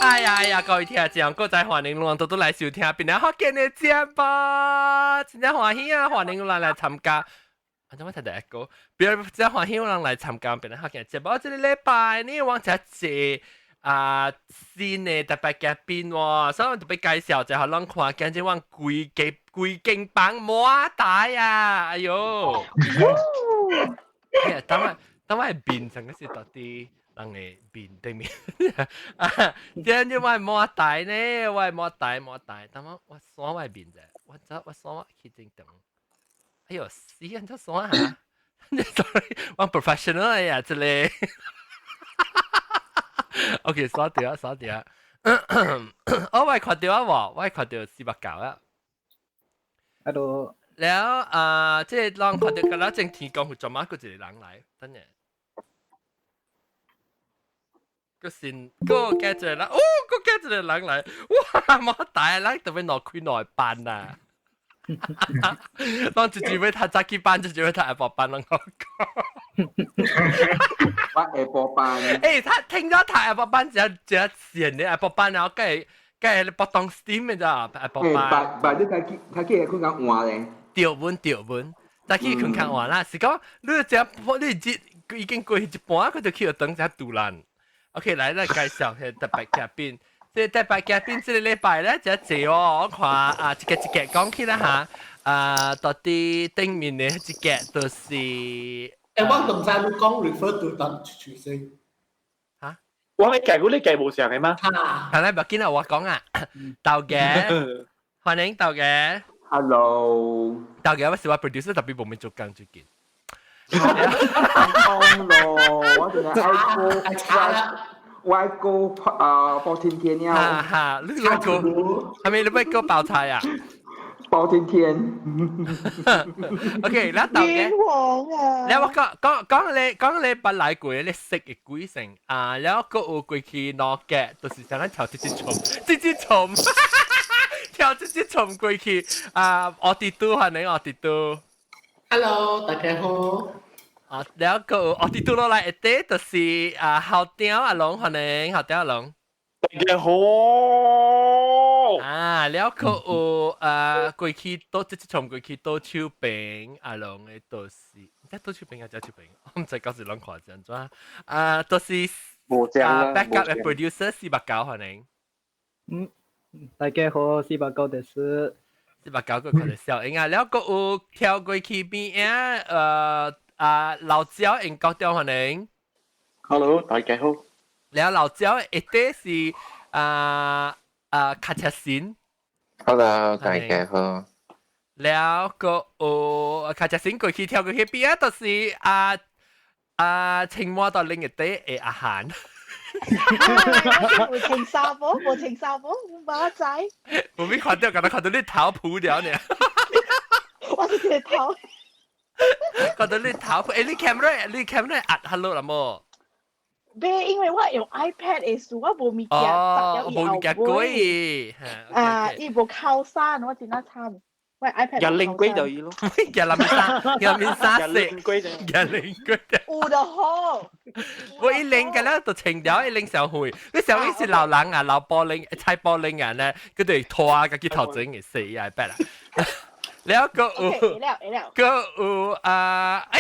哎呀哎呀，各位聽眾，閣再歡迎攏拄拄來收聽，檳榔福建的節目，真正歡喜啊！歡迎攏來參加。啊，怎麼聽到一個？比如真歡喜有人來參加檳榔福建節目。這個禮拜呢，我這坐啊新的特別嘉賓喎，所以我特別介紹就予攏看，今日我規間規間房滿台啊！哎喲，等我等我變成個是到底人的面對面啊！今日我滿台呢，我滿台滿台，等我我刷我面者，我走我刷我去正當。哎喲，死人就刷下，sorry，我 professional 呀，這個。OK，刷掉啊，刷掉啊。哦，我看到啊，無，我看到四百九啊。 Hello。了啊，這個人看到敢若正天公有做乜？閣一個人來，等下。閣先，閣加一個人，哦，閣加一個人來，哇，滿大人特別攞開內班啊！攏直接欲讀早起班，直接欲讀下晡班，攏我講。我下晡班。欸，他聽咗讀下晡班，真真閒的下晡班，然後計計搏動 steam 的咋下晡班。欸，白你早起困較晚咧。對穩對穩，早起困較晚啦。是講你這你這已經過去一半，佢就去等只突然。OK，來來介紹下特別嘉賓。這特別嘉賓這個禮拜咧，真濟哦！我看啊，一個一個講起來嚇，啊，到底頂面的一個就是。欸，我唔知你講 refer to 當出聲。嚇？我你計估你計無上嘅嗎？係啦，唔緊啊，我講啊，豆嘅，歡迎豆嘅。 Hello。豆嘅，我是我 producer 特別無咩做工最近。講咯，我淨係愛過。我過啊包天天了。哈哈，你愛過係咪你欲過包菜啊？包天天。 OK，咱豆嘅。冤枉啊！你我講講講你講你捌來過你識嘅鬼城啊，然後閣有過去兩個，就是像咱跳這隻蟲，這隻蟲，跳這隻蟲過去啊！我弟都歡迎我弟都。 Hello，大家好。啊，然後閣有我弟拄落來一塊，就是啊，校長阿龍歡迎校長阿龍。大家好。啊，了閣有啊，過去倒這隻蟲過去倒手邊阿龍的，就是，這倒手邊還是左手邊？我毋知到時攏看是按怎。啊，就是啊，backup 的 producer 四百九歡迎。嗯，大家好，四百九です。四百九閣看著笑應啊，了閣有跳過去邊仔，啊，老焦英國調歡迎。 Hello，大家好。了老焦一塊是啊啊卡車神。 Hello，大家好。了閣有卡車神過去跳過去邊仔，就是啊啊青蛙到另一塊的阿韓。無穿衫無，無穿衫無，馬仔。無咪看到，剛才看到你頭鋪了呢。我是這個頭。看到你頭，欸，你 camera，你 camera 壓下落啦無？袂，因為我用 iPad 的時，我無物件，哦，無物件過。啊，伊無靠山，我真係慘。我 iPad 日令龜就伊咯。日林衫，日林衫色，日令龜。有就好。我一拎個咧就清掉，一拎小灰。你小灰是老人啊，老玻璃、菜玻璃啊咧，佢哋拖啊，家己頭前會死啊，白啦。了閣有，閣有啊，哎，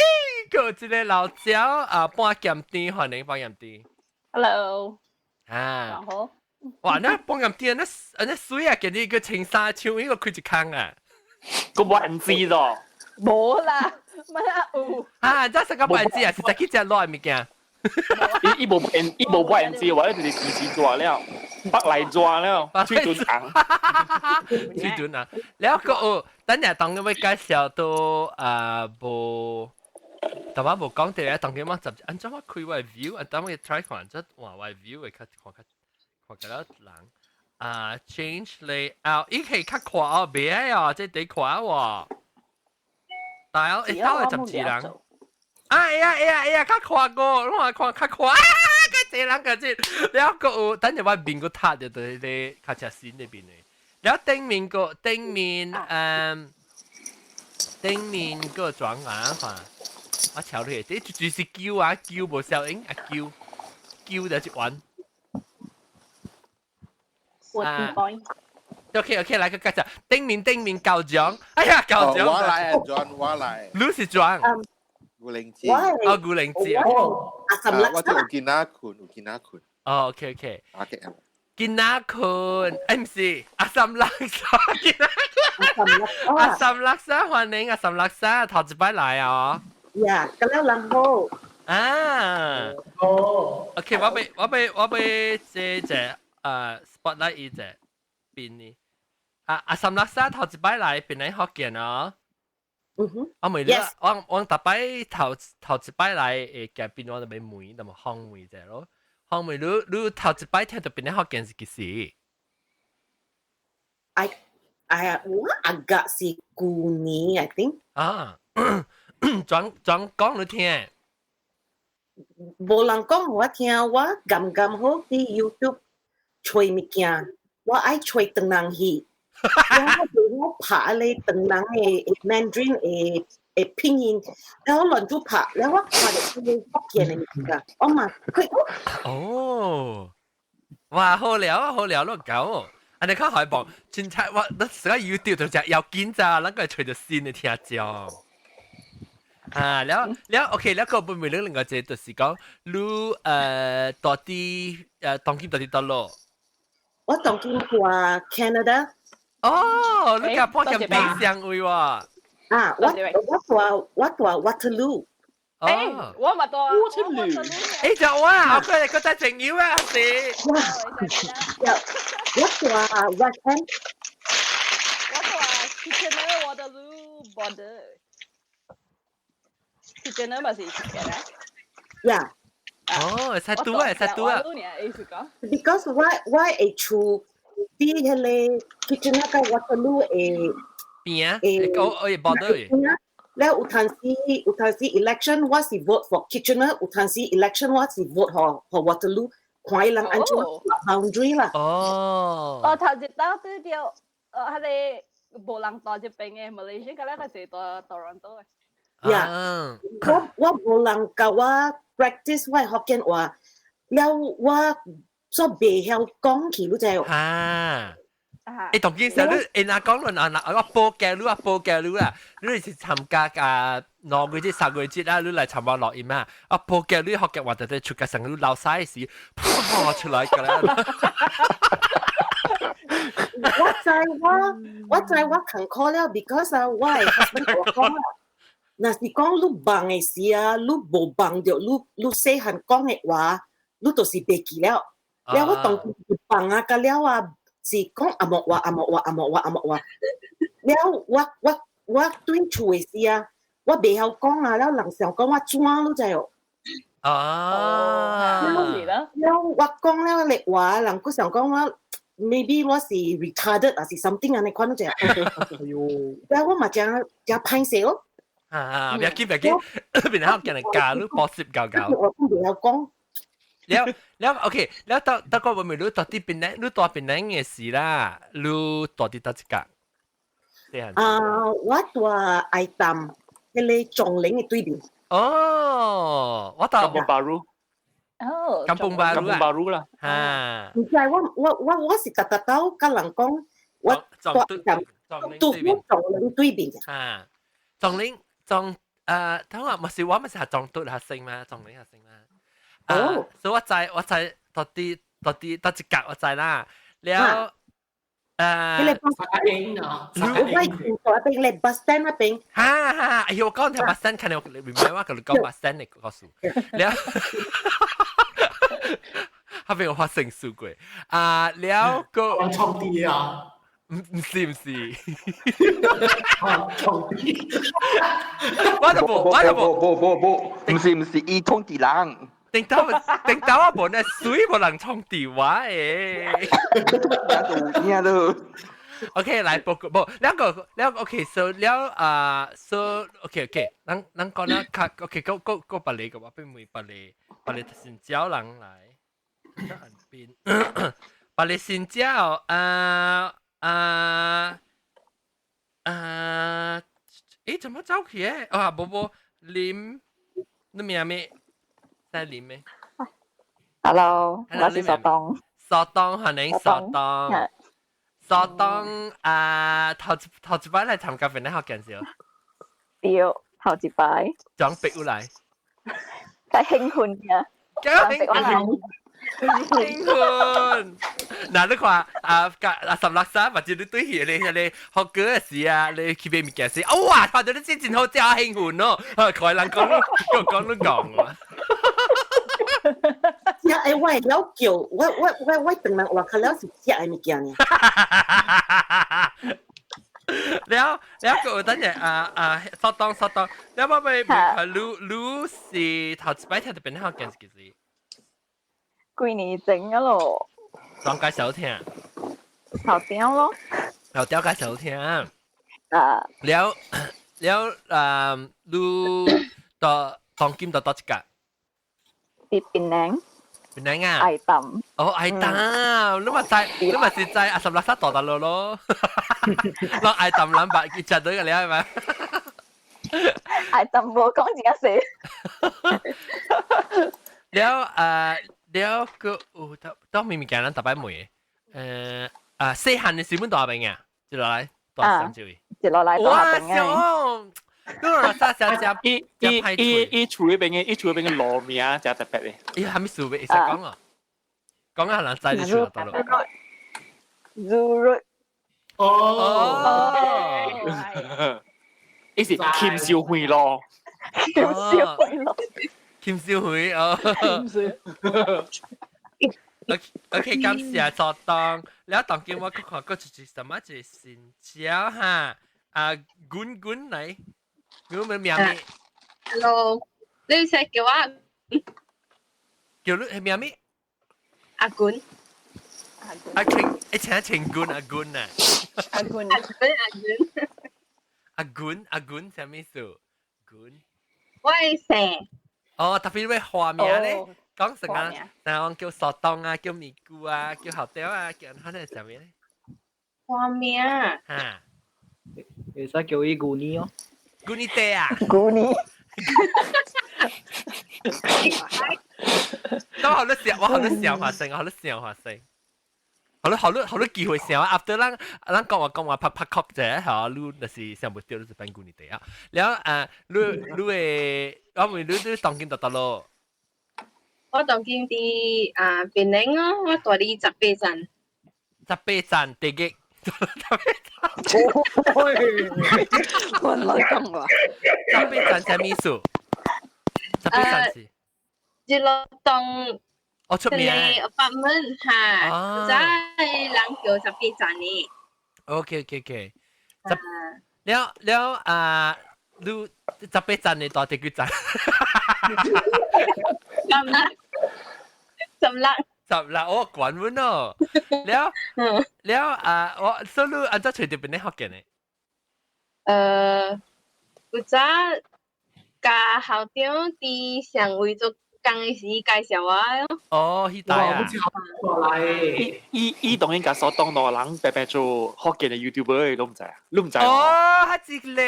閣有一個老焦啊，半鹹甜，歡迎半鹹甜。 Hello。啊。好。哇，那半鹹甜那那水啊，今日個穿衫唱伊個開一空啊。個無人知咗。無啦，乜啊有。啊，這是個無人知啊，是在去食落的物件。伊伊無伊無無人知，或者就是電視抓了，北來抓了，水準紅。水準啊！了閣有，等下當我欲介紹到啊無，但我無講到啊，當佢我十按怎我開我 view，啊等我 try 看，這換我 view 會較看較看較了人啊，change layout，伊係較闊哦，袂愛哦，這得闊喎，大約一兜係十二人。哎呀哎呀哎呀，較闊過，我看較闊啊，較濟人個這，了閣有，等下我面閣塌著佇彼個較車身那邊的，了頂面個頂面嗯，頂面個裝啊看，我瞧你，這就是叫啊叫無效應啊叫，叫就一彎。我 point。 OK，來個介紹，頂面頂面夠獎，哎呀夠獎。我來 John，我來。你是獎？古靈芝。哦，古靈芝。哦，阿什我做見那群，有見那群。哦，OK。 OK。見那群，哎唔是，阿三拉沙，見那阿三拉沙，歡迎阿三拉沙，頭一擺來啊。呀，咁樣人好。啊。哦。 OK，我欲這隻spotlight 伊隻邊呢？啊阿三拉沙頭一擺來邊嚟福建哦。嗯哼。我問你，我逐擺頭頭一擺來會行邊我就欲問，那麼訪問者咯。訪問你你頭一擺聽到邊個福建是幾時？ 哎呀，我 agak 是舊年，I think。啊，轉轉講你聽。無人講我聽，我剛剛好佇 YouTube 揣物件，我愛揣唐人戲。我拍咧唐人的 Mandarin 的的拼音，然後亂做拍，然後我看到這個福建的物件，我嘛佢哦，哇，好料啊，好料咯，搞。啊，你看海報，真係我你成個 YouTube 就只要緊咋，咱個揣著新的聽眾。啊，了了，OK，了個不問你另外一個就是講，你到底當今到底佗落？我當今住 Canada。哦，你甲半間冰箱位喎。啊，我住 Waterloo。哦，我嘛住 Waterloo。誒，就我啊，我個在朋友啊，是。我住 West End。我住 Kitchener Waterloo border。Kitchener 咪是 Kitchener。 Yeah。哦，會使拄啊，會使拄啊。 Because 我會厝佇彼个 Kitchener 佮 Waterloo 的邊啊？我我 border。了有當時 election 我是 vote for Kitchener，有當時 election 我是 vote for Waterloo，看伊人按怎 boundary 啦。哦。我頭一道對著，彼个無人住這邊的 Malaysia，個咧個是住 Toronto 的。 Yeah，我無人教我 practice 我福建話，了我做袂曉講去，你知無？啊！誒，當今時你會若講論啊，若我報價你啊，報價你啦，你是參加啊2個月節、3個月節啦，你來參加錄音啊，啊報價你福建話就係出街成你流屎時，噗出來㗎啦。我知我艱苦了，because 啊，我的 husband 我講啊，若是講你忙的時啊，你無忙著，你你細漢講的話，你就是袂記了。了我當時忙啊，甲了啊，是講紅毛話、紅毛話、紅毛話、紅毛話。了我對厝的時啊，我袂曉講啊，了人想講我怎你知無？啊，了我講了的話，人閣想講我 maybe 我是 retarded 還是 something 按呢款你知無？哎喲，了我嘛誠誠歹勢咯。啊，別緊別緊，邊下叫人教你補習教教。我都袂曉講。了了，OK，了到到個問你到底邊咧？你住檳城的時啦，你住佇佗一角？啊，我住愛淡，彼个樟林的對面。哦，我到 Kampung Baru。哦 Kampung Baru Kampung Baru 啦。啊。毋知我是逐逐兜佮人講，我住淡，住樟林對面。啊，樟林樟等下，毋是我咪是係樟都學生嘛，樟林學生嘛。哦，所以我知到底佗一角我知啦，了彼个沙英啊，我住那邊咧，bus stand 那邊。哈哈，哎呦，我講聽 bus stand，看你明白我佮你講 bus stand 的故事，了，後邊有發生事過，啊，了個。講創地啊。毋毋是毋是，創地。我都無，我都無，無無無，毋是毋是，伊創地人。頂頭頂頭我無呢水無人創地我誒。有影咯。 OK，來報告，無兩個兩個 OK，so 了啊，so OK，咱咱講啦，較 OK，閣閣閣別个，我欲問別个別个新招人來，岸邊別个新招啊啊啊！誒，怎麼走去的？啊，無無林，你名咩？在林咩？Hello，我是小東。蘇東歡迎蘇東。蘇東啊，頭一擺來參加邊個學件事？對，頭一擺。講逼來。較興奮嘅。較興奮。興奮。嗱，你看啊，啊十六三或者你對起你你學歌嘅時啊，你去買物件時，哇！看到你真真好，真興奮咯。開人講你講你講啊。食的我會了叫，我當人活較了是食的物件呢。了了個等陣啊啊，稍等稍等，了我咪問你你是頭一擺聽到邊個件事其實？幾年前啊咯。當介紹聽。頭條咯。頭條介紹聽。啊。了了啊，你到當今到倒一間？佇檳城。檳城啊？愛淡。哦，愛淡，你嘛知，你嘛是知阿十六三大大路咯。攞愛淡兩百，佢食到個了係咪？愛淡無講真濟。了啊，了個有當明明見人特擺問啊，細漢的時本大邊啊，接落來大三隻位。接落來大邊啊。你話啥啥只？伊伊伊伊厝嗰邊嘅，伊厝嗰邊嘅路名真特別嘅。伊係咪數會使講啊？講啊，人知你厝到咯。 Zurut。哦。伊是金秀慧咯。金秀慧咯。金秀慧哦。OK，感謝作當。了當今我看過就是什麼一個新招哈？啊，滾滾來。我們名咩？Hello，你使叫我？叫你係名咩？阿滾。阿清，一請清滾阿滾啊！阿滾阿滾阿滾。阿滾阿滾啥物事？滾。我係姓。哦，特別咩花名咧？講成啊，但係叫索東啊，叫咪姑啊，叫學雕啊，叫可能啥物咧？花名。嚇。會使叫伊古尼哦。古尼爹啊！古尼。都好多笑，我好多笑話聲，好多笑話聲。好多好多好多機會笑啊！after 咱咱講話講話拍拍曲啫，嚇，你若是想唔到，你就變古尼爹啊！了啊，你你會我問你你當今到佗落？我當今佇啊檳城哦，我住佇18站。18站地極。我來講話。18站啥物事？18站是？日落東。哦，出名。 apartment 嚇，在人叫18站呢。 OK。十了了啊，你18站你到底幾站？16，16。 16，我管阮咯。了了啊，我所以你按怎揣著邊咧福建的？古早佮校長佇上位做工的時介紹我咯。哦，彼代啊。伊伊伊當然共所當兩人白白做福建的 YouTuber，你毋知啊？你毋知？哦，彼一个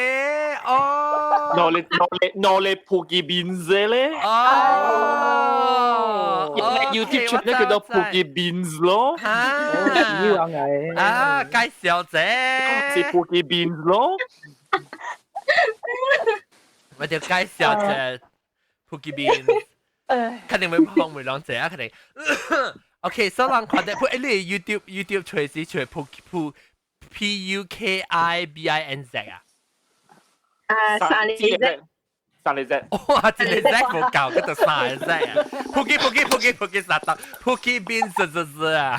哦。攞嚟普吉 beans 咧。哦。 YouTube 出咧叫做普吉 beans 咯。啊，介紹者。是普吉 beans 咯。我就介紹者普吉 beans。肯定會放袂兩隻啊，肯定。OK，所以人看到，你 YouTube 隨時隨普普 PUKIBINZ 啊？啊，三個 Z，三個 Z。哇，一個 Z 無夠，叫做三個 Z 啊！普吉普吉普吉普吉啥當？普吉變z z z 啊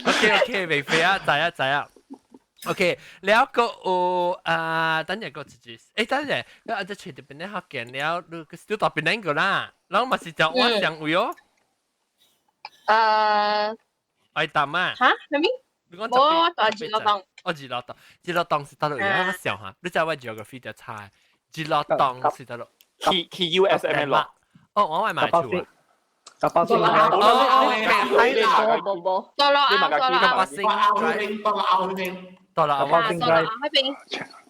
！OK，明白啊，知啊知啊。OK，了個有啊，等陣個自己，等陣，我阿只揣著邊咧福建了，你就到檳城個啦，然後嘛是就我上位哦。愛淡啊？嚇？啥物？我住直落東。哦，直落東，直落東是佗落位？我想下，你知我 geography 就差，直落東是佗落？去去 USM 咯。哦，我係買厝啊。十八星。哦，無無。多落啊，多落啊。十八星。多落後邊，多落後邊。多落後邊。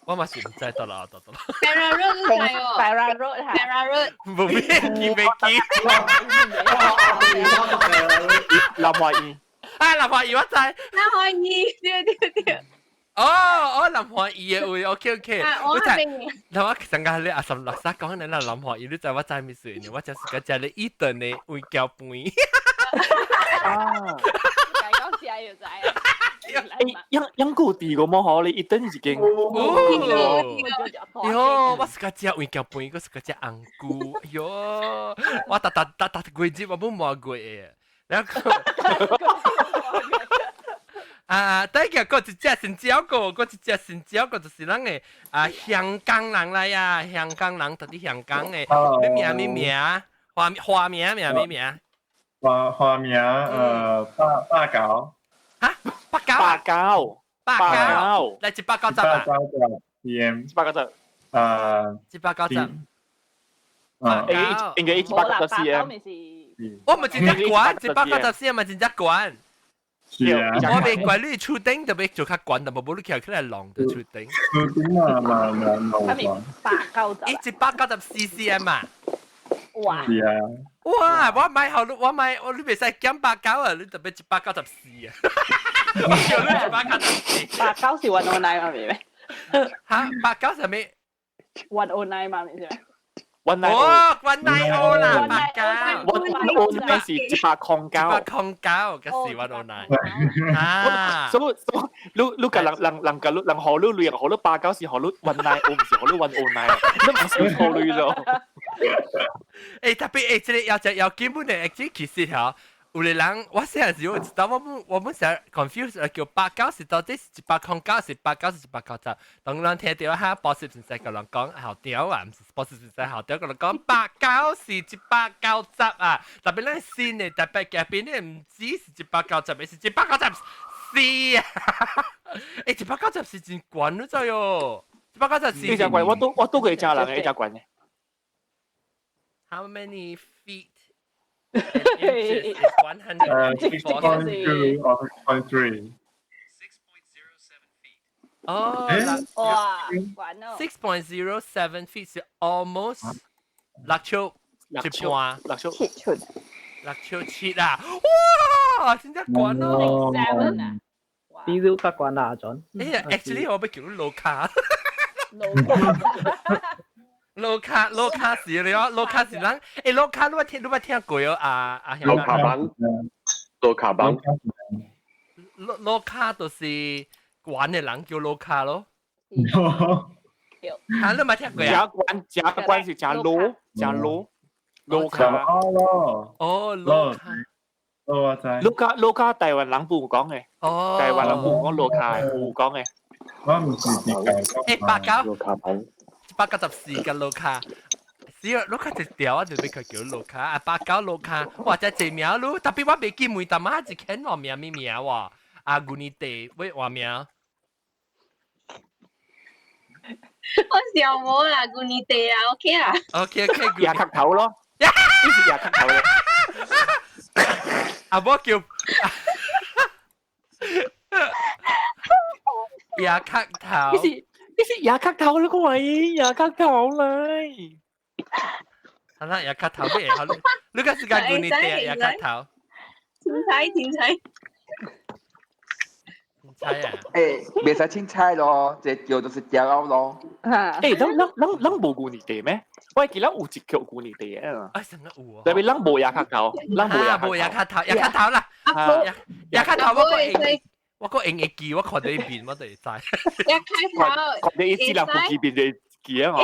我嘛是毋知得啦，得得啦。 Para Road 你知哦 Para Road 嚇，Para Road。無咩記未記？南華醫。啊，南華醫我知。南華醫，對對對。哦哦，南華醫嘅位，OK OK。我知。嗱，我上個你阿十六三講你啦，南華醫，你知我知咩事？我就是個食你伊頓的胃膠飯。啊！講食就知啊。欸，養養過地個麼？嗬，你一頓一間。哦，喲，我是個食胃膠飯，我是個食紅菇。喲，我逐逐逐逐幾日我冇磨過的。然後啊，第一個個一隻新椒個，個一隻新椒個就是咱的啊香港人來啊，香港人到底香港的，咩名咩名？花花名名咩名？花花名八八九。嚇，八九？八九，八九，來190啊？ 190 cm。190。啊。190。啊。應該190 cm。我咪真正懸，190 cm 咪真正懸。是啊。我袂怪你厝頂特別做較懸，但無無你徛起來浪佇厝頂。厝頂嘛嘛嘛嘛。八九十。伊194 cm 啊！哇！是啊。哇！我買好，我買我你袂使減八九啊！你特別194啊！我叫你194。八九是 109 嘛，咪咩？嚇，八九係咩？109 嘛，咪是咩？ One nine 哦，190啦，八九。 109是109。109，嘅是 109。啊！所以所以，你你個人人人個人學你類，學你八九是學你 190，唔是學你 109，你唔是錯類咗。欸，特別欸，這個要只要基本的，這其實吼，有的人我細漢時我知道，我們成日 confuse 叫八九是到底是109是八九是190。當人聽到哈，補習先生甲人講校長啊，毋是補習先生校長，甲人講八九是190啊。特別咱新的特別隔壁的毋止是一百九十，是194啊。欸，一百九十是真懸，你知喲？一百九十是真懸，我拄過真人的真懸的。 How many feet inches is 100? 6.2 or 6.3. 哦，哇，懸哦 6.07 feet 是 almost 六尺一半，六尺七寸，六尺七啊！哇，真正懸哦！Seven 啊！比你較懸啦，陣。欸，actually 我欲叫你路卡。路卡路卡是了，路卡是人，欸，路卡你捌聽過哦？啊啊，路卡幫，路卡幫，路路卡就是懸的人叫路卡咯。嚇，你捌聽過啊？加關加關是加路加路路卡。哦，路卡。哦，我知。路卡路卡台灣人冇講嘅。哦。台灣人冇講路卡，有講嘅。我唔是自己。欸，八九。路卡幫。194個路卡，是啊，路卡一條我就欲佢叫路卡啊，八九路卡，哇！這濟名你，特別我袂記每淡仔一牽換名咩名喎，啊，舊年地喂換名。我笑無啦，舊年地啊，OK 啊。 OK OK，牙殼頭咯，呢是牙殼頭咯。啊，我叫牙殼頭。呢是。你是牙殼頭啦，各位，牙殼頭嚟。好啦，牙殼頭咩？好，你個時間舊年地牙殼頭。凊彩凊彩。凊彩啊！欸，袂使凊彩咯，這叫就是驕傲咯。欸，咱咱咱咱無舊年地咩？我記得有一叫舊年地啊。啊，成個有啊。特別咱無牙殼頭，咱無牙無牙殼頭，牙殼頭啦。牙殼頭我個用。我個用會記，我看到伊面，我就會知。一開頭，看到伊自然不記面就會記啊！嗬。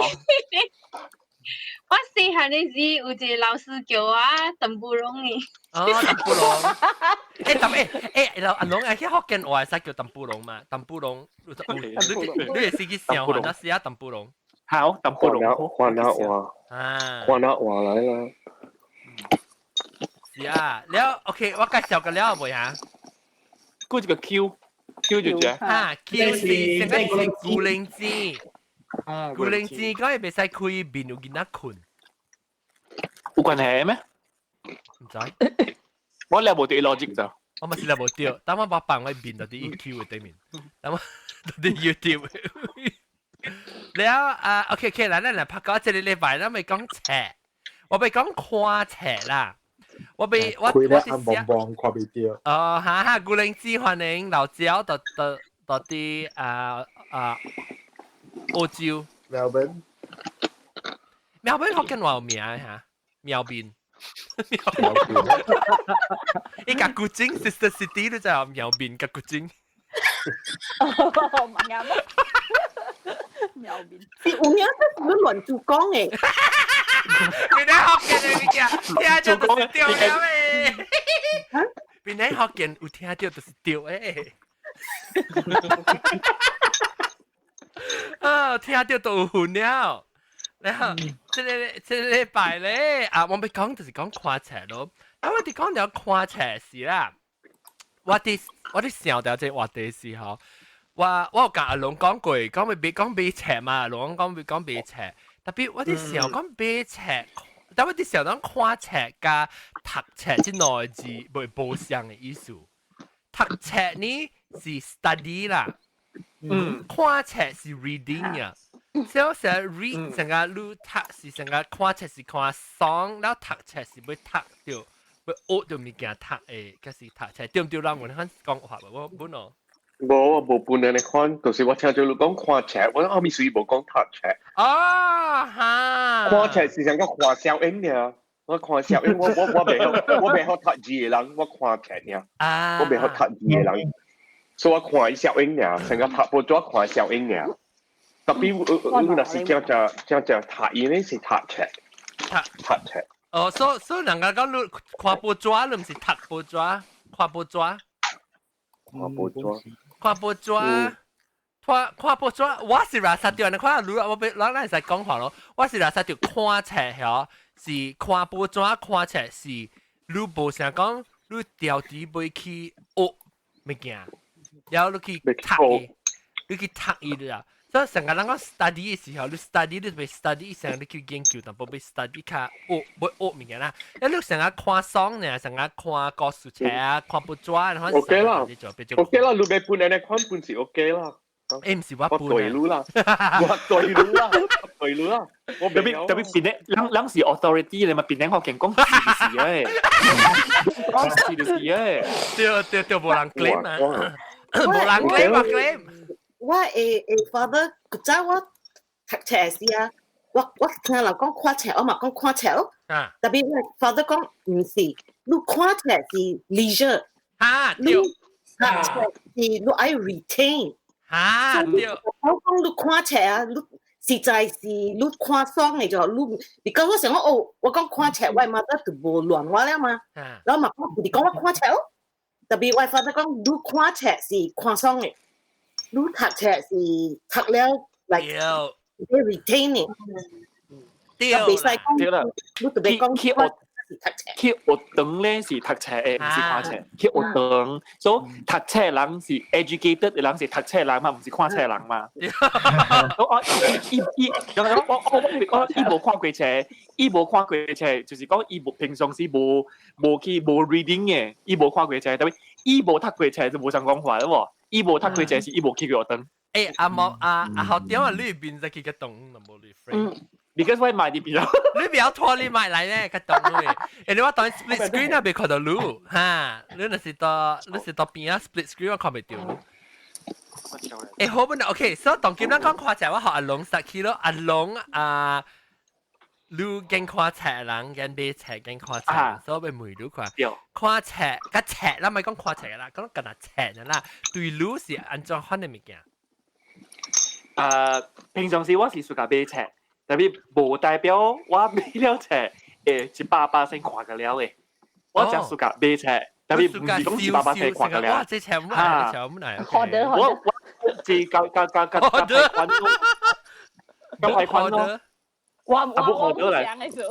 我細漢的時有一個老師叫我鄧布龍呢。哦，鄧布龍。欸，鄧欸欸，老阿龍愛去福建話會使叫鄧布龍嘛？鄧布龍，你你會識去想，那是啊，鄧布龍。好，鄧布龍。換了話，啊，換了話來啦。是啊，了 OK，我介紹過了未啊？過一個 Q，Q 就這。啊，Q 是這個是古靈精，古靈精講伊袂使開面有囡仔睏。有關係咩？毋知。我掠無對 logic 就。我嘛是掠無對，等我把放我面到佇 EQ 的頂面，等我到佇 YouTube。了啊，OK OK，來咱來拍講這个禮拜，咱欲講冊，我欲講看冊啦。我欲我開我是咧暗蒙蒙看袂著。哦，哈哈，古靈子歡迎老椒到到到佇啊啊澳洲。苗邊。苗邊福建話有名嚇，苗邊。伊共古晉 Sister City 都就係苗邊佮古晉。唔啱。苗邊。是有影這是亂做講的。邊個福建的物件，聽著就是對了的。邊個福建有聽著就是對的。啊，聽著都有份了。然後，這个這个禮拜咧，啊，我欲講就是講看冊咯。啊，我佇講著看冊時啦，我佇想著這個話題時吼，我有共阿龍講過，講欲買講買冊嘛，阿龍講欲講買冊，tapi 我佇想講買冊，但我佇想講看冊佮讀冊這兩個字袂無相的意思。讀冊呢是 study 啦，看冊是 reading 啊。所以成日 read 成個你讀是成個看冊是看爽，了讀冊是欲讀著，欲學著物件讀的，才是讀冊對毋對？人有番講話無？我本哦。無，我無本按呢款，就是我聽著你講看冊，我講後面屬於無講讀冊。啊哈！看冊是像個看小影爾，我看小影，我袂曉讀字的人，我看冊爾。啊！我袂曉讀字的人，所以我看伊小影爾，成個讀報紙看小影爾。特別我若是正正正正讀伊咧是讀冊，讀讀冊。哦，所以人家講你看報紙，你毋是讀報紙，看報紙。看報紙。看報紙，看看報紙，我是垃圾著，你看你我欲咱咱會使講話咯。我是垃圾著看冊嗬，是看報紙看冊是，你無啥講，你調佇欲去學物件，了你去讀伊，你去讀伊啦。所以成個人講 study 的時候，你 study 你欲 study 成你去研究，淡薄欲 study 較學欲學物件啦。啊，你成個看爽呢，成個看故事冊啊，看報紙，然後 OK 啦，OK 啦，你欲分按呢款分是 OK 啦。欸，毋是我我對你啦，我對你啦，對你啦。我特別特別變咧，咱咱是 authority 你嘛變咧福建講是就是誒，講是就是誒。對對對，無人 claim 啊，無人 claim 啊 claim。我的 father 古早我讀冊時啊，我聽人講看冊，我嘛講看冊咯。特別我 father 講毋是，你看冊是 leisure，你讀冊是你愛 retain。對。我講你看冊啊，你實在是你看爽的就你，because 我想講哦，我講看冊，我 mother 就無亂我了嘛。然後嘛講，你講我看冊咯，特別我 father 講你看冊是看爽的。你讀冊是讀了，like 你 retain 的，對袂使講，對啦，你特別講去學去學堂咧是讀冊的，毋是看冊。去學堂，所以讀冊人是 educated 的人是讀冊人嘛，毋是看冊人嘛。我伊伊我我我伊無看過冊，伊無看過冊，就是講伊無平常時無無去無 reading 的，伊無看過冊，特別伊無讀過冊就無相講話咯。伊無讀過冊是伊無去過學堂。欸，阿毛阿阿校長啊，你邊只去個動無你 friend？ Because 我買佇邊你不要拖你買來咧，較動你。欸，你我當 split screen 啊，袂看著你，哈，你若是佇你是佇邊仔 split screen 我看袂著你。欸，好本 OK，所以當今咱講看冊，我予阿龍實去咯，阿龍啊，你揀看冊人，揀買冊，揀看冊，所以欲問你看。看冊，佮冊，咱莫講看冊啦，講干焦冊啦，對你是按怎款的物件？啊，平常時我是 suka 買冊，特別無代表我買了冊會100%看個了的。我真 suka 買冊，特別毋是講100%看個了。哇，這冊毋來，這冊毋來。好的好的。我我是較較較較較歹款咯，較歹款咯。我我我唔想的做。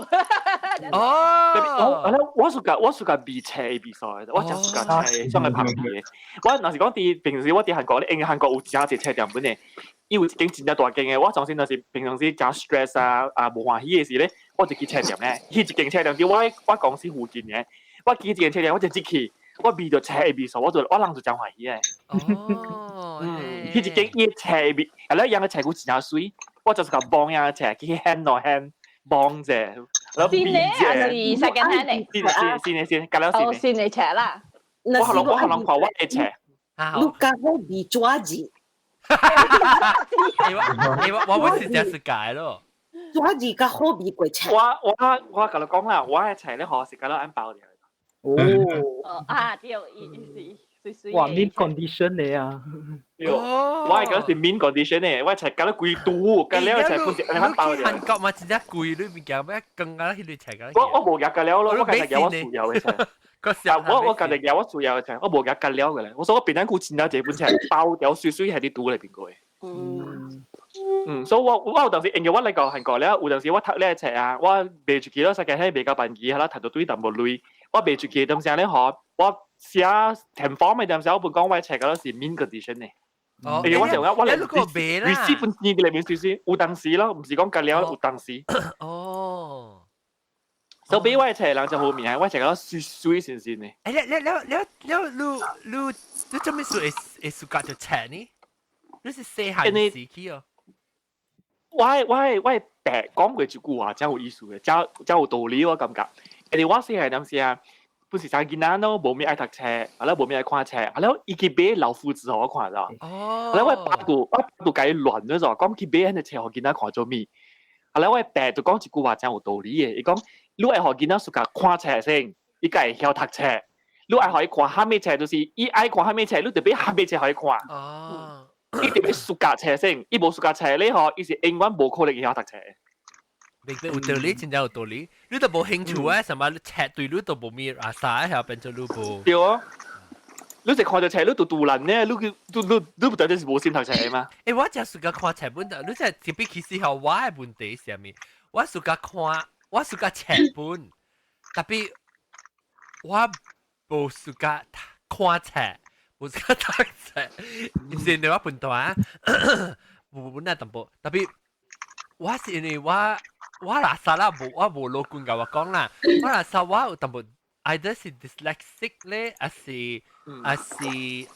哦。我 suka 我 suka 味冊的味素的，我真 suka 冊上來旁邊的。我若是講佇平時我佇韓國咧，因為韓國有誠濟冊店本的，伊有一間真正大間的。我相信若是平常時誠 stress 啊啊無歡喜的時咧，我就去冊店咧。去一間冊店佇我我公司附近的，我去一間冊店，我就入去，我聞著冊的味素，我就我人就誠歡喜的。哦。嗯，去一間伊冊的味，啊，了養的冊佫真正媠。我就是個幫呀冊，去 hand 落 hand 幫者，新的還是 second hand 的？新的新的新，隔了哦，新的冊啦。我可能看我的冊。你較好比抓字。我我是這是解咯。紙字較好比過冊。我共你講啦，我的冊咧嗬是隔了按包的。哦。哦啊，對，伊是水水。哇，mint condition 的啊！我係講是 mint condition 的，我冊隔了規堆，隔了冊本是按包的。韓國嘛，真正貴，你物件咩更加彼個冊個。我無夾隔了咯，我家己夾我需要的冊。我家己夾我需要的冊，我無夾隔了嘅咧。我說我平常久真正這本冊包掉水水係佇櫥內邊過的。嗯，所以我有當時因為我來到韓國了，有當時我讀呢個冊啊，我賣出去咯，世界喺賣較便宜，啦，讀到對淡薄鐳。我賣出去的當時咧，嗬，我寫填 form 的當時，我本講我冊嗰是 mint condition 的。哦，因為我就講我嚟 receipt 本錢裏面少少，有當時咯，唔是講隔了有當時。哦。所以我冊人就好明顯，我冊嗰水水先先的。欸，你你你你你你你做咩事會會暑假就冊呢？你是細漢時期哦。我爸講過一句話，真有意思嘅，真真有道理我感覺。因為我細漢陣時啊，本是生囡仔咯，無咩愛讀冊，啊啦無咩愛看冊，啊啦伊去買老夫子予我看咗。哦。啊啦我爸就我爸就共伊亂咗咗，講去買彼個冊予囡仔看做咩？啊啦我爸就講一句話真有道理嘅，伊講你愛予囡仔暑假看冊先，伊才會曉讀冊。你愛予伊看啥物冊，就是伊愛看啥物冊，你就買啥物冊予伊看。哦。伊特別暑假冊先，伊無暑假冊咧吼，伊是永遠無可能會曉讀冊。明白有道理，真正有道理。你都無興趣啊，什麼冊對你都無咩啊啥，係變做你無。對啊，你一看到冊，你就杜爛咧，你去你你你不得是無心讀冊的嗎？欸，我真暑假看冊本的，你這特別其實吼，我的問題是啥物？我暑假看，我暑假冊本，特別我無暑假看冊。無暑假讀冊，是因為我笨蛋，無本來淡薄，特別我是因為我我垃圾啦，無我無老君共我講啦，我垃圾我有淡薄，either 是 dyslexic 咧，還是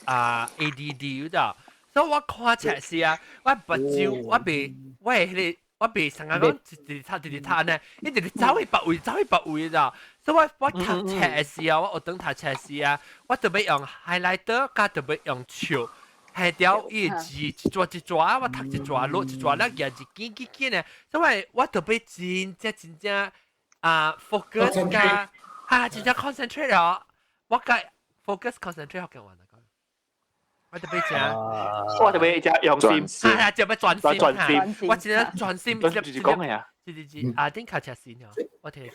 啊 ADD 有咋？所以我看冊時啊，我目睭我袂我會彼個我袂成日講一直讀一直讀呢，一直走去別位走去別位咋？所以我我讀冊的時候，我學堂讀冊時啊，我特別用 highlighter，加特別用手。下掉伊個字一撮一撮，我讀一撮落一撮，了舉一件幾件呢。所以我特別真正真正啊 focus 加啊真正 concentrate 哦，我共 focus concentrate 學嘅話嚟講，我特別正，我特別正用心，啊，特別專心，專心，我真正專心，就是講嘅呀。是是是，啊頂卡車線哦，我聽。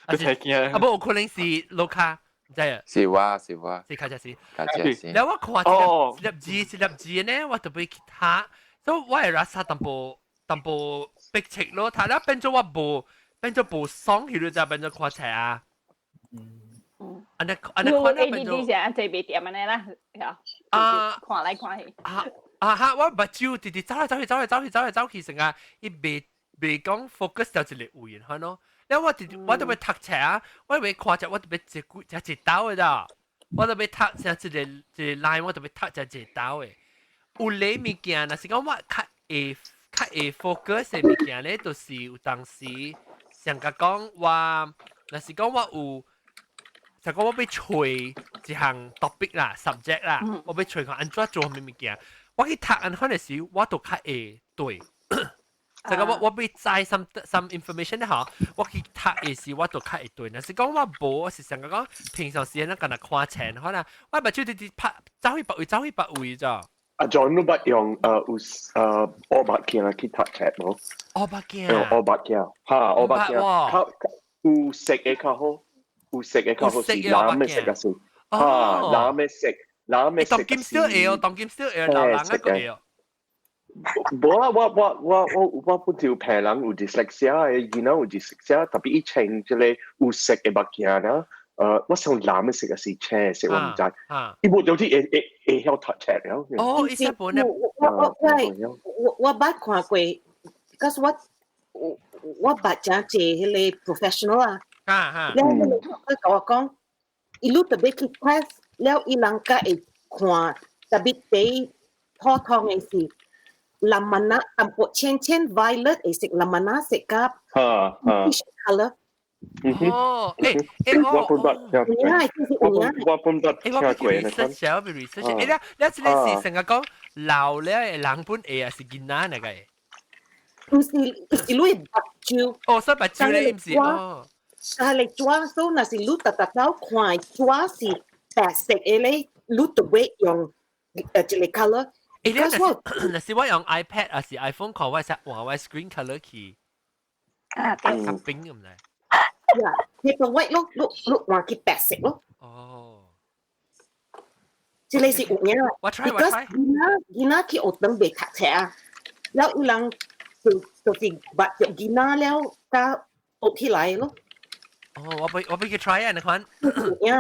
佢聽見啊，不，有可能是盧卡。唔知啊，是我是我，是卡車線，卡車線。แล้ว我看一粒一粒字一粒字呢，我特別去讀，所以我會垃圾淡薄淡薄逼切咯，讀了變做我無變做無爽去了，就變做看冊啊。嗯。按呢按呢看了變做。ADD 是按這袂掂按呢啦，啊，看來看去。啊啊哈！我目睭直直走來走去，走來走去，走來走去，成個伊袂袂講 focus 到一個位，可咯。了我直我特別讀冊啊，我欲看冊，我特別一幾一一兜的咋，我特別讀成一個一個 line，我特別讀成一兜的。有咧物件，若是講我較會 focus 的物件咧，就是有當時上甲講我，若是講我有，就講我欲揣一項 topic 啦，subject 啦，我欲揣看按怎做啥物物件，我去讀按款的時，我都較會對。就講我欲知 some information 咧吼，我去讀的時我都較會對。若是講我無，我是想講平常時咱干焦看冊，可能我目睭直直拍走去別位，走去別位咋。阿 John 你捌用有烏目鏡去讀冊無？烏目鏡。用烏目鏡，哈烏目鏡，較有色的較好，有色的較好是藍的色還是？哈藍的色，藍的色。當今小會哦，當今小會，老人仔個會哦。無啊！我本就病人有 dyslexia 的，囡仔有 dyslexia，特別伊穿這個有色的目鏡啦。我想藍的色還是青色，我毋知。伊無就是會會會曉讀冊了。哦，伊說本我我我我我捌看過，cause 我我我捌誠濟彼個 professional 啊。了佢共我講，伊汝特別去 test，了伊人才會看，特別第普通的是。藍物仔淡薄淺淺 violet 會色藍物仔色甲哈哈 peach colour。哦，欸欸我本捌聽有影，就是有影。我本捌欸，我聽過。 research 我 research。欸，了了，這個是成日講老了的人本會還是囡仔那個？毋是，是你目睭。哦，所以目睭咧，毋是哦。但係紙，所以若是你逐逐走看紙是白色的咧，你就會用一個 colour。欸，你若是我用 iPad 還是 iPhone 看，我會使換我 screen colour 去。啊，對。較扁咁咧。呀，paper white 咯，你你換去白色咯。哦。這個是有影。我 try 我 try。囡仔囡仔去學堂袂讀冊啊，了伊人就是捌著囡仔了，佮學起來咯。哦，我欲去 try 啊，你看。有影。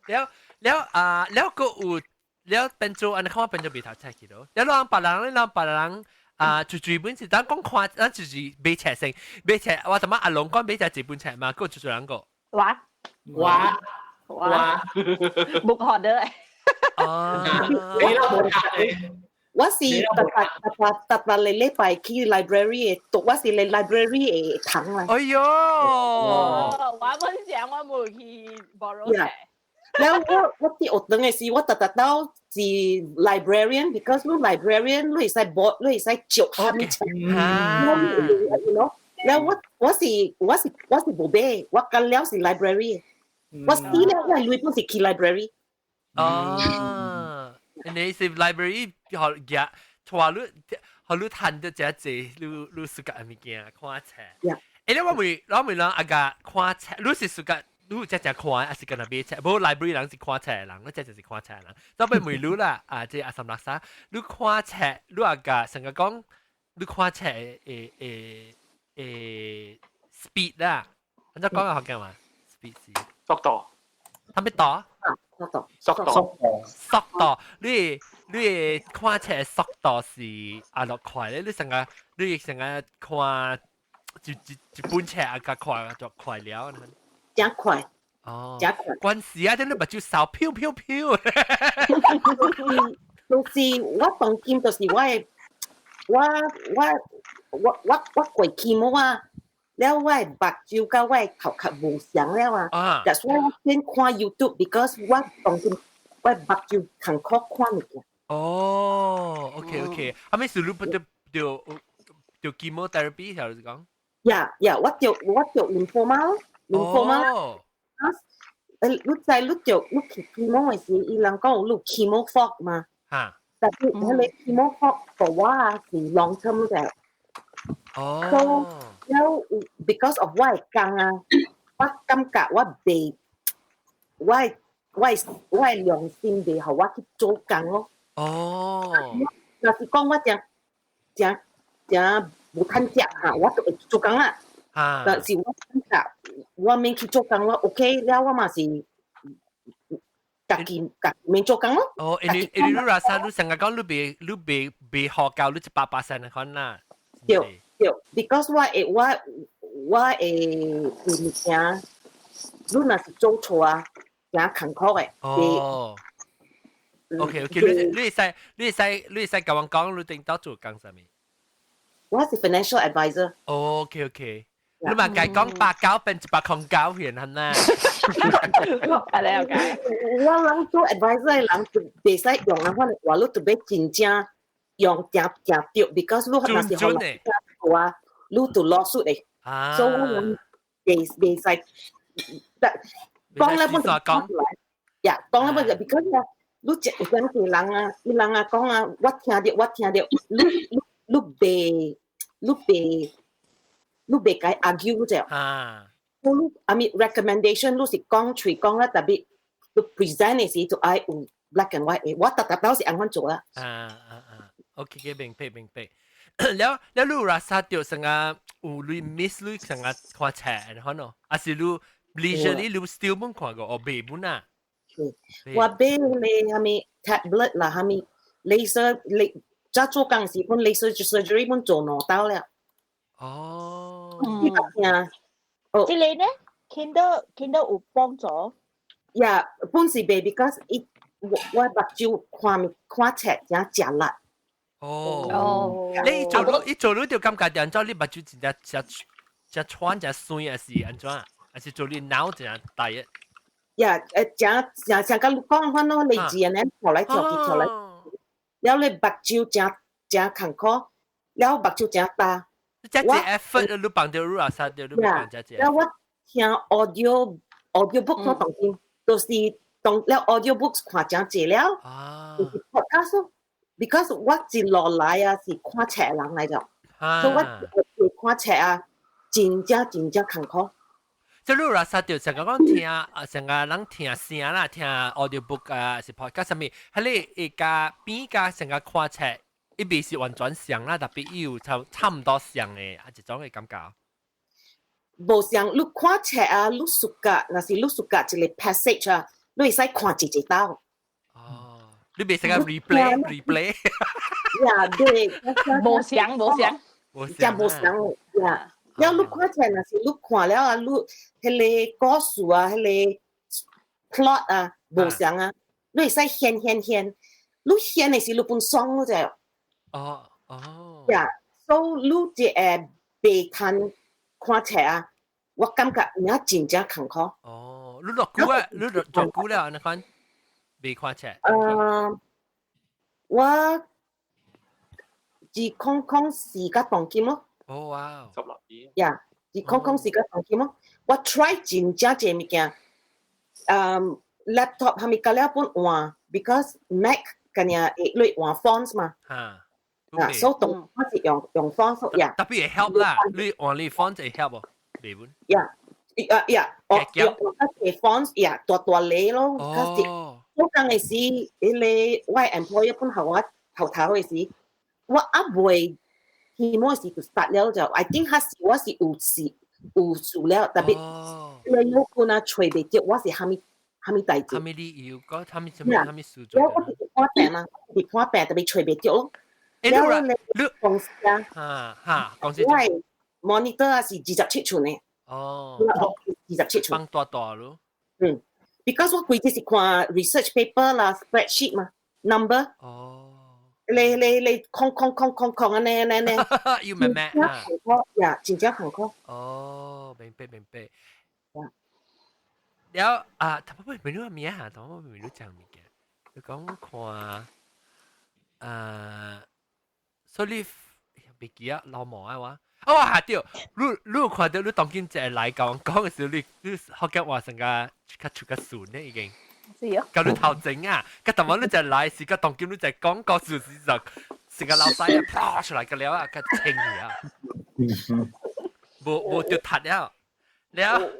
了了啊，了個有了變做，你看我變做袂讀冊去咯。了人別人咧，人別人啊，就最本是咱講看，咱就是買冊先，買冊。我頭先阿龍講買冊一本冊嘛，閣有一人個。我我我 book order。哦，你啦無讀嘅。我是逐逐逐逐逐個禮拜去 library 的讀，我是咧 library 的堂啦。哎喲！我本想我無去 borrow 冊。了我佇學堂的時，我逐逐到是 librarian，because 你 librarian 你會使 borrow，你會使借啥物冊。了我是無買，我幹了是 library。我死了，我鐳本是去 library。哦，你是 library 學嘅，帶你學你趁得這濟，你你 suka 物件看冊。欸，你我問人阿個看冊，你是 suka 你只只看，還是干焦買冊？無 library 人是看冊的人，你這就是看冊的人。特別問你啦，啊，這阿三六三，你看冊，你阿個成日講，你看冊的的 speed 啦，按怎講啊？福建話 speed 是速度，啥物度？速度，速度，速度，你看冊速度是啊落快咧？你成日看一本冊啊，較快就快了。真快。哦，真快。關事啊！啲你目睭掃飄飄飄。就是我當今就是我的，我過 chemo 啊，了我的目睭佮我的頭殼無相了啊。但所以我先看 YouTube，because 我當今我的目睭艱苦看物件。哦，OK OK，後尾是你不得著著 chemotherapy 係咪講？ Yeah，我著 lymphoma，lymphoma。哦。你知你著你去 chemo 的時，伊人講有你 chemo fog 嘛？哈。但是彼個 chemo fog 予我啊是 long term 的。哦。 So 了，because of 我的工啊，我感覺我袂，我的良心袂予我去做工咯。哦。若是講我誠誠誠無趁食哈，我就會做工啦。啊。但是我感覺我免去做工，我 OK 了，我嘛是家己免做工咯。哦，因為你 rasa 你成日講你袂你袂袂學教你100%的款啦。對對，because 我會物件，你若是做錯啊，誠艱苦的。哦。OK，你會使共我講，你頂到做工啥物？我是 financial advisor。 OK。你嘛計講八九變109元係咪？係你又解？我人做 advisor 的人就袂使用啊，款的話，你特別真正用誠誠對，because 你若是予人話，你就 lawsuit 的。啊。所以我人袂使，但講咧本就講出來，呀，講咧本就 because 啊，你一有陣時人啊，伊人啊講啊，我聽著，你袂共伊 argue 者。啊。你 I mean recommendation 你是講喙講啦，特別你 present 的時就愛有 black and white 的，我逐逐都是按款做啦。啊啊啊！OK，明白明白。了了，你有 rasa 著成個有你 miss 你成個看冊，可能，還是你 leisurely 你 still 本看過，哦，袂本啊？我買咧啥物 tablet 啦，啥物 laser 你早做工時本 laser surgery 本做兩刀了。哦。你聽。哦。這個呢？Kindle 有幫助？呀，本是袂，because 伊我目睭看物看冊誠食力。哦，你做你做你就感覺按怎你目睭真正真真喘真酸，還是按怎？還是做你腦真大嘅？呀，誠誠像佮你講款咯，你自然咧跳來跳去跳來，了你目睭誠誠艱苦，了目睭誠焦。這這 effort 你放著你啊，殺著你放這這。了我聽 audio book 我當今都是當了 audio books 看誠濟了，就是 podcast ，because 我一路來啊是看冊的人來著，所以我看冊啊，真正真正艱苦。即你若殺著成個講聽啊，成個人聽聲啦，聽 audio book 啊，是 podcast 啥物，彼個會佮變佮成個看冊，伊袂是完全像啦，特別伊有差唔多像的，啊一種的感覺。無像你看冊啊，你 suka，若是你 suka 一個 passage 啊，你會使看一一道。哦，你袂使個 replay replay。呀，對。無像無像。真無像呀。了你看冊，若是你看了啊，你彼個故事啊，彼個 plot 啊，無像啊，你會使現現現，你現的時你本爽咯就。哦哦。呀，所以你這個袂通看冊啊，我感覺有影真正艱苦。哦，你落久啊？你落做久了，按呢款袂看冊？我2004佮當今咯。哦哇！ 16年。呀，2004佮當今咯。我 try 真正濟物件，laptop 係咪佮了本換？Because Mac 今日會換 fonts 嘛。嚇。啊，所以當我是用 font 呀。特別會 help 啦，你換你 font 會 help 無？袂本。呀，啊呀，我用較濟 font 呀，大大粒咯。哦。我講的是，彼個我 employer 本予我頭頭的時，我猶未希望是就 start 了就，I think 彼時我是有事有事了，特別你有可能揣袂著，我是蝦米蝦米代誌。蝦米理由？講蝦米什麼蝦米事做？我是看病嘛，是看病特別揣袂著咯。欸，你你公司啊？哈哈，公司。我 monitor 啊是27寸的。哦。 27寸。放大大咯。嗯，because 我規日是看 research paper 啦，spreadsheet 嘛，number。哦。你你你空空空空空按呢按呢按呢。要明咩啊？呀，真正艱苦。哦，明白明白。了啊，頭先未你咩啊？頭先未你講物件，你講看啊，所以袂記啊，老毛啊我。啊我嚇著，你你有看著你當今一個來共我講的時候，你你福建話成個較出較順咧已經。是啊。佮你頭前啊，佮淡薄你就來時，佮當今你就講故事時就成個老細啊，啪出來個了啊，較清氣啊。無無著讀了，了。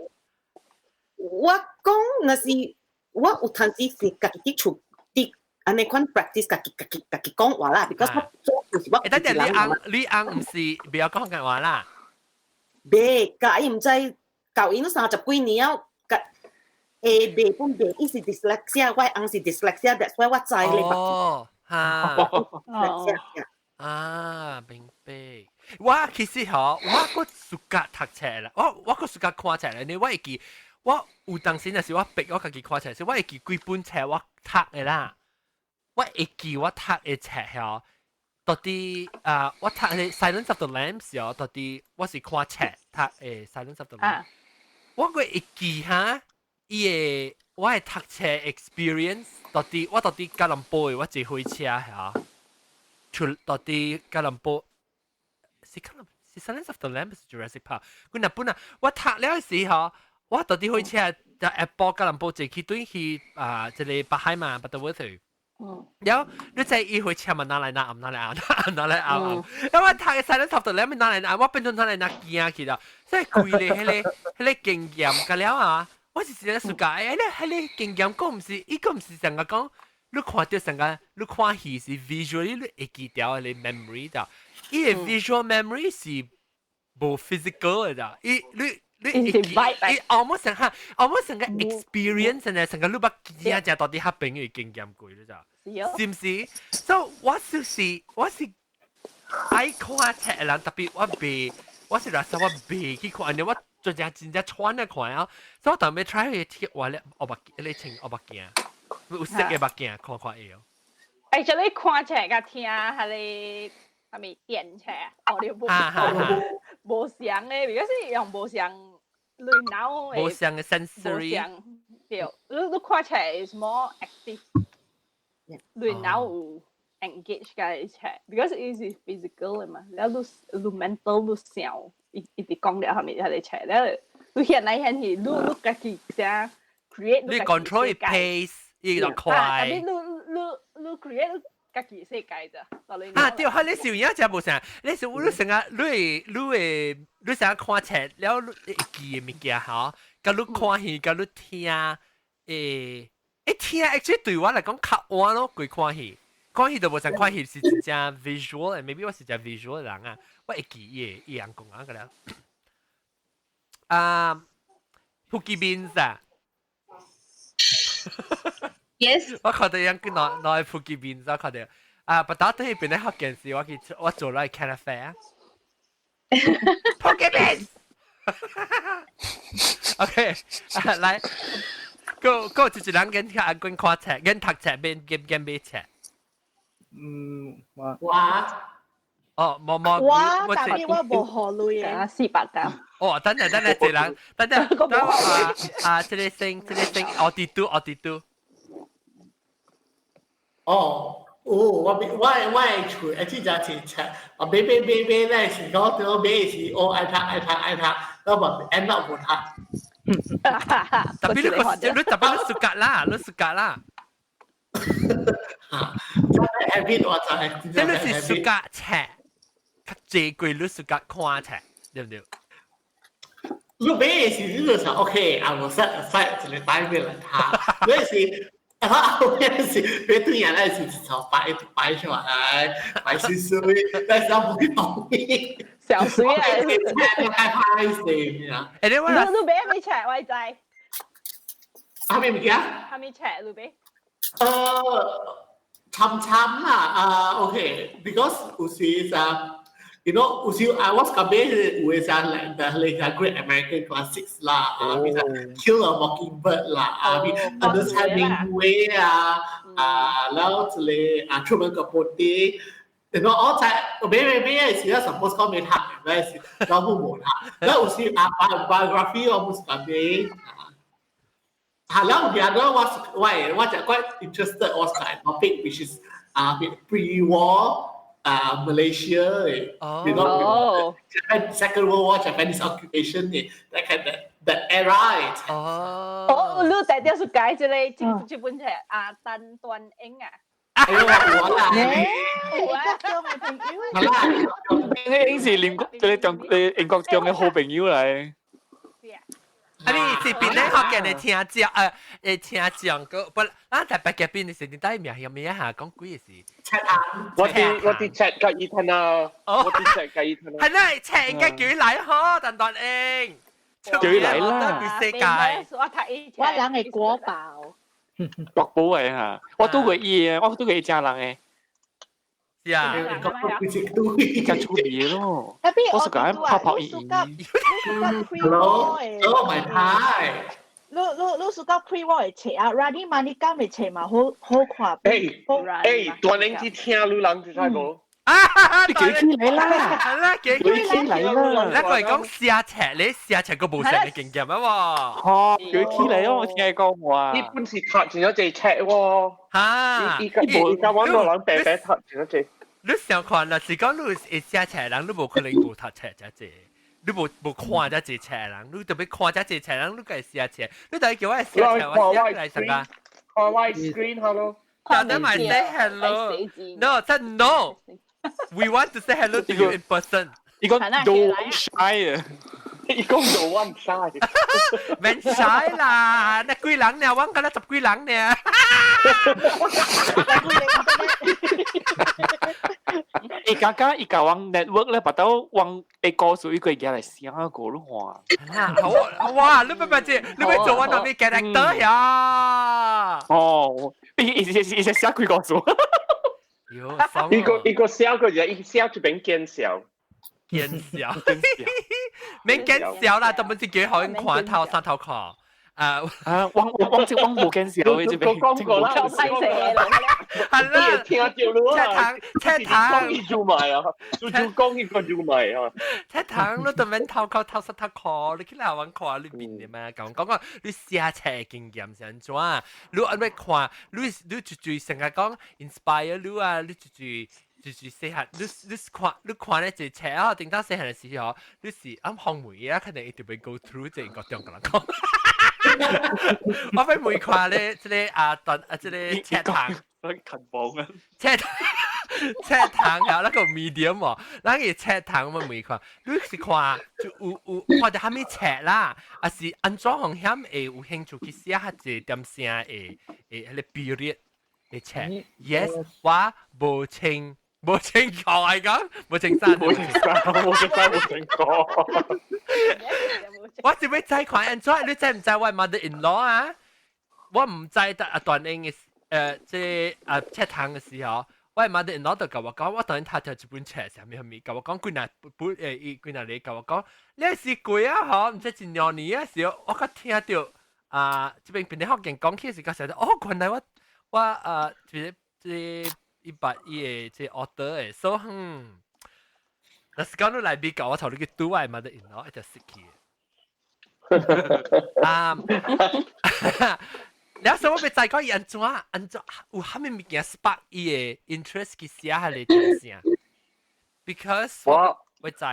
我講若是我有當時是家己佇厝佇按呢款 practice 家己家己家己講話啦，because 我做就是我。欸，等陣你翁你翁毋是袂曉講福建話啦？袂，佮伊毋知教𪜶都30幾年了，佮會袂本袂，伊是 dyslexia，我翁是 dyslexia，that's why 我知你。哦，哈。啊，明白。我其實吼，我閣 suka 讀冊啦，我閣 suka 看冊啦，你我會記，我有當時若是我逼我家己看冊，是我會記幾本冊我讀的啦。我會記我讀的冊吼，到底啊，我讀的《Silence of the Lambs》哦，到底我是看冊讀的《Silence of the Lambs》。我閣會記哈，伊的我的讀冊 experience，到底我到底吉隆坡的我坐火車嚇，出到底吉隆坡是吉隆是《Silence of the Lambs》 Jurassic Park。佢若本啊，我讀了時吼，我到底火車就 airport 吉隆坡坐去對去啊，這個北海嘛，Butterworth。了，你知伊火車嘛？拿來拿暗，拿來暗，拿來暗暗。因為讀《Silence of the Lambs》拿來拿，我變做拿來拿驚去了。所以規個彼個經驗，佮了啊，我是真正 suka，欸，彼個經驗，閣毋是，伊閣毋是成個講，你看著成個，你看戲是 visually 你會記著彼個 memory 的，伊個 visual memory 是無 physical 的，伊你。你會記，伊 almost 成下，almost 成個 experience 呢，成個你捌驚只到底彼朋友經驗過你知？是毋是？所以我就是我是愛看冊的人，特別我袂，我是來說我袂去看，我真正真正穿來看啊。所以我當欲 try 去貼我咧，烏目鏡，你穿烏目鏡，有色的目鏡看看會哦。Actually 看冊佮聽，彼个啥物電冊，audio book，無相的，because 是用無相類腦的，無相的 sensory，無相對，你看冊 is more active，類腦有 engage 佮冊，because it is physical 的嘛，了你 mental 你想，伊直講了啥物彼個冊，了你現來現去，你家己啥 create，你 control pace，伊就快。啊，但你 create 家己世界咋？啊，對，哈！你是有影真無啥，你是你成日你會成日看冊了，你會記的物件吼，佮你看戲，佮你聽，聽，actually 對我來講較晚咯，過看戲，看戲就無像看戲是真正 visual，maybe 我是真 visual 的人啊，我會記伊伊人講啊個了。啊，福建面啊。 Yes。我看到人佢拿拿福建面，我看到啊，不打對邊咧學件事，我去我做來咖啡啊。福建面。OK，來，個個就是人跟看跟看冊，跟讀冊，邊跟跟買冊。嗯，我我哦，冇冇，我但係我無學類嘅，四百間。哦，等陣等陣，一人，等陣，等啊啊，這個聲，這個聲，奧迪都，奧迪都。哦，有我的厝，一真正是冊，我買買買買咧是講對我買是我愛讀愛讀愛讀，我嘛 end up 無讀。 Tapi 你個你特別你 suka 啦，你 suka 啦。嚇，habit 我就係。即你是 suka 冊，較濟過你 suka 看冊，對唔對？你買的時你就想 OK，I will set aside 一個 time 來讀，你是。啊！我是別對人咧是一頭擺擺出來，擺水水，但是我無去動。小水啊！太歹勢啊！欸，你我你買咩冊？我知。啥物物件？啥物冊你買？參參啦，啊，OK，because 有時就，有時啊，我感覺有的時 like the like Great American Classics 啦，啊，比如 Kill a Mockingbird 啦，啊，比 Ernest Hemingway 啊，啊，然後這個啊，Truman Capote，我在我買買買的時，suppose 講沒讀，但是老母無讀，然後有時啊，biography 我唔是感覺。啊，然後第二個我就 quite interested 我係 topic which is 啊 pre-war 啊 Malaysia ，Japan Second World War Japanese occupation 嘅 that kind of that era。哦。哦，你代表是解這個這本冊啊，陳端英啊。哎呦，我啦，我中嘅朋友。好啦，英是英國你中你英國中嘅好朋友嚟。啊！你是邊咧學嘅？你聽講誒，聽講個不？啊，台北嘅邊你是你帶名有咩啊？講鬼事。我啲 chat 甲伊聽啊，我啲 chat 甲伊聽啊。係啦，chat 應該叫佢來嗬，陳端英。叫佢來啦。世界。我人係國寶。國寶嚟嚇，我拄過伊嘅，我拄過伊家人嘅。是啊，較出名咯。我是講泡泡伊。 Hello，哦，my 太。你暑假 pre-war 的冊啊，Radin Manikam 的冊嘛，好好看。欸欸，大玲去聽你人知影無？啊！你叫佢起來啦，係啦，叫佢起來啦。那個係講寫冊，你寫冊個無成嘅經驗啊喎。哦，叫佢起來哦，我聽佢講話。伊本是讀真濟冊喎。嚇！伊伊伊甲阮老人白白讀真濟。你想看啦，是講你會寫冊人，你無可能無讀冊遮濟。你無看遮濟冊人，你特別看遮濟冊人，你該寫冊。你大叫我寫冊，我寫來啥個？看我 screen 好咯。叫them I say hello. No, 真 no. We want to say hello to you in person. 伊講 don't shy 啊！伊講 don't want shy。免 shy 啦，那幾人呢？我敢若十幾人呢。伊剛剛伊甲阮 network 咧，把到阮會告訴伊個嘢來寫個你看。好哇！你別別這，你別做我那邊 character 呀。哦，伊伊寫幾個字。伊個寫個嘢，伊寫一邊見笑。見笑，免見笑啦，根本是叫好人看頭三頭看。啊啊！我我我這我無見笑嘅，這邊講過啦，係啦，聽到咯，車糖車糖，講伊就買啊，就就講伊個就買啊。車糖你都免偷靠偷實偷靠，你去哪揾看你邊嘅嘛？講講講你寫冊經驗是按怎？你按咩看？你你就就成日講 inspire 你啊，你就就。就是細漢，你你看你看咧一冊啊，頂到細漢的時候，你是按方梅啊，肯定一定會 go through 這個中國人講。我欲問看咧，這個啊段啊，這個冊堂，近網啊，冊冊堂啊，那個 medium 哦，咱個冊堂我問看，你是看就有有看著啥物冊啦，還是按怎風險會有興趣去寫較濟點聲的的彼個 period 的冊？Yes，我無清。無清楚嚟講，無清衫，無清衫，無清衫，無清楚。我是欲知看按怎，你知毋知我 mother in law 啊？我毋知得啊，段英的這啊冊堂的時候，我 mother in law 就共我講，我當然讀著一本冊，啥物啥物，共我講幾若本伊幾若日共我講，你是過啊吼，毋知一兩年啊時候，我閣聽著啊，這邊邊啲福建講起時，較想哦，原來我我啊，這個這伊捌伊的這 author 的，所以嗯，若是講你來美國，我頭你去拄我 mother in law，一直識去。啊，了所以我欲知講伊按怎按怎有啥物物件 spark 伊的 interest 去寫彼个東西？Because 我我知，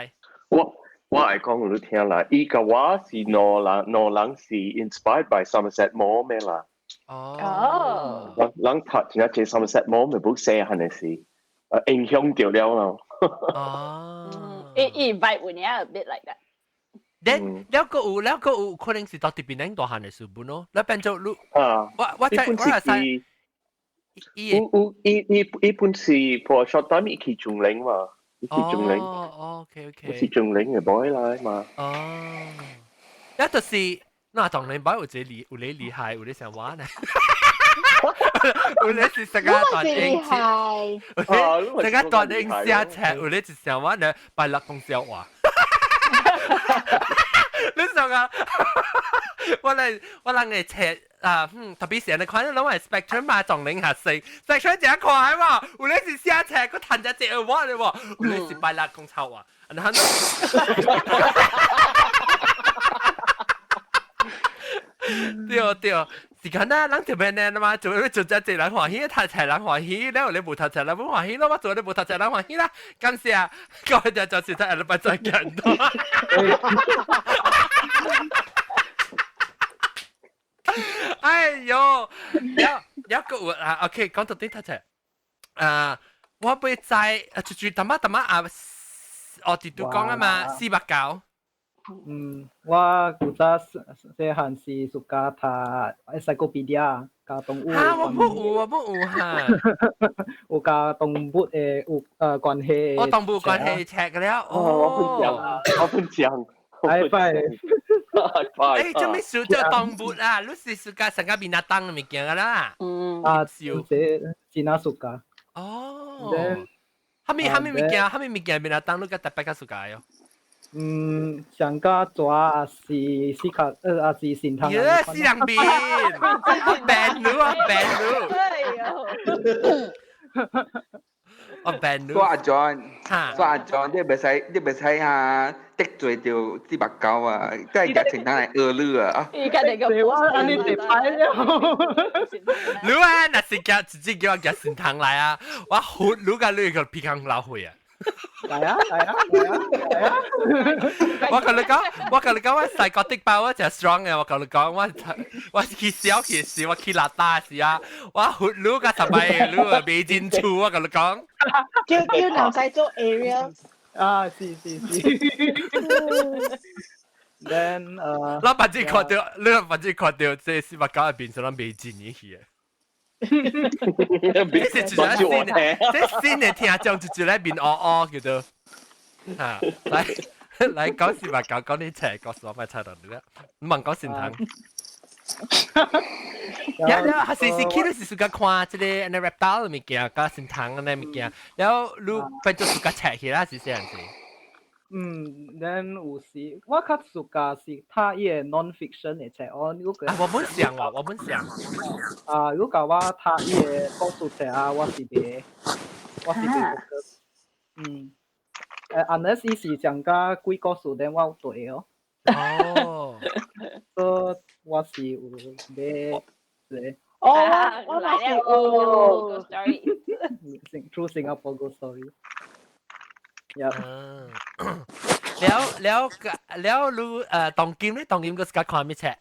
我我會講予你聽啦，伊共我是兩人兩人是 inspired by Somerset Maugham 的啦。哦，人人讀真正濟 Somerset Maugham 的 book 細漢的時，影響著了咯。哦，伊伊 vibe 有影 a bit like that。 Then 了個有了個有可能是到這邊咱大漢的書本咯，你變做你啊，我我知我係知。有有伊伊伊本是 for short time 伊去中嶺嘛，伊去中嶺。哦，OK OK。是中嶺的 boy 來嘛。哦，一就是那當然擺有一個厲有咧厲害，有咧想玩呢。有咧是成個大英，成個大英寫冊，有咧是想玩呢，拜六講笑話。你想啊？我來我人會冊啊，嗯，特別是你看攏係 spectrum 嘛，撞零下四，spectrum 真快喎，有咧是寫冊，閣彈一隻我咧喎，有咧是拜六講臭話，然後對對，時間啊，人特別呢嘛，做做這濟人歡喜，讀冊人歡喜，了後你無讀冊人無歡喜咯，我做你無讀冊人歡喜啦，感謝各位就就是睇下禮拜再見。哎喲，了了個有啊，OK，講到底讀冊，啊，我欲知啊，就就淡仔淡仔啊，哦，直都講啊嘛，四百九。嗯，我古早細漢時 suka 讀 encyclopedia 佮動物。哈，我無有，我無有哈。有佮動物的有關係。我動物關係冊了。哦，我分享，我分享。拜拜。欸，做咩事做動物啊？你是 suka 成個 binatang 的物件啦？嗯。啊，這真正 suka。哦。啥物啥物物件？啥物物件 binatang 你較特別較 suka 喲？嗯，上加蛇也是四卡，也是神通。耶，死人面，我病你啊，病你。我病你。說阿 John，說阿 John，你袂使，你袂使哈得罪著四百九啊，即係夾成單來惡你啊。伊家己個我按呢地擺了。你啊，若是夾直接叫我夾神通來啊，我活你共你個鼻孔流血啊！來啊來啊來啊來啊！我共你講，我共你講，我細個的包我真 strong 的，我共你講，我我去小去時，我去垃圾時啊，我活擼甲十擺擼啊，袂進厝，我共你講。叫叫男仔做 area。啊，是是是。Then 咱反正看著，你反正看著，這四百九入邊是咱袂進去的。這是一個新的，這新的聽眾就就來面烏烏叫做，嚇，來來講四百九，講你冊，講什麼冊到你啦？唔問講神堂。了了，還是是去你是 suka 看這個按呢 reptile 的物件，佮神堂按呢物件，了你變做 suka 冊起來是啥樣子？嗯，then 有時我較 suka 是讀伊个 non-fiction 的冊，哦，如果啊，我本想啊，我本想。啊，如果我讀伊个故事冊啊，我是袂 focus。嗯，unless 伊是講甲鬼故事，then 我對哦。哦。所以我是有買這個。哦，我嘛是有 story。 True Singapore Ghost Story。Yeah. 了了了，你當今咧，當今個是看咩冊？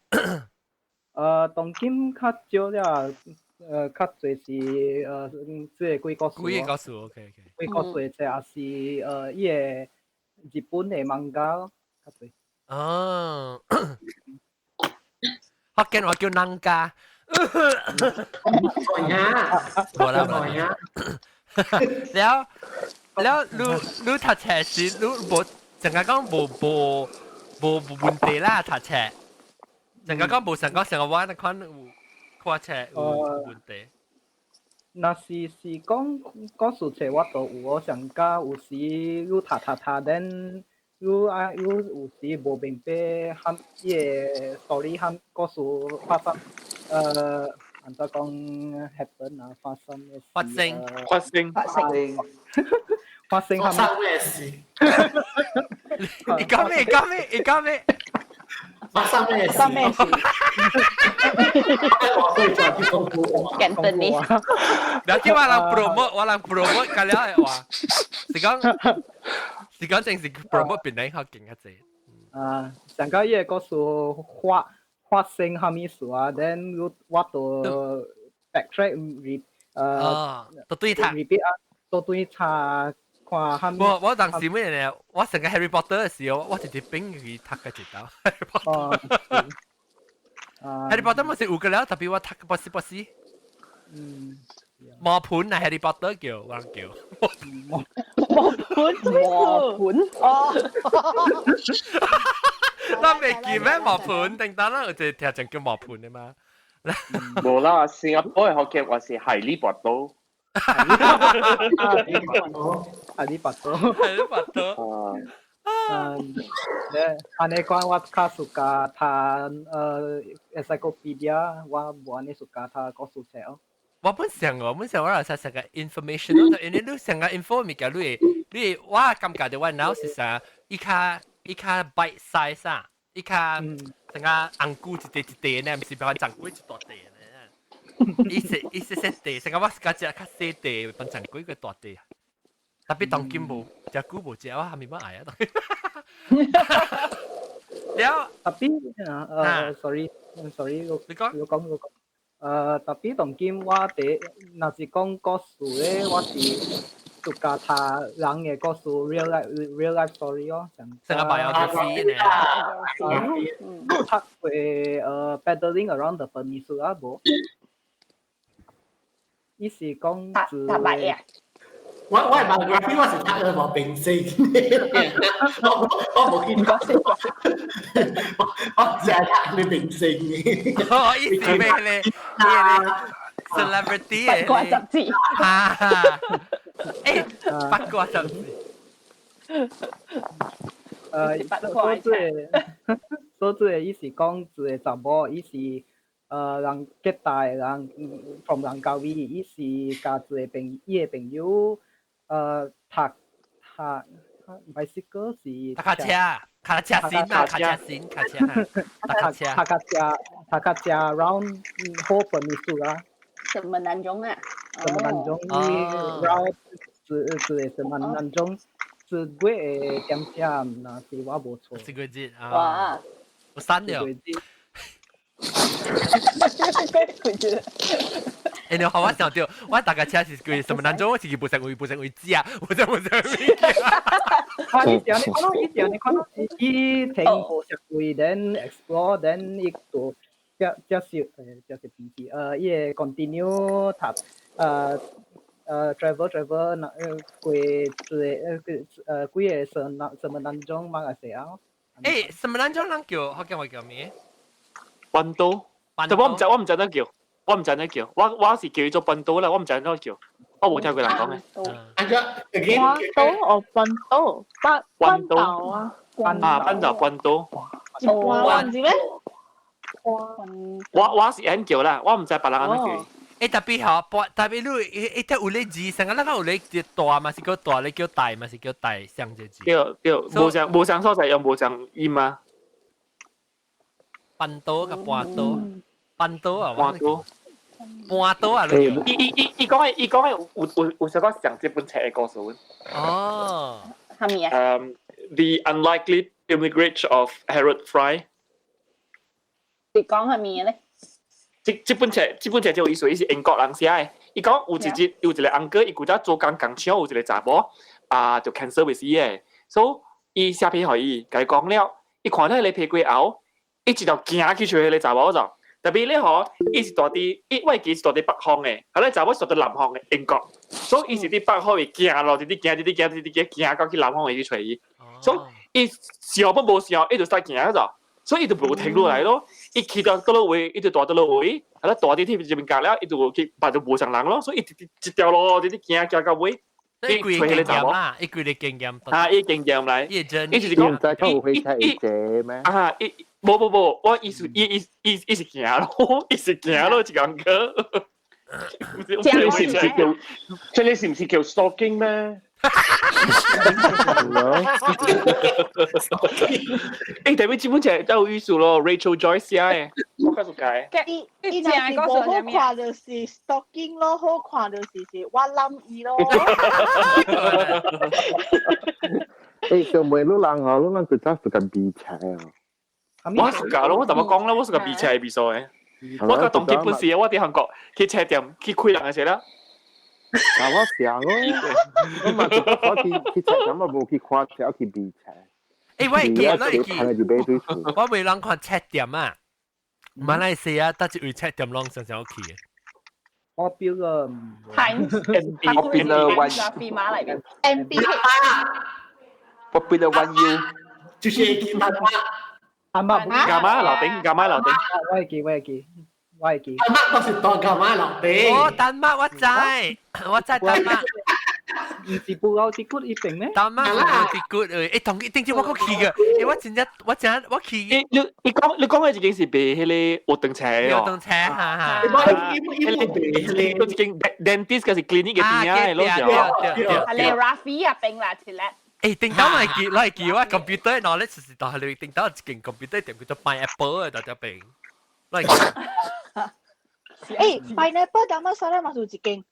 當今較少了，較濟是這個鬼故事。鬼故事，OK OK。鬼故事的冊，也是伊個日本的漫畫較濟。哦，福建話叫南家。無啦無啦。了了，你讀冊時，你無淨係講無無無無問題啦，讀冊。淨係講無成講成個我那款有看冊有問題。若是講故事冊，我都有哦，上加有時你讀讀讀，then 你啊你有時無明白含伊個 story 含故事發生，按怎講 happen 啊，發生的事。發生。發生。發生。發生。發生咩事？你講咩？講咩？你講咩？發生咩事？發生咩事？我會轉去中國話。簡單啲。了解我人 promote，我人 promote 個了的話，是講正是 promote 變得較勁一濟。啊，上個伊個故事發生啥物事啊？then 我都 backtrack re 都對讀 repeat 啊，都對查看啥物。我當時咩咧？我成個 Harry Potter 的時候，我直接冰去讀個一道 Harry Potter。Harry Potter 咪是有個了，特別我讀個不是不是。魔盤啊，Harry Potter 叫我叫。魔盤，魔盤哦。咱未記咩魔盤？定當啦，有一個聽講叫魔盤的嘛。無啦，新加坡的福建話是海利波多。哈利波特，哈利波特。嗯，咧，按呢講我較 suka 讀encyclopedia，我無按呢 suka 讀故事冊哦。我本想我本想我係成個 information 咯，因為你成個 info 物件，你會我感覺到我腦是啥，伊較 bite size 啊，伊較成個紅菇一塊一塊呢，毋是比較長骨一大塊呢。伊細伊細細塊，成個我是較食較細塊，比長骨個大塊。特別當今無食久無食，我還未乜愛啊。了，特別sorry，sorry，你講，我講我講。特別當今我佇，若是講故事咧，我是 suka 讀人的故事，real life story 哦，成個 biography 呢。讀過Paddling Around the Peninsula 無？伊是講讀捌啊？我 biography 我是讀了無明星，我無見過，我淨係讀啲明星嘅。哦，伊是咩咧？咩咧？celebrity 八卦雜誌。啊！八卦雜誌。所做的伊是講一個查某，伊是人吉大的人，from 蘭卡威，伊是佮一個朋伊的朋友讀讀 bicycle 是踏跤車，跤車先啊，跤車先，跤車，踏車，踏跤車，踏跤車 round whole peninsula。什麼南中啊？什麼南中？伊 round 一一個什麼南中？一月的點點，若是我無錯。一個月啊！哇！我刪了。月。欸，你好，我想到，我大概車是幾什麼南中，我是無成為無成為知啊，無成無成為。啊，伊是按呢看咯，伊是按呢看咯，伊停無十位，then explore，then 伊就這這是這是脾氣，伊會 continue 讀，travel travel 那過一個幾個什南什麼南中馬來西亞。欸，什麼南中人叫福建話叫咩？半島。但我毋知，我毋知怎叫，我毋知怎叫，我是叫伊做半島啦，我毋知怎叫。我冇聽過人講嘅。啊個 again 關島哦，半島，半半島啊，啊，半島半島。一半唔是咩？我是按叫啦，我唔知別人按怎叫。欸，特別吼，特別你一一有咧字，成個那個有咧字大嘛是叫大，你叫大嘛是叫大，上隻字。對對，無相無相所在用無相音啊。半島佮半島，半島啊，半島。半島啊！伊伊伊伊講嘅，伊講嘅有有小可上這本冊嘅故事。哦，係咪啊？ The Unlikely Pilgrimage of Harold Fry。你講係咩咧？這這本冊這本冊就有意思，伊是英國人寫嘅。伊講有一日有一個 uncle，伊古早做工工廠有一個查某啊，就 cancer 未死嘅，所以伊寫批予伊，共伊講了，伊看到彼個批過後，伊一條行去揣彼個查某就。特別咧嗬，伊是住佇，伊我會記是住佇北方嘅，後來查某是住佇南方嘅英國，所以伊是佇北方會行路，直直行，直直行，直直行，行到去南方會去揣伊。所以伊想不無想，伊就使行咗，所以伊就無停落來咯。伊去到佗落位，伊就蹛佗落位，後來蹛佇天這邊隔了，伊就去別就無啥人咯，所以伊一條路直直行行到尾。伊規個經驗啦，伊規個經驗。啊，伊經驗來，伊真。伊就是講，唔知佢有去睇者咩？啊，伊無無無，我意思伊伊伊伊是行咯，伊是行咯，一個個。這個是唔是叫？這個是唔是叫 stalking 咩？欸，特別基本上都有意思咯，Rachel Joyce 寫嘅，我告訴解。伊伊若是無好看就是 stalking 咯，好看就是是我諗伊咯。欸，小妹，你人哦，你人佢真是個比菜啊！我是個咯，我怎麼講咧？我是個比菜比數嘅。我個當基本時，我佇韓國去車店去開人嘅時啦。啊，我想咯，我嘛是我去去菜店，我無去看冊，我去比菜。欸，我會記，我會記，我袂人看冊店啊。馬來西亞搭一位冊店攏常常去嘅。 Popular Times Popular One 馬嚟嘅 M B Popular One U 就是其他阿媽，伽馬樓頂，伽馬樓頂。我會記，我會記，我會記。阿媽都是當伽馬樓頂。哦，丹麥我知，我知丹麥。唔是布歐迪骨一邊咩？丹麥布歐迪骨誒，欸，同一定我閣去嘅，欸，我真正我真我去。你你講你講嘅這間是賣彼個活動車哦。活動車，哈哈。伊伊伊嗰一間 dentist 嗰是 clinic 嘅邊啊，攞上。對對對。係你 Rafi 啊，邊啦，一粒。欸，頂頭咪記，來記我 computer knowledge 是到係頂頭一間 computer 店叫做 Pineapple 嘅，到這邊。來記。欸，Pineapple Damansara 嘛是有一間。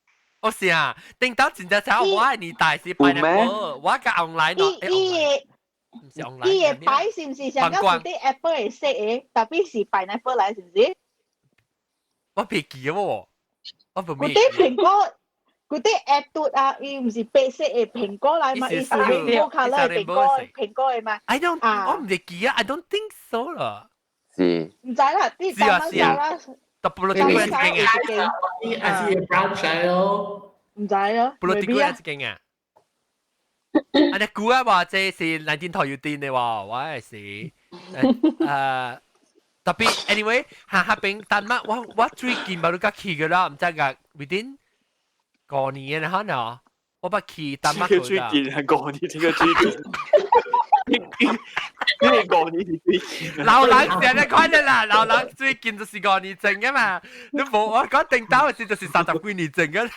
哦是啊，頂頭真正像我的年代是 Pineapple，我甲 online 伊伊個伊個牌是毋是上個是啲 Apple 的色的，特別是 Pineapple 來是毋是？我袂記喎，我無嗰啲蘋果。嗰啲 Apple 啊，伊毋是白色的蘋果來嘛，伊是 rainbow colour 的蘋果蘋果的嘛。 I don't，我毋會記啊，I don't think so 啦。是。毋知啦，啲 Damansara。特布羅蒂古一間啊，伊還是 branch 來咯。毋知咯。布羅蒂古一間啊。啊！你估啊話這是南京頭有店的喎，我係是特別 anyway，下下邊丹麥我我最近冇都去過啦，毋知個 within 5年嘅可能，我捌去丹麥過。最近係5年，這個最近。你5年是最近。老人成日看的啦，老人最近就是5年前嘅嘛。你無我講定到時就是30幾年前嘅啦。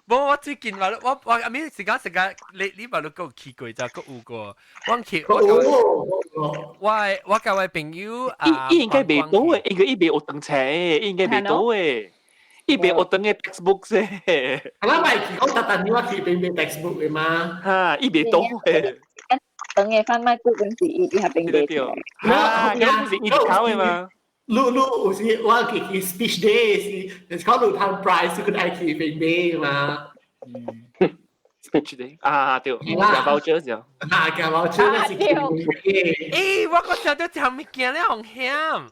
無我最近話我我阿咪時間時間，你你嘛都閣有去過就閣有過。我去我我我共我朋友啊，伊應該袂倒的，應該伊袂學堂冊，應該袂倒的。伊袂學堂的 textbook 啫。啊，我咪去講特特你我去邊買 textbook 的嘛？哈，伊袂倒的。等嘅販賣機嗰時，伊佇遐邊買對。啊，嗰是伊考的嘛？你你有時我去去 speech day 是，就是講你談 prize 佢愛去邊買嘛？ speech day 啊，對，加 voucher 就。啊，加 voucher 那是去欸，我閣想著一項物件咧，風險。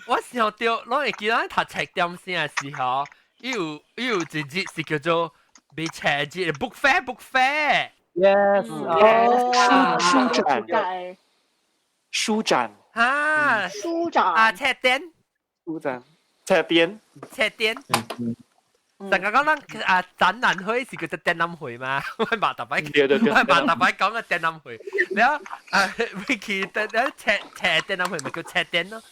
我想到，攏會記得讀冊點聲的時候，伊有伊有一日是叫做買冊日，book fair book fair。 Yes。書書展。書展。啊。書展。啊，冊展。書展。冊店。冊店。成日講咱啊展覽會是叫做展覽會嘛，我嘛特擺，我嘛特擺講個展覽會，然後啊會去得了冊冊展覽會咪叫冊店咯，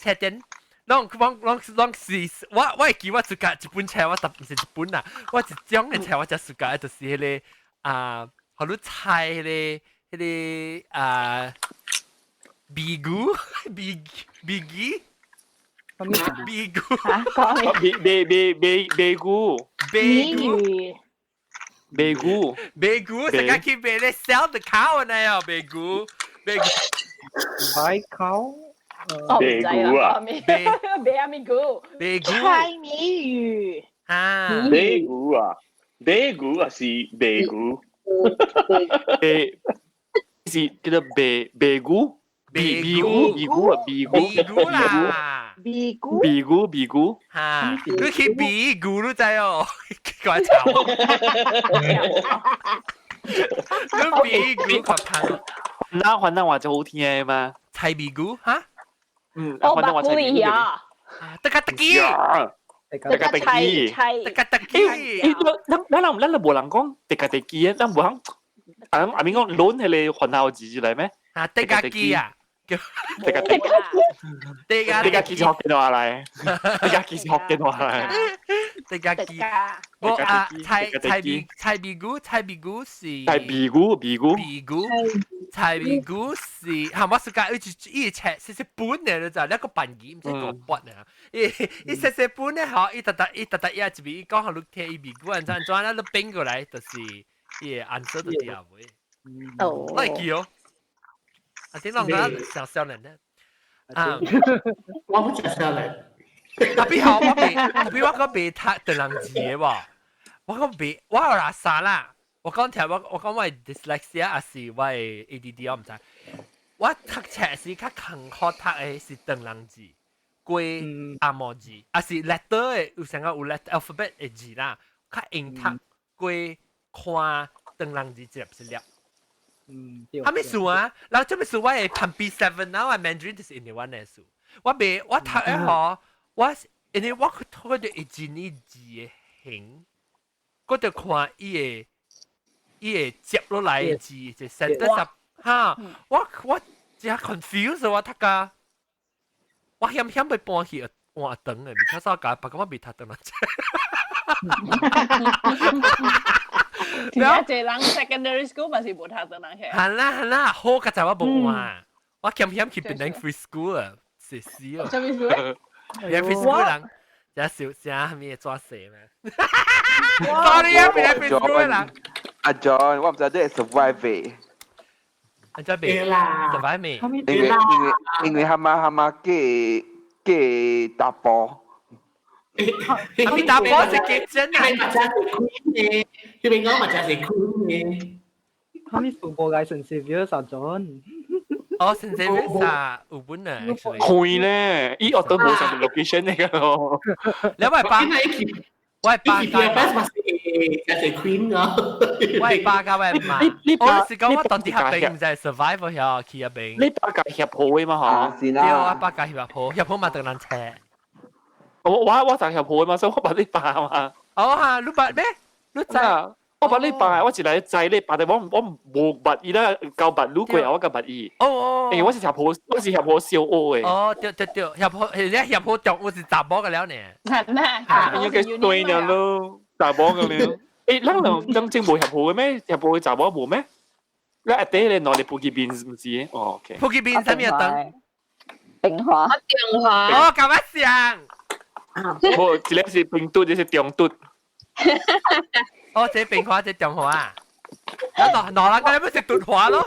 冊店。攏攏攏攏是，我我會記我自家一本冊，我特毋是一本啦，我一種的冊我才自家就是彼個啊，予你猜彼個彼個啊，米糊米米記。米糊，米米米米米糊，米糊，米糊，米糊，成日去賣咧 sell the cow 呢哦，米糊，米糊，買 cow。米糊啊，米啊米糊，米糊，猜謎語啊，米糊啊，米糊還是米糊？米是叫做米米糊。米米糊米糊啊米糊米糊啦，米糊米糊米糊，哈，你去米糊你知哦，怪吵。你米糊較香。那雲南話就好聽的嘛？菜米糊哈？嗯，哦，雲南話菜米糊。得個得記，得個得記，得個得記。咱咱咱咱無人講得個得記，咱無人。啊，阿明講攏係個雲南字來咩？啊，得個記啊！得個得得個得個記是福建話來，得個記是福建話來。得個記，無啊，菜菜米菜米糊菜米糊是菜米糊米糊米糊菜米糊是，哈，我是講伊一冊細細本的，你知，兩個半字，毋是個筆啊。伊伊細細本的吼，伊特特伊特特伊一邊伊講予你聽伊米糊按怎按怎，咱你變過來就是伊的 answer 就對尾。哦，我會記哦。啊，點講講上少年呢？啊，我不食少年。特別好，我袂，特別我講袂讀唐人字的喎，我講袂，我有垃圾啦。我講聽我我講我 dyslexia 還是我的 ADD 我毋知。我讀冊時較艱苦讀的是唐人字，過紅毛字，還是 letter 的有成個有 letter alphabet 的字啦，較用讀過看唐人字一粒一粒。啥物事啊？然後這物事我會 Primary 7 啊，我 Mandarin 就是因為我的事。我袂我讀的吼，我因為我睇到一字一字的形，我就看伊的伊會接落來的字，就 sentence 哈，我我真 confuse 我讀甲，我險險欲搬去換長的，because 我甲別個我袂讀唐人字。然後這人 secondary school 嘛是無讀唐人嘅。係啦係啦，好個就我無換，我險險去變成 free school 啊，是死哦。啥物事？變 free school 人，這小聲咩抓死咩？Sorry 啊，變 free school 人。阿 John，我毋知你會 survive 未？阿 John 未啦，survive 未？因為因為因為他媽他媽嫁嫁查埔。阿咪查埔是結真啊！嘛真是 queen 嘅，這邊講嘛真是 queen 嘅。他們數無個聖 Xavier 啥 John？哦，聖 Xavier 啥有本啊？開咧，伊學都無上 location 嚟個咯。你我係爸，我係爸家，嘛是真是 queen 咯。我係爸家，我係媽。我是講我當地合併唔係 survive 遐去入邊。你爸家協會嘛嗬？對，我爸家協會，協會嘛當人車。我我我就協會嘛，所以我捌你爸嘛。哦哈，你捌咩？你知？我捌你爸，我一來知你爸，但我我無捌伊啦，交捌愈過後我較捌伊。哦哦。因為我是協會，我是協會小學的。哦，對對對，協會，而且協會中我是查某個了呢。係咩？應該對了咯，查某個了。誒，咱兩真正無協會咩？協會查某無咩？你阿弟咧，攞嚟普吉邊唔知？哦，OK。普吉邊啥物燈？平華。中華。哦，咁啊像。無，一個是平嘟，一個是中嘟。哦，這平華，這中華啊！嗱嗱，嗱，你咪是敦華咯？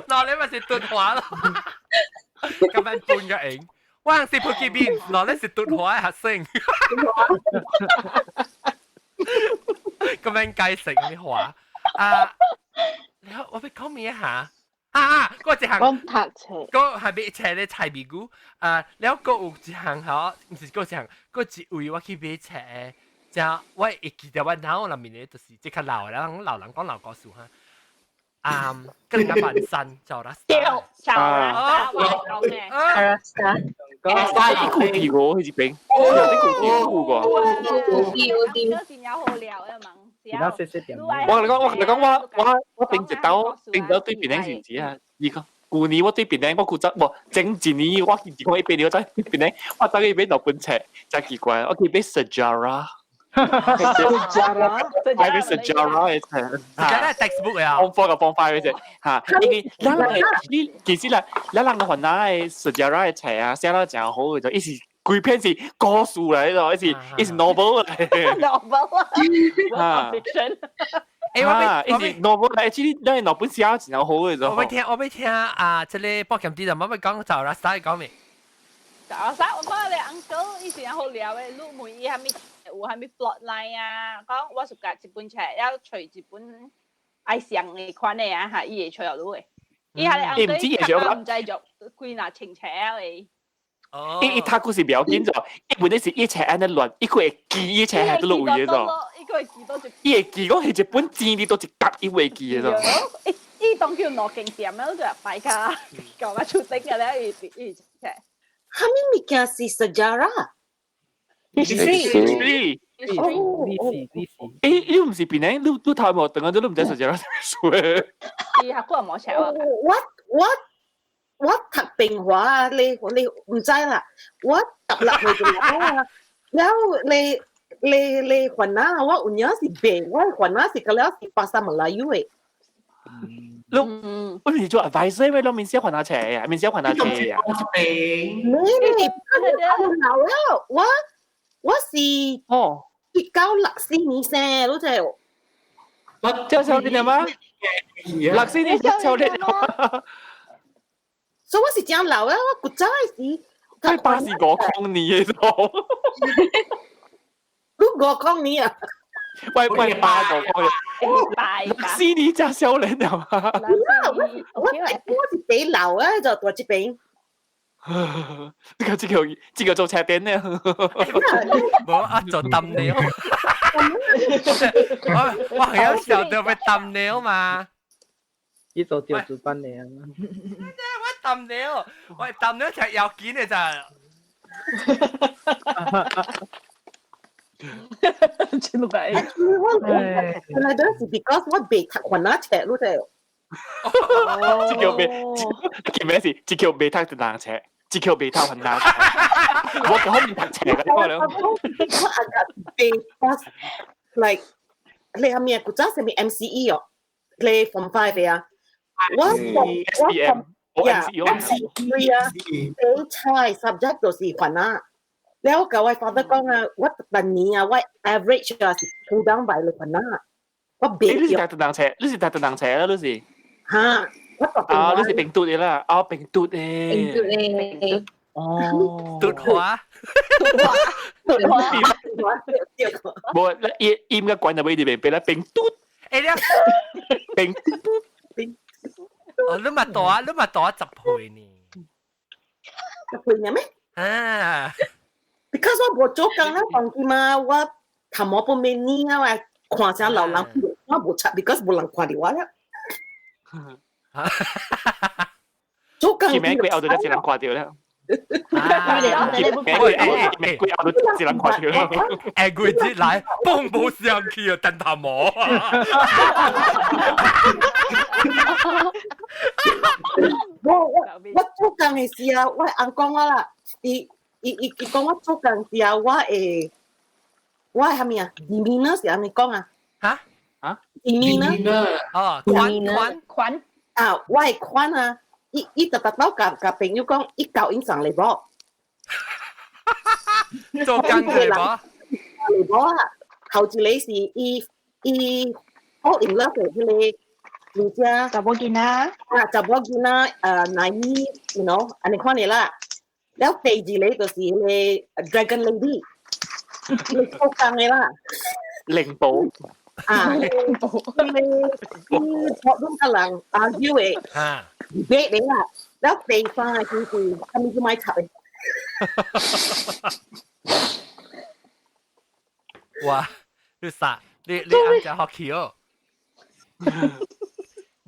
嗱，你咪是敦華咯？咁樣半個影，我係是福建邊，嗱你是敦華嘅學生。咁樣解釋啲話啊！你我俾講咩下？啊！嗰一項，講讀冊，嗰係買冊咧菜米糊啊，了閣有一項吼，毋是閣一項，閣一位我去買冊，就我會記得我腦內面咧，就是這較老的，人老人講老故事哈。啊，跟人家萬山就啦。對，就啦，我講嘅。啊，啊，伊舊提過，佢這邊，有啲舊提過。有啲有啲。真好料嘅嘛。我同你講，我同你講，我我我頂一刀，頂一刀對邊是唔啊？伊講舊年我對檳城，我負責無前一年我是講一邊了，在檳城，我走去買兩本冊，真奇怪，我去買 Sejarah。 Sejarah，買 Sejarah 的冊，Sejarah textbook 啊，Form 4 佮 Form 5 的冊，哈，因為咱的你其實啦，咱人番仔的 Sejarah 的冊啊，寫了誠好的，就伊是規篇是故事來的，伊是伊是 novel 來的。 novel 啊，fiction。欸，我伊是 novel 來，其實咱兩本寫誠好的。我欲聽，我欲聽啊！這個保險啲人，我欲講就啦，使講未？就使我講你 uncle 以前好料的，你問伊啥物有啥物 plot line 啊？講我是共一本冊，要揣一本愛上的款的啊，哈，伊會揣予你的。伊下個 uncle 較毋知做幾若千冊的。伊伊讀故事不要緊咗，伊本來是一冊按呢亂，伊閣會記一冊喺佗落位的咗。伊閣會記佗一。伊會記講係一本錢你佗一角，伊會記的咗。伊伊當叫兩間店，都就擺卡，搞我出頂嘅咧，伊伊冊。啥物物件是 sejarah？ History。哦，歷史歷史。欸，你毋是檳城，你你頭毛長啊，你毋知 sejarah 啥物書？伊學過無冊我。我我我讀平華啊，你你毋知啦。我讀落去就啊，了你你你番仔，我有影是白，我番仔是個了是 Bahasa Melayu 的。你我是做 advisor 咩？你免寫番仔冊啊，免寫番仔冊啊。你你你老了，我我是哦，1964年生，你知？這少年嗎？64年少年。所以我是真老啊！我古早時，佢85年的咗。你50年啊？喂喂，85年，64年真少年了嘛？我我我是幾老啊？就蹛這邊。這個這個這個做車店呢？無啊，做 thumbnail。我我係有時候就會 thumbnail 嘛。伊做電子版的啊。我 thumbnail，我 thumbnail 就要緊的咋。真係。我本來都是 because 我袂讀番仔冊，你知？這叫袂，這叫咩事？這叫袂讀人冊，這叫袂讀番仔冊。我根本毋讀冊嘅，我講。我阿個袂 pass like 你係咩？古早係咪 MCE 哦？你 Form 5 啊？我我 MCE 啊，最差 subject 就是番仔。了甲我 father 講啊，我逐年啊，我 average 啊是 pull down by 你番仔。我袂。你是讀人冊，你是讀人冊啦，你是。嚇！我讀啊，你是平讀的啦，啊，平讀的。平讀的。哦。讀華。讀華。讀華。無，伊伊應該管入去入面，變啦平讀。欸，你平讀平。哦，你嘛大，你嘛大10歲呢？10歲爾咩？啊。 Because 我無做工啦，當時嘛，我頭毛本面年啊，我看啥老人，我無插，because 無人看著我啦。做工。前面過後就一人看著啦。玫瑰後都一人看著啦。下個節來，嘣無上去啊，等頭毛。我我我做工的時啊，我翁講我啦，伊伊伊伊講我做工時啊，我會我係啥物啊？demeanor 是按呢講啊？嚇嚇？demeanor 哦，款款款啊，我係款啊！伊伊逐逐擺共共朋友講，伊交𪜶送禮物，做工禮物，禮物啊！頭一個是伊伊 fall in love 的彼個女仔，查某囡仔啊，查某囡仔，naive，you know，按呢款的啦。了第二個就是彼個 Dragon Lady，伊做工的啦。靈寶啊，靈寶，伊伊討論佮人 argue 的，debate 的啦。了第三個就是啥物都莫插的。哇！你啥？你你按只學期哦？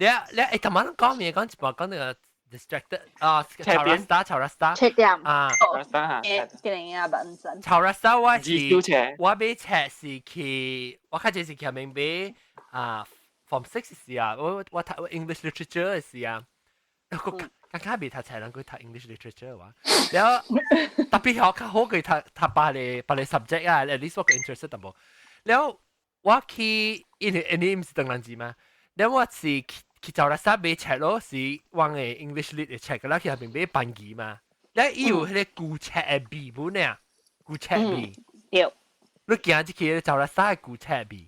你你誒，頭晚講咩？講一半講那個 distracted 啊，炒 rasta 炒 rasta 切點啊，誒，嘅啊，本身炒 rasta 我是我買冊是去，我較濟是去明買啊，form six 時啊，我讀 English literature 時啊，我剛剛未讀冊，人佢讀 English literature 話，然後特別學較好佢讀讀別個 subject 啊，at least 我個 interest 淡薄。然後我去，因為毋是唐人字嘛，然後我是去找啦啥買冊咯，是往個 English lit 的冊，個啦去下邊買班級嘛。然後伊有彼個舊冊的味本呢，舊冊味。對。你行入去找啦啥的舊冊味？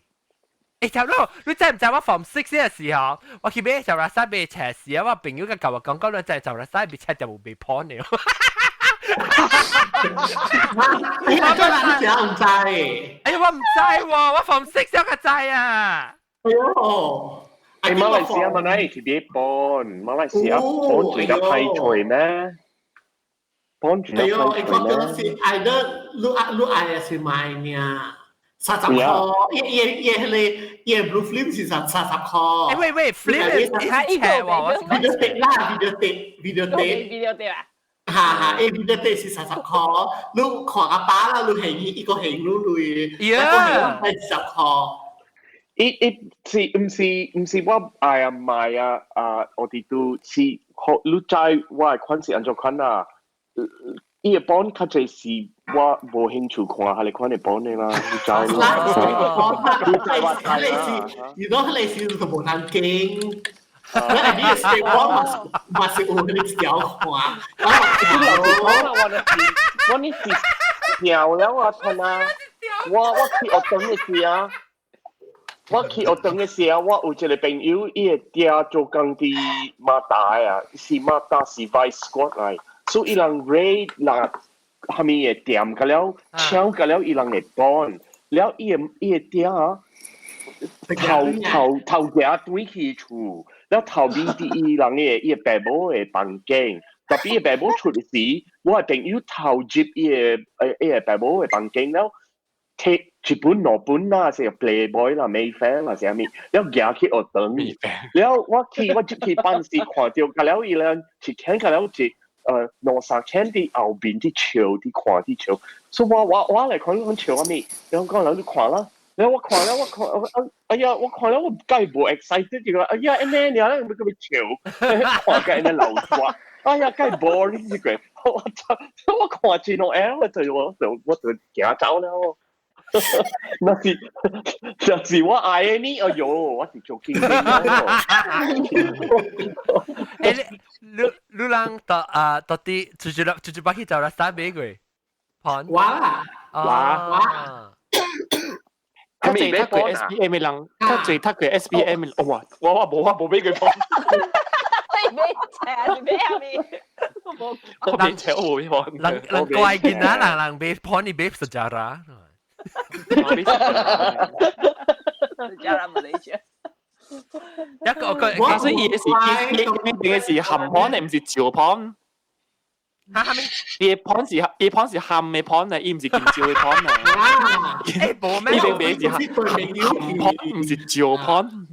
欸，差不多，你知毋知我 form six 的時候，我去買找啦啥買冊時啊，我朋友佮我講講，你知找啦啥買冊就有賣破呢。哎呀，這人真毋知。哎呀，我毋知喎，我 form six 先較知啊。哎喲。喺馬來西亞嘛，乃是別幫，馬來西亞幫最較歹揣咩？幫最較歹揣咩？是 either 你愛是買呢？30塊，伊伊彼個伊個 blue film 是30塊。欸喂喂，film 是冊喎，video tape 啦，video tape，video tape，video tape 啊。哈哈，欸 video tape 是30塊，你看阿爸啦，你還一個還你鐳，一個還20塊。伊伊是毋是我愛啊買啊啊！我哋都是學你知我的款是按怎款啊？伊的本較濟是我無興趣看，彼个款的本的啦，你知啦？你知我知啦。如果彼个是就無通經，我係你是我嘛是有彼个條看。我我你是笑了啊，看啊！我去學堂的時啊。我去學堂的時候，我有一個朋友，伊的爹做工佇馬達的啊，是馬達是 Vice Squad 來，所以伊人 raid 人蝦米的店，甲了搶甲了，伊人會幫，了伊的爹啊，頭頭行轉去厝，了頭尾佇伊人的伊的爸母的房間，特別伊爸母出的時，我的朋友頭入伊的爸母的房間了。摕一本兩本啦，是 Playboy 啦、Mayfair 啦，啥物，了行去學堂，了我去我入去辦事，看著，甲了伊咧是看甲了一兩三千佇後面佇笑，佇看佇笑，所以我來看講笑啥物，然後講了你看啦，然後我看了我看我哎呀，我看了我梗無 excited 就講，哎呀，按呢爾咧，欲閣欲笑，看甲按呢流汗，哎呀，梗 boring 這個，我看真落下，我就行走了。若是我愛的呢，哎喲，我是做經典。欸，你人到啊到底就是把去找啦啥買過？盤。我啦，我。較濟讀過 SPM 的人，較濟讀過 SPM 的，哇！我無買過盤。你買冊，你買啥物？我買冊，我無買盤。人乖囡仔，人買盤，你買 sejarah。 Sejarah Malaysia。一個個，其實伊是伊伊是鹹盤的，毋是椒盤。哈哈咩？伊盤是鹹的盤呢，伊毋是金椒的盤呢。欸，無咩？伊明明是鹹盤，毋是椒盤。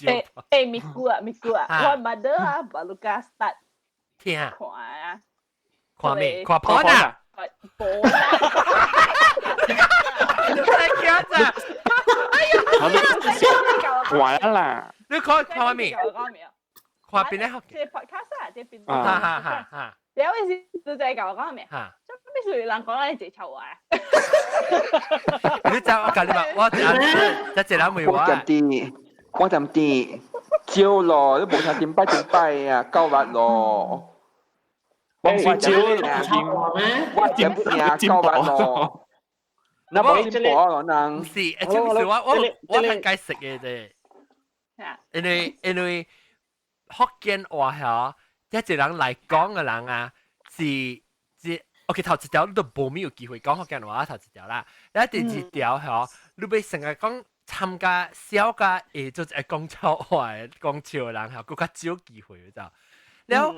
欸欸，咪姑啊，咪姑啊，我 mother 啊，baru start 聽看啊，看咩？看盤啊？無啦！太驚咋！哎呀！看啦！你看看咩？看邊個？這 podcast 啊，這邊。哈哈哈！哈。了意思就係教我講咩？哈。做咩事人講你這臭話？你知我教你嘛？我一一人問我。我踮佇少咯，你無聽頂擺頂擺啊，9月咯。我是少我點聽9月咯。那無進步咯，人。是，就是我很該食的啫。因為福建話嚇，一個人來講的人啊，是 OK 頭一條你都無咩有機會講福建話，頭一條啦。然後第二條嚇，你欲成日講參加小家會做一個講笑話的講笑的人嚇，閣較少機會知道。然後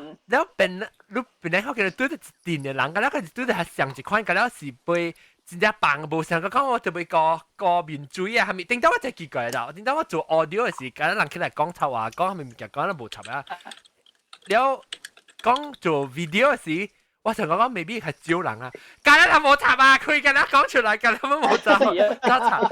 變你變來福建對著一陣的人，佮了佮是對著較像一款，佮了是被一真正放無想講我特別個個面水啊，係咪？頂到我真奇怪啦，頂到我做 audio 嘅時間，人起來講臭話，講係咪物件講得無插啊？了講做 video 嘅時，我想講講未必係招人啊，今日他冇插啊，佢今日講出來，今日冇插，插了。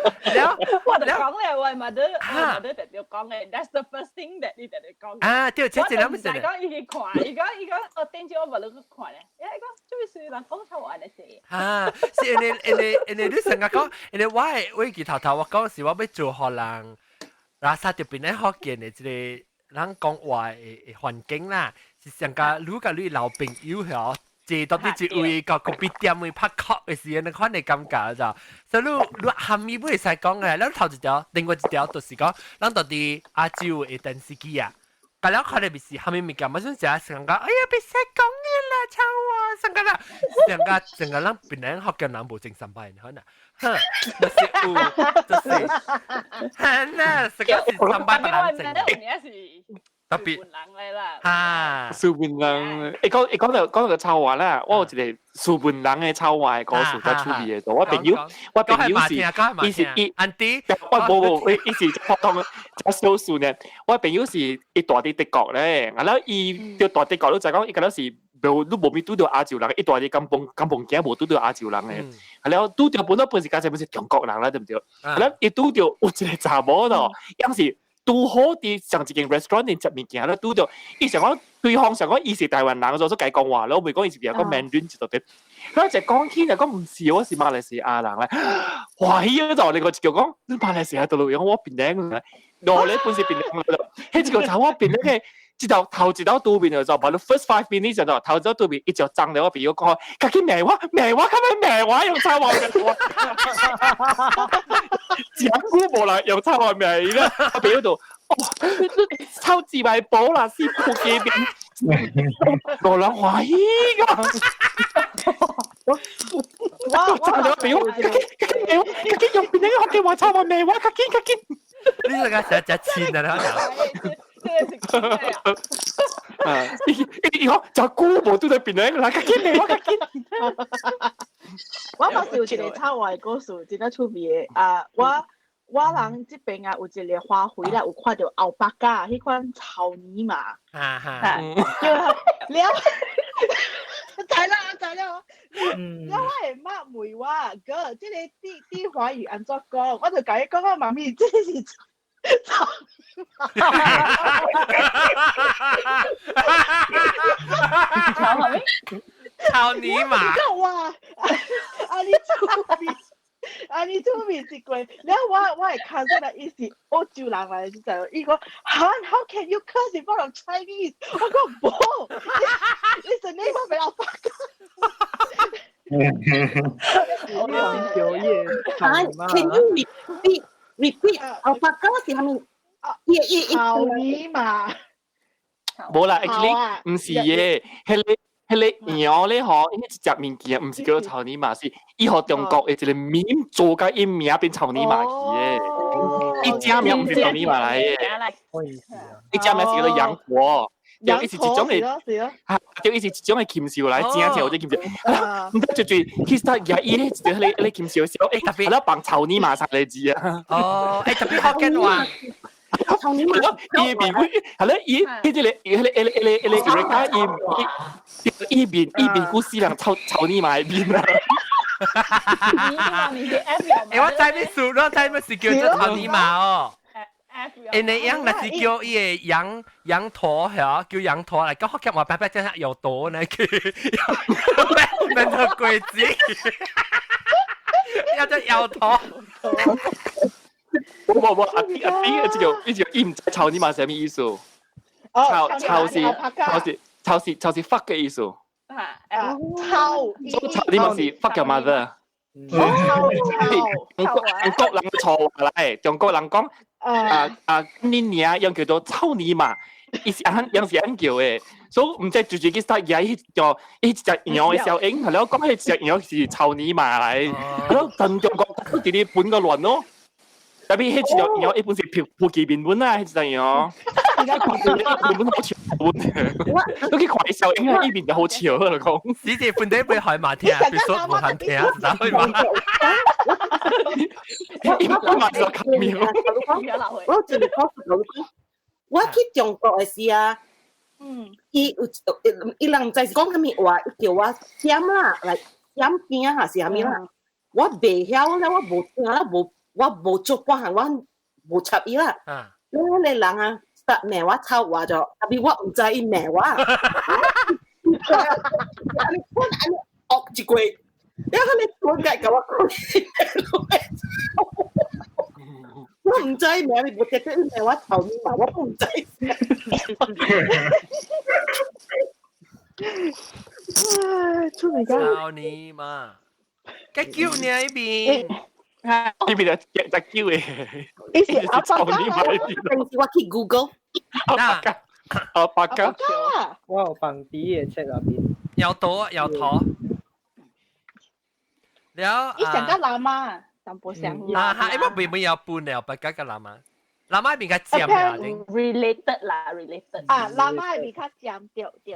我就講咧，我咪都我咪都特別講嘅，That's the first thing that 你特別講。啊，對，這這兩唔使講伊去看，伊講伊講我頂住我無你去看咧，伊講做咩事人講臭話嚟寫。啊，是因為因為因為你成日講，因為我我記頭頭我講是我欲做予人，拉薩這邊咧福建的這個人講話的環境啦，是上個愈共你老朋友嗬。坐到佇一位個咖啡店位拍殼的時陣，你看會感覺就，所以你你含義不會使講嘅，咱頭一條，另外一條就是講，咱到佇亞洲的電視機啊，甲了看的不是蝦米物件，嘛陣時啊，上個哎呀，袂使講嘅啦，臭啊，上個啦，上個上個咱檳榔福建人無精神擺，你看呐，哼，就是有，就是，係啦，這個是三擺別人整。特別哈，書本人，伊講伊講到講到個臭話啦，我有一個書本人的臭話的故事較趣味的。我朋友，我朋友是，伊是伊，我無無，伊伊是普通較少數呢。我朋友是伊蹛佇德國咧，啊了伊佇蹛德國，你知講伊敢若是無，你無咪拄著亞洲人，伊蹛佇甘榜甘榜囝無拄著亞洲人的，啊了拄著本來本是家己本是中國人啦，對毋對？啊了伊拄著有一個查某咯，伊是。拄好佇上一間 restaurant 裡食物件咧，拄著伊想講對方想講伊是台灣人，所以共伊講話咯，袂講伊是比較講 Mandarin 一度啲。佢就講起就講毋是，我是馬來西亞人咧。哇！伊就另外一句講，你馬來西亞倒路用我檳榔，落咧本是檳榔咯。彼一個查某檳榔嘅，一道頭一道拄面就就，把你 first 5 minutes 就頭一道拄面，伊就爭了我朋友講，較緊罵我，罵我，較欲罵我，用臭話嘅我。真久無人用臭話罵伊啦，我朋友就，哦，你臭字賣寶啦，是仆街面，無人歡喜㗎。我我朋友，較緊較緊罵我，較緊用檳榔福建話臭話罵我，較緊較緊。你這個成隻親啊！啊！伊伊伊講真久無拄著檳榔來，較緊罵我較緊。我嘛是有一個臭話的故事，真正趣味的啊！我我人這邊啊有一個花卉啦，有看著後北家彼款草泥馬，哈哈，對了，知啦知了，了我的媽問我哥，這個佇華語按怎講？我就共伊講我媽咪，這個是草泥馬。草泥馬。哇！啊你趣味，啊你趣味一過，了我我的 cousin 啊，伊是澳洲人來，就伊講，哈，How can you curse in front of Chinese？我講無，It's the name of an alpaca。啊，Can you repeat repeat alpaca 是啥物？伊伊伊草泥馬。無啦，actually 毋是的，彼個。彼個羊咧吼，伊一隻物件毋是叫做草泥馬，是伊予中國的一個名做甲伊名變草泥馬去的。伊正名毋是草泥馬來的，伊正名是叫做羊駝。對，伊是一種的，哈，對，伊是一種的禽獸來，真正有這禽獸。毋知就就其實也伊咧，就彼個彼個禽獸小，欸，特別咧放草泥馬三個字啊。哦，欸，特別福建話。草泥馬，伊面係咧，伊彼個伊彼個彼個彼個彼個伊伊面伊面古死人草草泥馬的面啊！欸，我知欲數，我知欲是叫做草泥馬哦。因為羊若是叫伊个羊羊駝嚇，叫羊駝來，講福建話白白真係有多呢，叫變做鬼子，叫做搖頭。無無無，阿弟阿弟，這個這個伊毋知草泥馬是啥物意思？草草是草是草是草是 fuck 的意思。草草泥馬是 fuck your mother。中國中國人錯話來，中國人講啊啊，你娘用叫做草泥馬，伊是按樣是按叫的，所以毋知就就去使伊彼叫彼隻羊的效應，係了講彼隻羊是草泥馬來，係了真中國佇咧本個亂咯。特別迄一條樣，一本是普及面本啊，迄一條樣。面本好笑本，你去看伊笑，應該伊面就好笑啦講。你這本地被海馬聽，別說無限聽，知道嗎？我嘛是較妙。我一個講，我去中國的時啊，伊有伊人毋知是講啥物話，伊叫我點啦，來點邊啊，還是啥物啦？我袂曉啦，我無聽啦，無我無做半項，我無插伊啦。那個人啊，實罵我臭話咗，特別我毋知伊罵我。按呢按呢惡一過，然後你轉解共我講，我毋知罵你，無特別罵我臭你嘛，我毋知。唉，出嚟㗎。操你媽！該叫你呢邊，呢邊就就叫嘅。伊是阿臭伯你媽呢邊。平時我去 Google。嗱，阿伯家。我有放佇的冊內面。有刀有頭。了伊上個喇嘛，淡薄像。啊哈！因為妹妹有半了，白家個喇嘛，喇嘛邊較尖啊，related 啦，related。啊，喇嘛邊較尖，對對。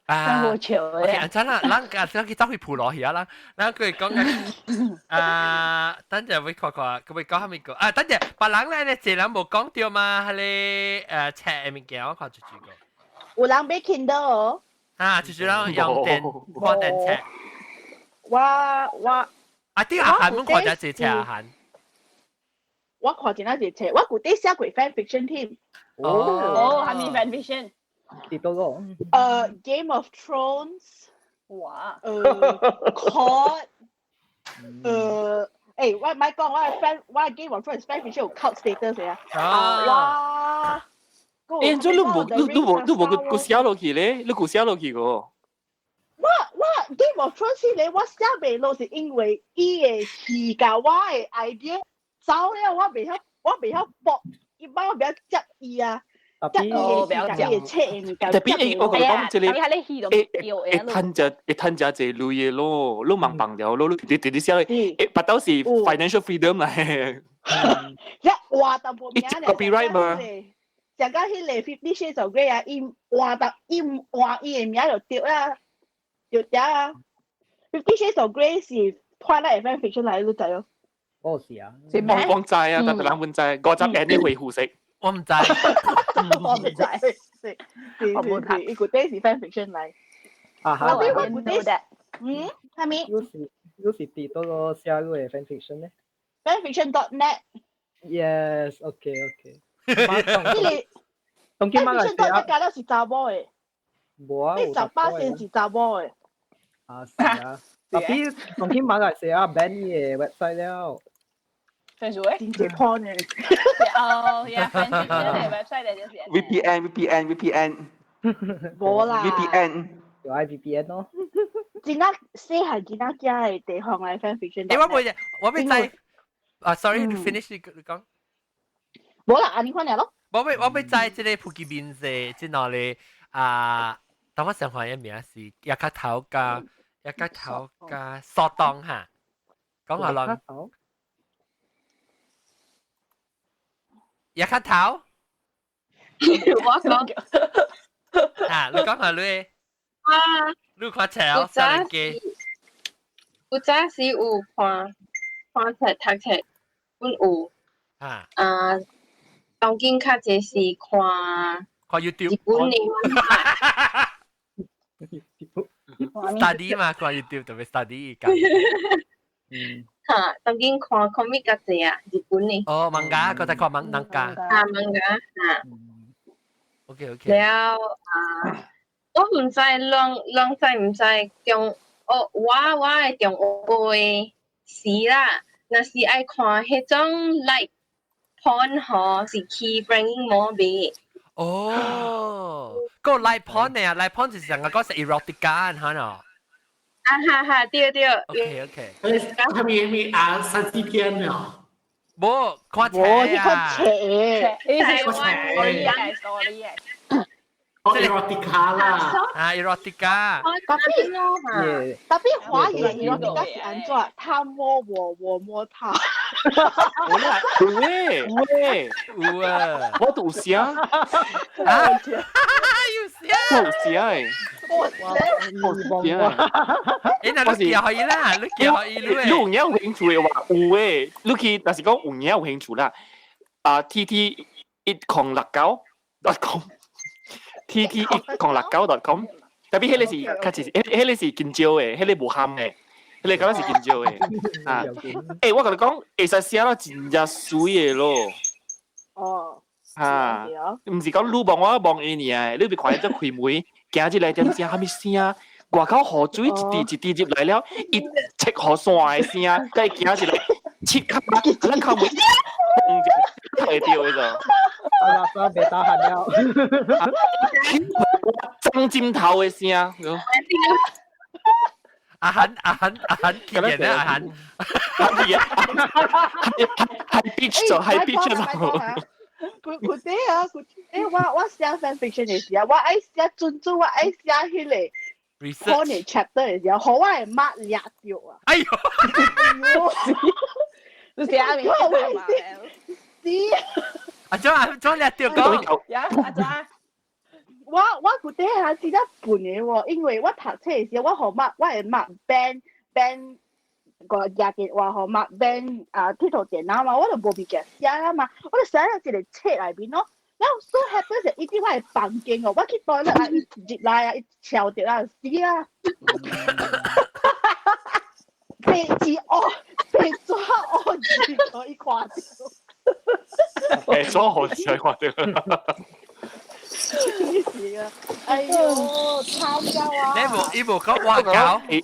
啊，好笑嘅。安怎啦？咱啊，咱去走去普羅去啊啦。咱佢講緊啊，等陣會看看，佢會講蝦米個？啊，等陣，別人咧，你這人無講著嘛？彼個冊的物件，我看一句個。有人買 Kindle 哦。啊，就是人用電看電冊。我我啊，啲阿韓，我看咗一冊阿韓。我看真係一冊，我舊底寫過 fan fiction 添。哦，係咪 fan fiction？幾多個？Game of Thrones。哇！Cod。我唔係講我係 fan，我係 Game of Thrones fan fiction 有 cult status 嘅啊。哇！欸，你無你你無你無個寫落去咧？你個寫落去個？我我 Game of Thrones 咧，我寫袂落是因為伊的戲佮我的 idea 走了，我袂曉我袂曉駁，伊擺我袂曉接伊啊。特別特別我講這個，會會趁只會趁只濟鐳的咯，你茫放了咯，你直直寫咧，會巴肚是 financial freedom 來。一話淡薄名咧。 copyright 嘛。上到彼個 Fifty Shades of Grey 啊，伊換淡伊換伊的名就對啊，就對啊。Fifty Shades of Grey 是 Twilight fan fiction 來，你知哦？哦是啊。我我知啊，但係人阮知，50年的回復色。我毋知。我毋知，是是是，伊舊底是 fan fiction 來。啊哈！我舊底，嗯，啥物？你是你是佇佗個寫你的 fan fiction 呢？fanfiction.net。 Yes, okay, okay。這個當今馬來西亞加了是查某的。無啊，你18先是查某的。啊是啊，特別當今馬來西亞 ban 伊的 website 了。真是誒，真濟破呢。哦，呀，fan fiction 的 website 就是。 VPN VPN VPN。無啦。 VPN。有 IVPN 咯。真正細漢囡仔囝的地方來 fan fiction。欸，我袂，我欲知。啊，sorry，你 finish 你講。無啦，按呢款爾咯。我欲我欲知這個普吉面是這哪裡啊？當我想看的名是一卡頭加一卡頭加蘇東哈，講下啷。一卡頭。我講。啊，你講下你。啊。你看冊哦，少年家。有早時有看看冊讀冊，阮有。啊。啊，當今較濟是看。看 YouTube。日本的。 study 嘛，看 YouTube 特別 study 講。嗯。哈，當今看 comic 較濟啊，日本的。哦，漫畫，閣在看漫漫畫。啊，漫畫哈。 OK OK。了啊，我毋知人人知毋知中，哦，我我的中學的時啦，若是愛看彼種 light porn 吼，是去 Bringing 摩買。哦，個 light porn 呢？light porn 就是上個講是 erotica 嚇喏。啊哈哈，對對。 OK OK。佢咪咪啊三級片了。無看冊啊。無，去看冊。伊是 story 啊，story 啊。哦，erotica 啦，啊，erotica。 特別華語 erotica 是按怎？他摸我，我摸他。有誒，有誒，有啊，我都有寫，啊，有寫，我有寫誒，我有寫。欸，那你叫可以啦，你叫可以你有影有興趣的話，有誒，你去，若是講有影有興趣啦，啊，tt 1069.com，tt1069.com，特別彼个是較是，彼个是真少的，彼个無含的，彼个感覺是真少的。啊，欸，我共你講，會使寫到真正媠的咯。哦。啊，毋是講你望我望伊爾，你別看伊這開門，行入來點聲，啥物聲？外口雨水一滴一滴入來了，伊切雨傘的聲，佮伊行入來，切卡咱敲門，會著的就。阿拉袂打鼾了。髒枕頭的聲。阿韓阿韓阿韓見人啊阿韓，係啊，係 bitch 就係 bitch 就。佢佢啲啊，佢誒我寫 fan fiction 的時候，我愛寫準準，我愛寫彼个 porn chapter 的時候，予我的馬掠著啊！哎呦，你寫咩？我是阿張阿張掠著講，呀阿張。我覺得係真正笨的喎，因為我讀冊的時候，我予媽我會媽 ban ban 個舉電話予媽 ban 啊鐵頭電腦嘛，我就無物件寫啊嘛，我就寫喺一個冊內面咯。然後 so happen 是伊佇我的房間哦，我去 toilet 啊，伊入來啊，伊敲著啊，死啊！白紙哦，白紙哦，字可以看著。白紙學字可以看著。黐線啊！哎呦，慘了啊！你無伊無講話搞，有影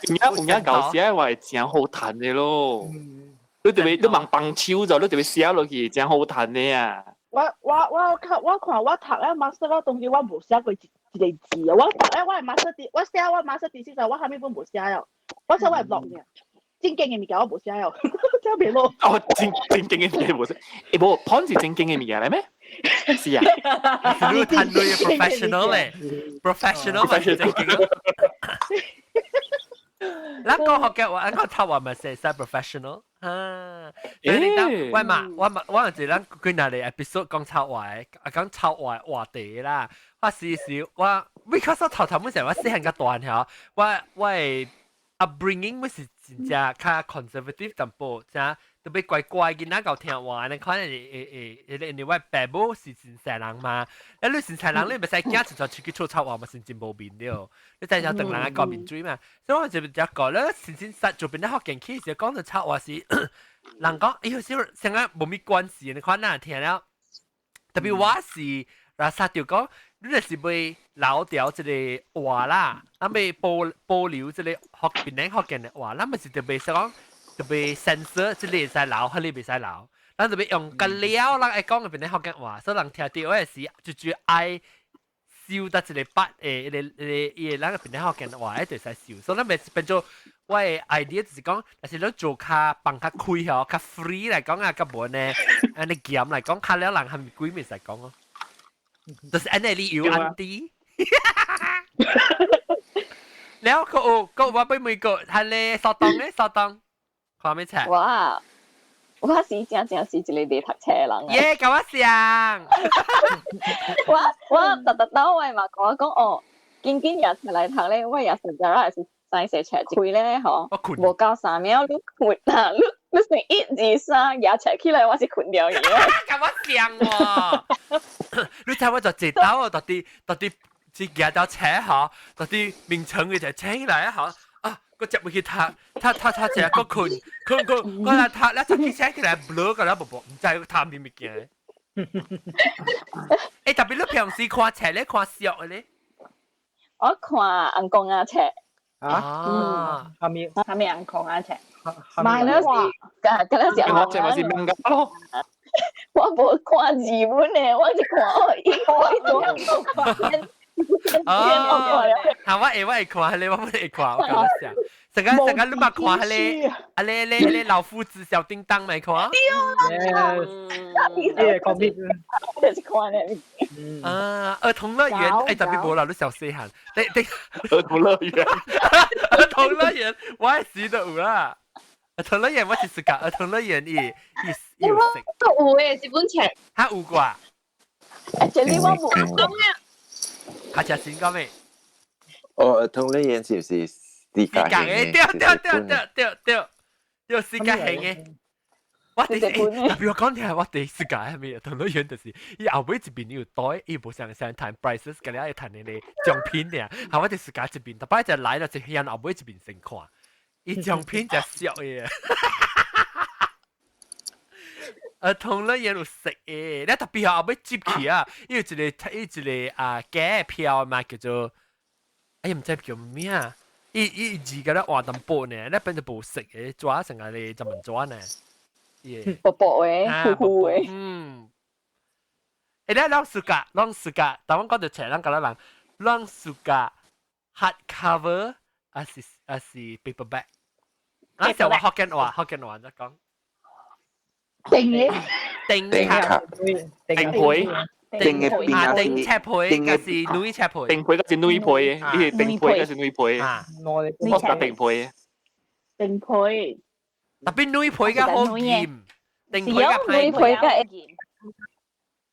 有影舊時話真好趁的咯。你特別你望幫手就你特別寫落去，真好趁的啊！我看我讀了 master 了，當時我無寫過一一个字啊！我讀了我的 master 我寫我 master thesis，我啥物本無寫了，我寫我的 blog 爾。正經的物件我無寫了，真袂落。哦，正正經的物件無寫，欸無，porn 是正經的物件來咩？是啊。你談論 professional 咧，professional 咪是正經。咱講學嘅話，咱講頭話咪寫晒 professional 啊。欸，我嘛，我嘛，我有一咱幾若個 episode 講臭話的，啊講臭話話題啦。我時時我，because 我頭頭本時我細漢較大漢，我的 upbringing 咪是真正較 conservative 淡薄，真特別乖乖囡仔𠢕聽話，你可能會會會，因為我爸母是真細人嘛，啊你真細人，你袂使驚出出去出臭話嘛，是真無面對。你知影唐人愛顧面水嘛？所以我就只講咧，真真實就變得福建起時講到臭話是，人講哎喲，小成個無咪關係，你看哪聽了，特別我是拉薩就講，你若是欲留掉這个話啦，咱欲保留這个福檳榔福建的話，咱咪是特別講特別 censor 這个會使留，彼个袂使留。咱特別用個了，咱愛講的檳榔福建話，所以人聽著我是就就愛收得一個筆的，一个一个伊个咱個檳榔福建話，一就會使收。所以咱咪變做我的 idea 就是講，若是你做較放較開吼，較 free 來講啊，較無呢，按呢嚴來講，較了人係咪鬼咪使講哦？就是按呢理由安迪。了個有個我俾每個係咧掃檔咧掃檔，看咩冊？我是真正是一個袂讀冊的人。耶，佮我像。我特特到我嘛講我講哦，緊緊也出來讀咧，我也實在是知勢冊開咧吼，無夠3秒你困啊，你算一二三，也冊起來，我是困著去。佮我像喎，你知我就一刀哦，到底是舉到車吼，到底名稱佢就請起來啊吼。啊！我接入去讀，讀讀讀者，我困困困，我來讀，咱十起醒起來，blur 個啦，無無，毋知讀咩物件。欸，特別你平時看冊咧，看書的咧？我看紅光仔冊。啊，啥物？啥物紅光仔冊？買了是，敢若是我這嘛是漫畫咯。我無看日文的，我是看哦，英國。哦，係我會看，你我不會看，我感覺像。成個成個你嘛看彼個，啊咧咧咧老夫子小叮當咪看？對啦，呢個 comic 就是看咧。啊，兒童樂園，哎，特別無啦，你小細漢，對對，兒童樂園，兒童樂園，我係時都有啦。兒童樂園我是自家，兒童樂園伊伊伊有食。都有誒，這本冊。哈有掛。哎，這裡我無講啊。較食先講咩？哦，兒童樂園是唔是世界型嘅？對對對對對對對，世界型嘅。我第特別我講聽，我第世界係咪兒童樂園就是，伊後尾一邊有袋，伊無像像談 prices，個了會談那個獎品爾，係我第世界一邊，特擺就來了就向後尾一邊先看，伊獎品就俗嘅。兒童樂園有食嘅，你特別後尾接起啊，伊有一個伊一個啊假票嘛，叫做，哎毋知叫咩啊，伊伊字個咧換淡薄呢，你變做無食嘅，抓成個咧就唔抓呢。薄薄嘅，糊糊嘅。嗯。欸，你攏暑假，攏暑假，但我講到冊，咱甲咱人，攏暑假 hard cover 還是還是 paperback？啊，就話福建話，福建話再講。定嘅。定卡。定皮。定嘅邊啊？定尺皮，還是女尺皮？定皮嗰是女皮嘅，你係定皮嗰是女皮。啊，我係定皮。定皮。特別女皮較好驗。定皮較女皮較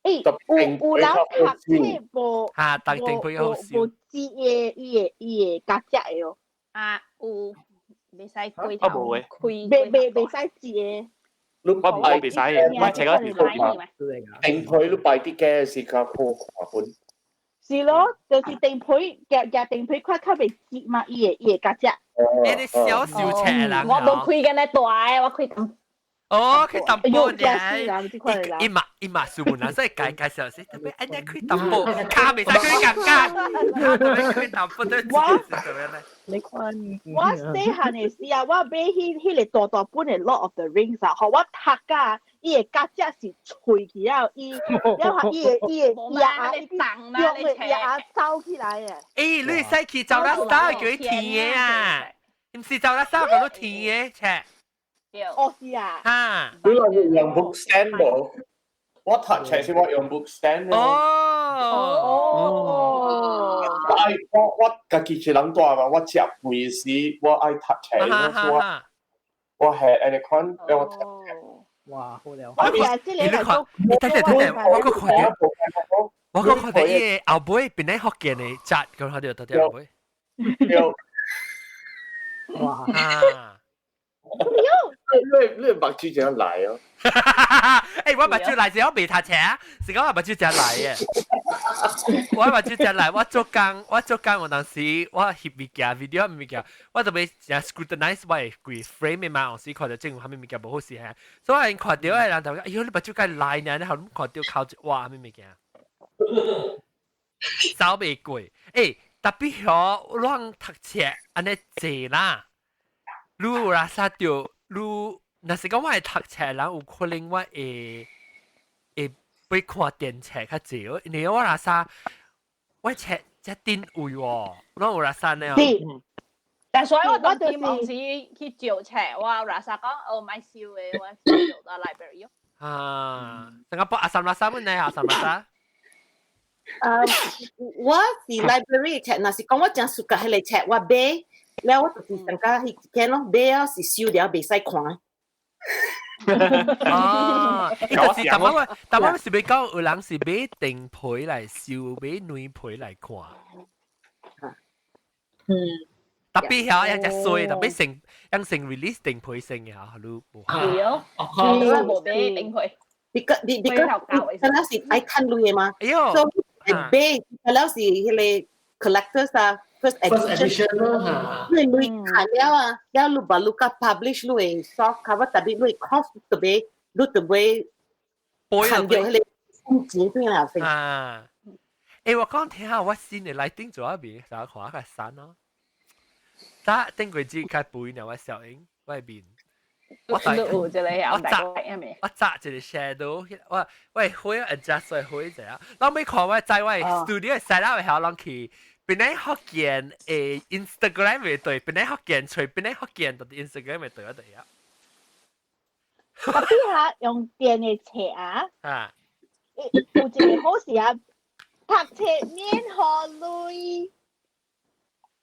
欸，有有人讀冊無？嚇，但定皮較好笑。無紙的，伊會伊會加隻的哦。啊，有，袂使開頭開，袂袂袂使折的。你我我袂使嘅，我這個是定皮你擺啲嘅是較好看本。是咯，就是定皮，夾夾定皮較較袂折嘛，伊會伊會加隻。欸，你小小冊人。我無開緊咧大的，我開淡。哦，開淡薄呢？伊嘛伊嘛數門人，所以介介紹是特別按呢開淡薄，卡袂使開尷尬，特別開淡薄都我你看，我細漢的時啊，我買彼彼個大大本的《Lord of the Rings》啊，予我讀甲，伊的角色是脆去了，伊了後伊的伊的牙伊用的牙走起來的。欸，你會使去走垃圾叫伊填的啊？毋是走垃圾叫你填的，切。哦是啊。哈。你話用 book stand 無？我讀冊是我用 book stand 哦。哦。我愛我我家己一人住嘛，我食飯時我愛讀冊，我我係按呢款讓我讀冊。哇，好了。我是這個你看，你等等等等，我閣看著，我閣看著伊個後尾變咧福建的節，閣看著到底後尾。對。哇。啊。你你目睭怎來哦？欸，我目睭來時我未讀冊，是講我目睭真來的。我目睭真來，我做工，我做工有當時我翕物件，video 物件，我特別誠 scrutinize 我的規 frame 的嘛，有時看著政府啥物物件無好勢嚇，所以看著的人就講，哎喲，你目睭介來呢，你予阮看著哭一碗啥物物件，走袂過。欸，特別曉攏讀冊按呢濟啦。你有拉薩著，你若是講我會讀冊人，有可能我會會欲看電冊較濟哦，因為我拉薩我冊遮頂位哦，攏有拉薩呢。但所以我當時往時去借冊，我拉薩講哦買燒的，我借到 library 哦。啊，新加坡阿三拉薩問呢？阿三拉薩。我是 library 冊，若是講我真 suka 彼個冊，我買。了我就是上加彼一間咯，買了是收了袂使看。哦，伊就是淡薄我，淡薄是欲講有人是買定皮來收，買軟皮來看。嗯。特別曉一隻衰，特別成樣成 release 定皮先嘅嚇，你無。對哦，我無買定皮。 Because because 嗰時愛趁鐳的嘛，哎喲，所以買嗰時彼個 collectors 啊。first edition 咯嚇，你鐳看了啊，了你把你甲 publish 你的 soft cover 特別你 cost 特別，你特別看著彼個錢對啦。啊，欸，我講聽下我新的 lighting 做啊未？啥看較散咯。早頂過節較肥呢，我小英我面。我有一個我紮我紮一個 shadow，我我會火 adjust 火一下。攏欲看我知我 studio set up 曉攏去。檳城福建的 Instagram 會對，檳城福建揣檳城福建到 Instagram 會對我對啊。 Tapi 哈用電的冊啊，有一個好事啊，讀冊免予鐳。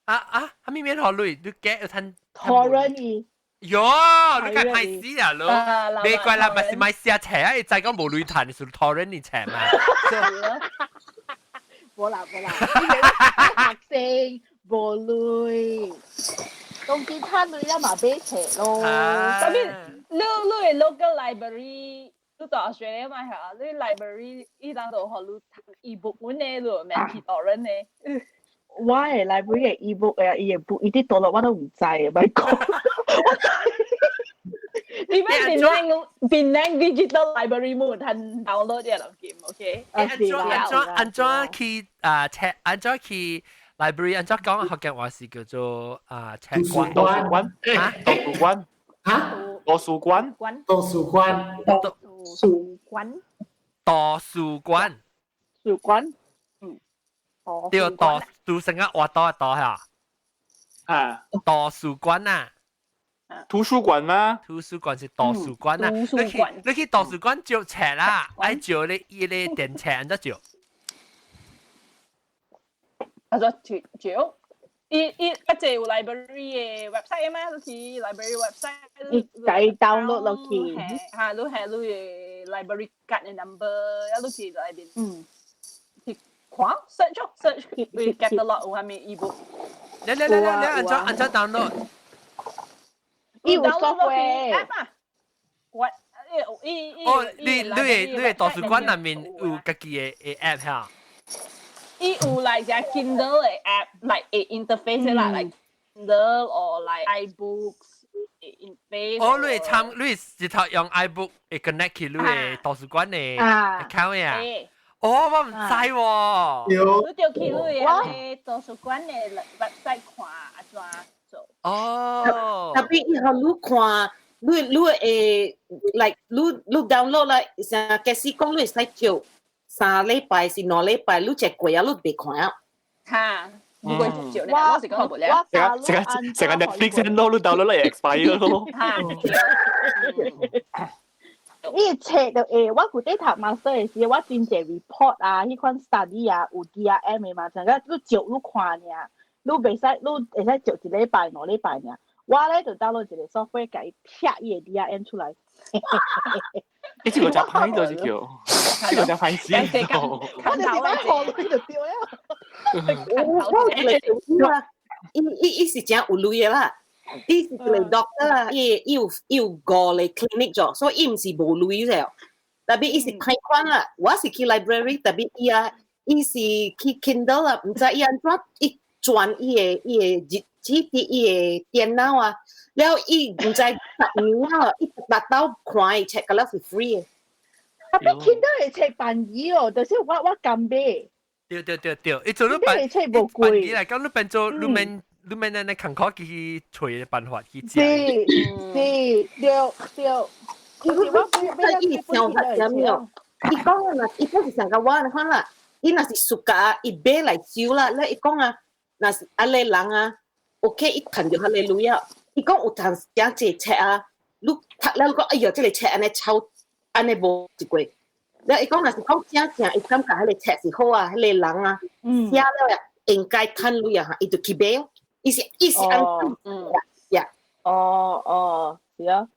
啊啊，啥物免予鐳？你假有趁 torrent 伊。喲，你該歹死啊，你！別怪啦，唔是買寫冊啊，伊知講無鐳趁，是 torrent 你冊嘛。無啦無啦，學生無鐳，當今趁鐳了嘛買冊咯。 Tapi 你你 local library，你大學嘛嚇？你 library 伊當度予你讀 ebook 本呢，你免去 torrent 呢？我的 library 的 ebook 誒，伊的 book 伊啲倒落我都毋知，莫講。你咩檳城 digital library 無通 download 這物件，OK？按怎按怎按怎去啊？冊按怎去 library？按怎講福建話是叫做啊冊館？圖書館啊？圖書館啊？圖書館圖書館圖書館圖書館書館嗯，對，圖書成個活多多嚇啊，圖書館啊。圖書館嗎？圖書館是圖書館啊，圖書館你去圖書館借冊啦，愛借你伊個電冊按怎借？啊，就借借，伊伊一隻有 library 的 website 嘛，就是 library website。伊家 download 落去。嚇，你係你的 library card 的 number，啊，你去內面。去看 search search 去 catalog 有啥物 ebook。來來來來來，按怎按怎 download？伊有 software app 啊，我伊伊哦，你你的圖書館內面有家己的 app 嚇？伊有 like 隻 Kindle 的 app，like a interface 啦，like Kindle or like iBooks interface。哦，你會參，你直頭用 iBook 會 connect 去你的圖書館的 account 呀？哦，我毋知喎。你就去你的圖書館的 website 看按怎做。哦。 Tapi 以後你看，你會 like 你 download 啦，像假使講你會使借3禮拜是2禮拜，你一過啊，你袂看啊。嚇，唔過借咧，我是講無了。成個成個成個 Netflix 咯，你 download 嚟 expire 咯。嚇。伊冊就會，我舊底讀 master 的時，我真濟 report 啊，彼款 study 啊，有 DRM 的嘛，成個你照你看爾，你袂使，你會使照一禮拜、2禮拜爾。我咧就 download 一個 software，共伊拆伊的 DRM 出來。你這個真歹就是叫，這個真歹死。我就是愛學你就對了。我有一個啊，伊伊伊是真有鐳的啦。伊是一個 doctor 啊，伊有五個 clinic 咗，所以伊毋是無鐳了。Tapi 伊是開款啦，我是去 library，tapi 伊啊，伊是去 Kindle 啦，毋知伊按怎伊轉伊的日子佇伊的電腦啊，了伊毋知10年啊，伊達到看伊冊，個了是 free 的。 Tapi Kindle 的冊便宜哦，就是我敢買。對對對對，伊做你辦 Kindle 的冊無貴。便宜來講，你變做你免你免按呢艱苦去揣的辦法去食。是是，對對。其實我買伊想法啥物哦？伊講啊，若伊本是上甲我看啦，伊若是暑假，伊買來收啦，咧伊講啊，若是按呢人啊，OK，伊趁著彼個鐳啊，伊講有通誠濟冊啊，你讀了你講，哎喲，這個冊按呢抄，按呢無一過。了伊講若是講正正，伊感覺彼個冊是好啊，彼個人啊，寫了應該趁鐳啊，伊就去買。伊是按呀。哦哦，是啊。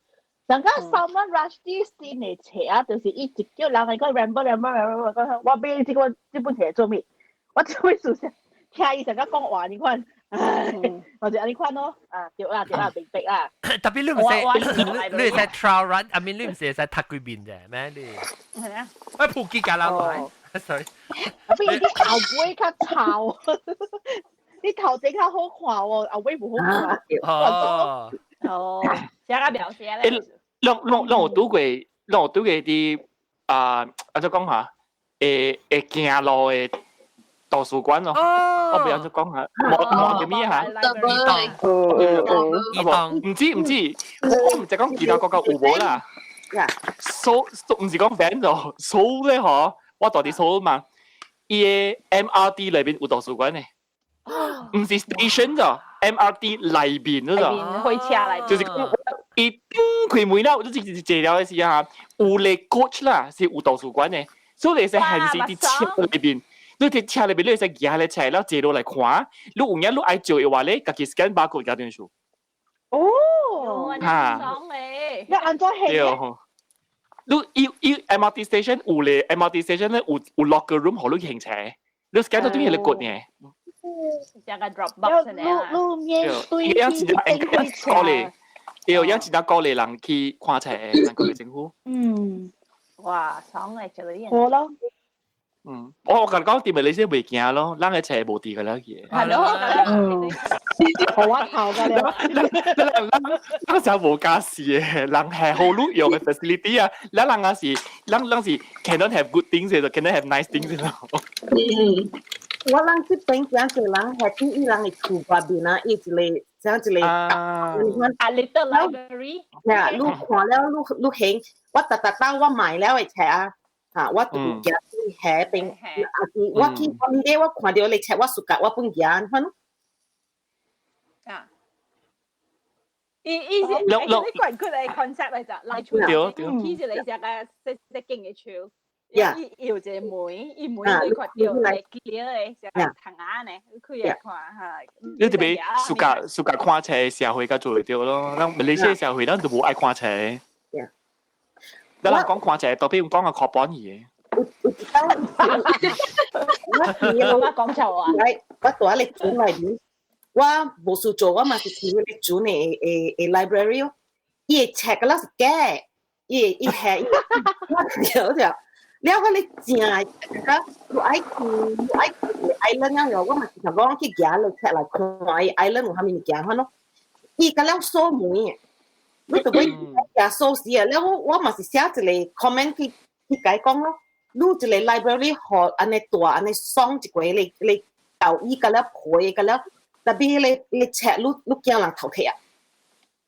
上個 Salman Rushdie 新的冊啊，就是伊一叫人來講 ramble ramble ramble，講我買這個這本冊做咩？我這本書聽伊上個講話，你看，唉，我就按呢款咯，啊，對啦對啦，明白啦。 Tapi 你毋使，你會使 trial run，I mean 你毋是會使讀幾遍啫，咩你？係啊。喂，普及㗎啦，sorry。 Tapi 伊啲後尾較臭，你頭前較好看哦，後尾無好看。哦。哦，寫個描寫咧。咱咱咱有拄過，咱有拄過佇啊，按怎講下？會會行路的圖書館咯，我袂按怎講下，無無叫咩嚇？毋知毋知，我毋知講其他國家有無啦。所所毋是講 van 咯，所咧嗬，我住佇首爾嘛，伊的 MRT 內面有圖書館的。毋是 station 咋，MRT 內邊嗰咋，火車內邊，就是伊開門了，你就是坐了的時候，有個 coach 啦，是有圖書館的，所以你使還是佇車內邊。你佇車內邊，你會使舉咧冊了坐落來看，你有影你愛借的話咧，家己 scan barcode 交轉數。哦，嚇爽咧！你按怎係？對。你伊伊 MRT station 有咧，MRT station 咧有有 locker room 予你停車，你 scan 到對彼個 code 呢。像個 drop box 呢。路面對伊樣真正鼓勵，對，樣真正鼓勵人去看冊的，韓國的政府。哇，爽咧，這個好咯。我共你講，佇馬來西亞袂驚咯，咱的冊無佇個了去。係咯，好我頭㗎了。咱咱咱咱無家私的，人係好你用的 facility 啊，咱人也是，咱咱是 cannot have good things 就 cannot have nice things 咯。我人這邊真濟人係佇伊人的厝外面啊，伊一個像一個啊，little library。呀，你看了你你行，我逐逐擺我買了的冊啊。嚇，我就行去下邊，啊是我去 holiday 我看著你冊我 suka 我本行，反啊，伊伊是，你怪佢哋 concept 嚟咋，來厝起一個只個細細間的厝，伊伊有一個門，伊門你看著會 clear 的，只個窗仔呢，你可以看嚇。你特別 suka suka 看冊社會較做會著咯，咱馬來西亞社會咱就無愛看冊。咱人講看冊，特別講個課本去。我我講錯啊！我蹛咧船內面，我無事做，我嘛是去彼個船的的 library 哦。伊的冊個了是假，伊伊係我對對。了我咧正，甲你愛去你愛去 island 啊，我嘛是講去行咧冊來看伊 island 有啥物物件款咯。伊甲了鎖門的，你就欲行鎖匙啊。了我我嘛是寫一個 comment 去去共伊講咯。你一個 library 予按呢大按呢爽一個你你豆椅甲了皮甲了，特別彼个彼个冊你你驚人偷摕啊？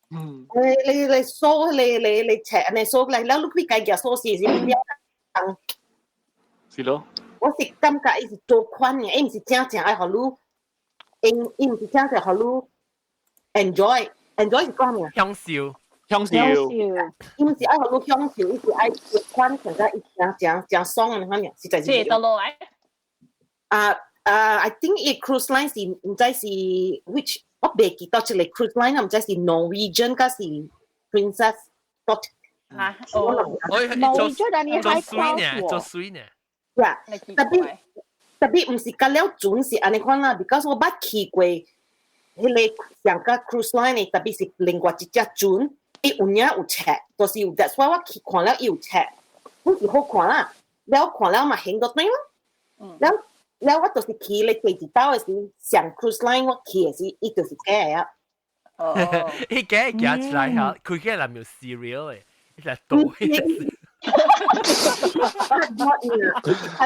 你你你鎖你你你冊按呢鎖來，了你去共伊鎖匙是了人。是咯。我是感覺伊是做款的，伊毋是正正愛予你，伊伊毋是正正予你 enjoy enjoy 是講咩？享受。享受。伊毋是愛予你享受，伊是愛做款，感覺伊正正正爽的款爾，實在是。是倒落來。啊啊！I think 伊 cruise line 是毋知是 which，我袂記得這個 cruise line，毋知是 Norwegian 抑是 Princess 多。啊，哦，做做水呢，做水呢。呀，特別特別毋是甲了船是按呢款啦，because 我捌去過彼個上個 cruise line 的，特別是另外一隻船，伊有影有冊，就是有，that's why 我去看了伊有冊，本是好看啦，了看了嘛行到轉咯，了了我就是去咧第一道的時，上 cruise line 我去的時，伊就是假的啊。哦，伊假行出來嚇，開起來沒有 cereal 的，伊來倒。較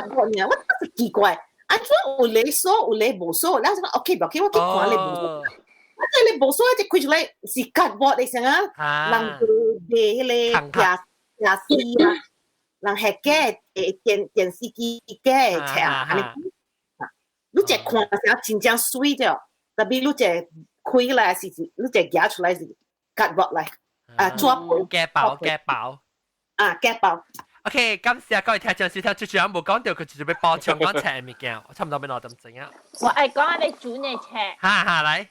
薄爾，我就是奇怪，按怎有咧鎖有咧無鎖，了就講 OK 無去，我去看咧無鎖。啊，這個無鎖，這開出來是 cardboard 的啥啊？人賣彼個電電視啊，人係假的電電視機假的冊啊，按呢。你這看啥真正媠著，特別你這開來是你這夾出來是 cardboard 來，啊，紙皮。假包假包。啊，假包。 OK，感謝各位聽眾收聽，最最後無講到佢直接欲補充講冊物件，我差唔多欲兩點鐘啊。我愛講彼個船的冊。哈哈，來。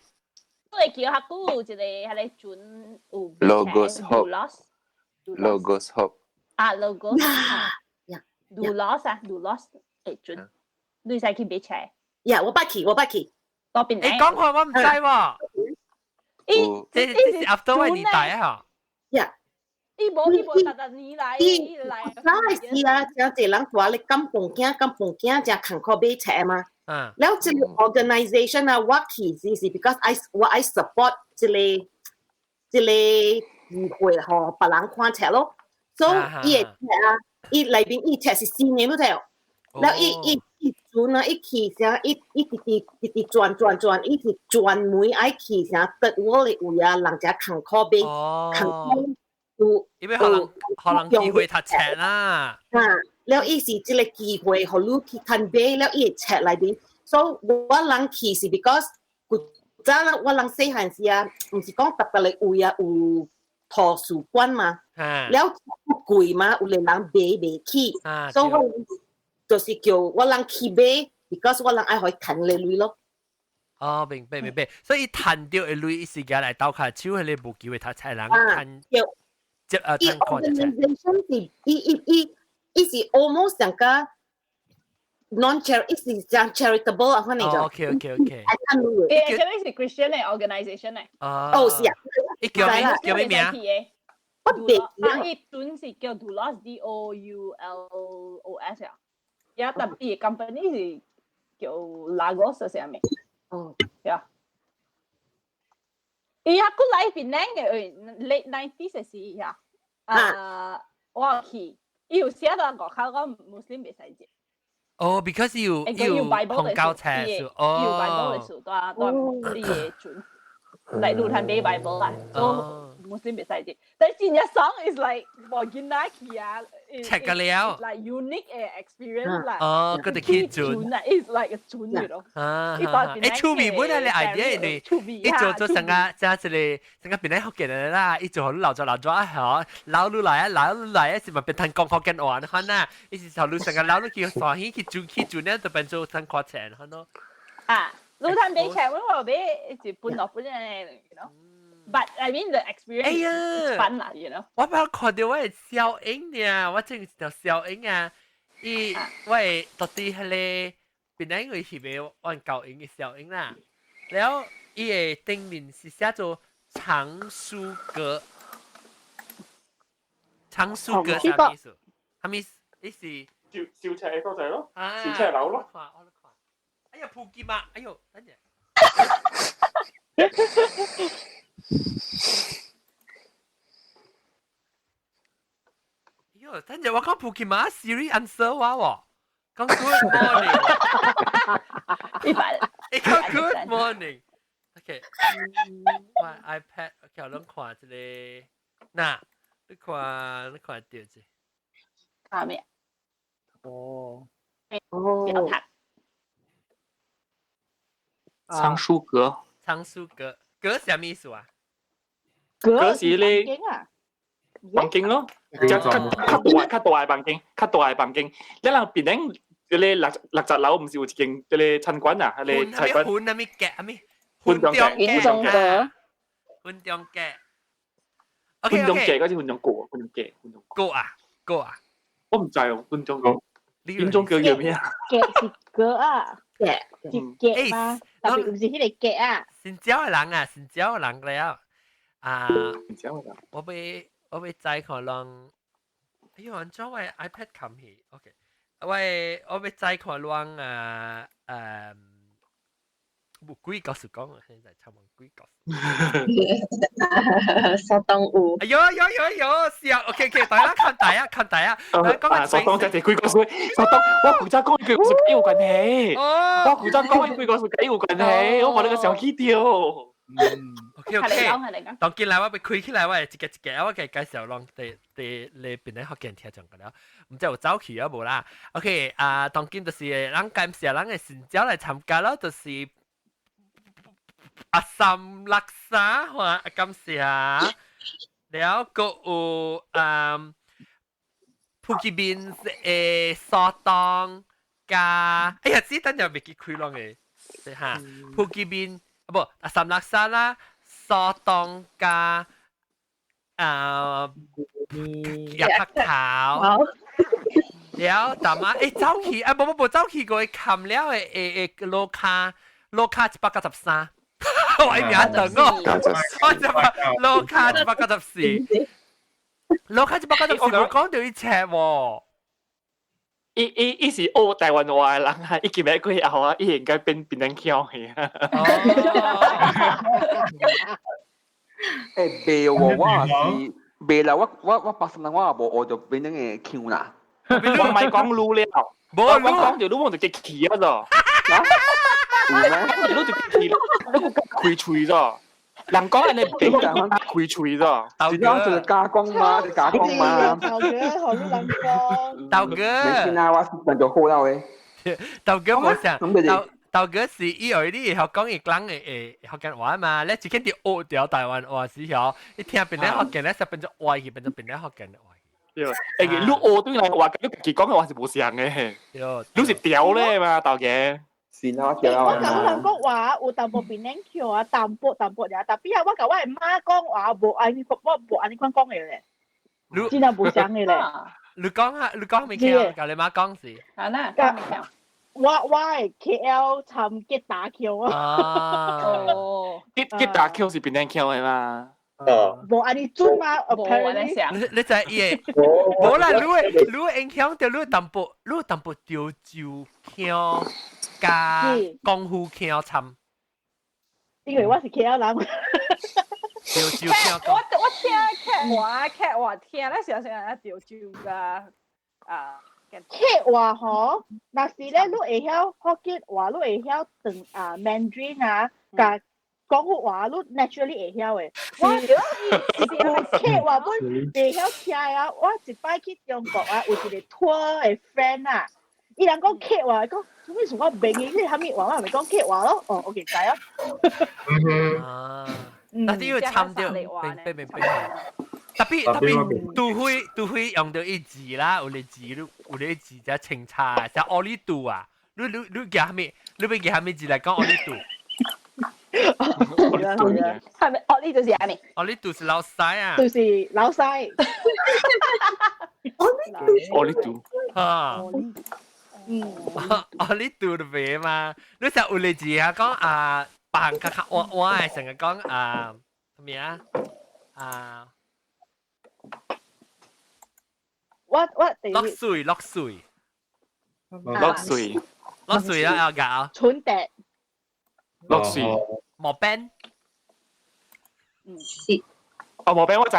你會記較久有一個彼个船有 Logos Hope。Logos Hope。啊，Logos。Doulos 啊，Doulos 會船，你使去買冊。呀，我捌去，我捌去。多邊你講話我毋知喎。伊這這是 after 我年代啊。呀。伊無伊無逐逐年來，伊來。早時啊，真濟人蹛咧甘榜囝，甘榜囝誠艱苦買冊嘛。了這個 organization 啊，我去是是 because I 我愛 support 這個這個機會予別人看冊咯。所以伊的冊啊，伊內面伊冊是新的，你知無？了伊伊伊船啊，伊去啥？伊伊直直直直轉轉轉，伊是專門愛去啥 third world 的位啊，人誠艱苦買，艱苦。有因為予人予人機會讀冊啦。啊，了伊是這個機會，予你去趁買，了伊的冊內面，所以我人去是 because 古早我人細漢時啊，毋是講特別嚟位啊有圖書館嘛，了貴嘛，有個人買袂起，所以我就是叫我人去買，because 我人愛予伊趁個鐳咯。哦，明白明白，所以趁著的鐳伊是舉來鬥跤手，彼個無機會讀冊人趁接啊伊趁看一冊。 organisation 是伊伊伊伊是 almost 像個 non char，伊是像 charitable 啊，反正就。哦，OK OK OK。愛趁鐳的。誒，這是 Christian 的 organisation 咧。哦，是啊。伊叫咩叫咩名？我袂啊，伊陣是叫 Doulos D O U L O S 啊，也特別 company 是叫 Lagos 啥物？哦，呀。伊也過來檳城的，late 90s 的時呀，啊，我去，伊有寫到外口講穆斯林袂使入。哦，because 有有有紅膠冊有哦 Bible 的書，蹛蹛你的陣，來路趁買 Bible 啦，所以穆斯林袂使入。但真正爽 is like 無囡仔去啊，冊個了，like unique 的 experience 啦。哦，佢哋去陣啊，is like 陣你咯。啊，欸，趣味本來的 idea 因為伊做做成個這一個成個變來福建人啦，伊做予你留咗留咗啊，嗬，留落來啊，留落來啊，是咪變成講福建話？你看呐，伊是頭路成個留落去山起去轉去轉咧，就變做成看冊，看咯。啊，路趁買冊，我買是本落本嘅，you know。But I mean the experience 哎呀 is fun 啦，you know。我捌看著我的小英爾，我真是條小英啊！伊我的到底彼个本來因為翕的阮教英的小英啦，了伊的頂面是寫做藏書閣，藏書閣啥意思？啥物意思？伊是燒燒冊的所在咯，啊燒冊樓咯。我咧看，哎呀，普吉嘛，哎喲，等陣。喲，等陣我講普吉嘛，Siri answer 我喎，講 Good morning。伊講 Good morning。OK，我 iPad，OK，我攏看這個，嗱，你看，你看著這。看咩？哦。哦。藏書閣。藏書閣，閣啥物意思啊？閣是咧房房間咯，較較較大較大的房間，較大的房間。你人檳城彼個六六十樓毋是有一間彼個餐館啊？彼個菜館。雲啥物閣？啥物？雲中閣。雲中閣。雲中閣。雲中閣，還是雲中閣？雲中閣，雲中閣啊，閣啊。我毋知哦，雲中閣。雲中閣叫咩啊？閣是閣啊，是閣嗎？特別毋是彼個閣啊。新蕉的人啊，新蕉的人了啊。新蕉的人。我欲我欲知看人，哎喲，按怎我 iPad 冚去？OK，我我欲知看人啊，誒，無鬼故事講啊，現在差無鬼故事。蘇東有。哎喲喲喲喲，是啊，OK OK，大家看大啊，看大啊，講啊，蘇東這是鬼故事，蘇東，我古早講伊鬼故事佮伊有關係，我古早講伊鬼故事佮伊有關係，我無你個小起掉。 OK OK，當進來我欲開起來，我會一个一个，我給介紹攏佇佇咧邊咧福建聽眾個了，毋知有走去啊無啦？OK 啊，當今就是咱感謝咱的新招來參加咯，就是阿三六三話感謝，了閣有啊普吉面的蘇東加，哎呀，這等陣袂記開攏的，哈，普吉面。啊無，阿三六三啦，蘇東加啊葉克頭，了大媽欸走去啊無無無走去過冚了的的的路卡路卡193，我的名長哦，我就話路卡194，路卡194無講著伊冊喎。伊伊伊是學台灣話的人啊，伊今日過後啊，伊應該變變成腔去啊。欸，袂喎，我也是袂啦，我我我八十人我也無學著變成個腔啦。我毋係講滷了，無我講著滷，我就激氣啊咋？有咩？你就激氣，你個開喙咋？人講按呢白開喙咋？真正就是加工嘛，是加工嘛。豆哥，予你人講。豆哥，沒事啦，我習慣就好了的。豆哥無啥，豆頭家是以為你會曉講伊講的會福建話嘛，你一見佇學著台灣話時候，你聽變咧福建咧，就變做歪去，變做變咧福建的話。對，欸，你學對來話，你家己講的話是無像的。對，你是調咧嘛，頭家。是啦，我講人講話有淡薄檳榔腔啊，淡薄淡薄爾，但比啊，我共我的媽講話無按呢，我無按呢款講的咧，真係無像的咧。你講下，你講未聽？共你媽講是。啊那，講未聽。我的 KL 參吉打腔啊。哦。吉打腔是檳榔腔的嘛？哦。無按呢準嘛無按呢想。你知伊的？無啦，你的影響著你淡薄，你淡薄潮州腔加功夫腔參。因為我是 KL 人。潮州腔。我聽客話客話聽，咱常常啊潮州噶啊。客話吼，若是咧，你會曉福建話，你會曉轉啊 Mandarin 啊，共廣府話，你 naturally 會曉的。我客話本袂曉聽啊！我一擺去中國啊，有一個 tour 的 friend 啊，伊人講客話，講做咩事我袂記你啥物話，我咪講客話咯。哦，OK，知啊。啊，但是要參著，明明明。特別特別，除非用到一字啦，有啲字有啲字就清楚，像奧利度啊，你叫啥物？你欲叫啥物字來講奧利度？係咪奧利就是啥物？奧利度是老師啊。就是老師。奧利度。啊。嗯。奧利度就袂嘛？你像有啲字啊，講啊，別人較較歪歪，成日講啊，啥物啊？啊。我落水落水，落水落水啊！要搞蠢地落水毛病，是哦，毛病我知。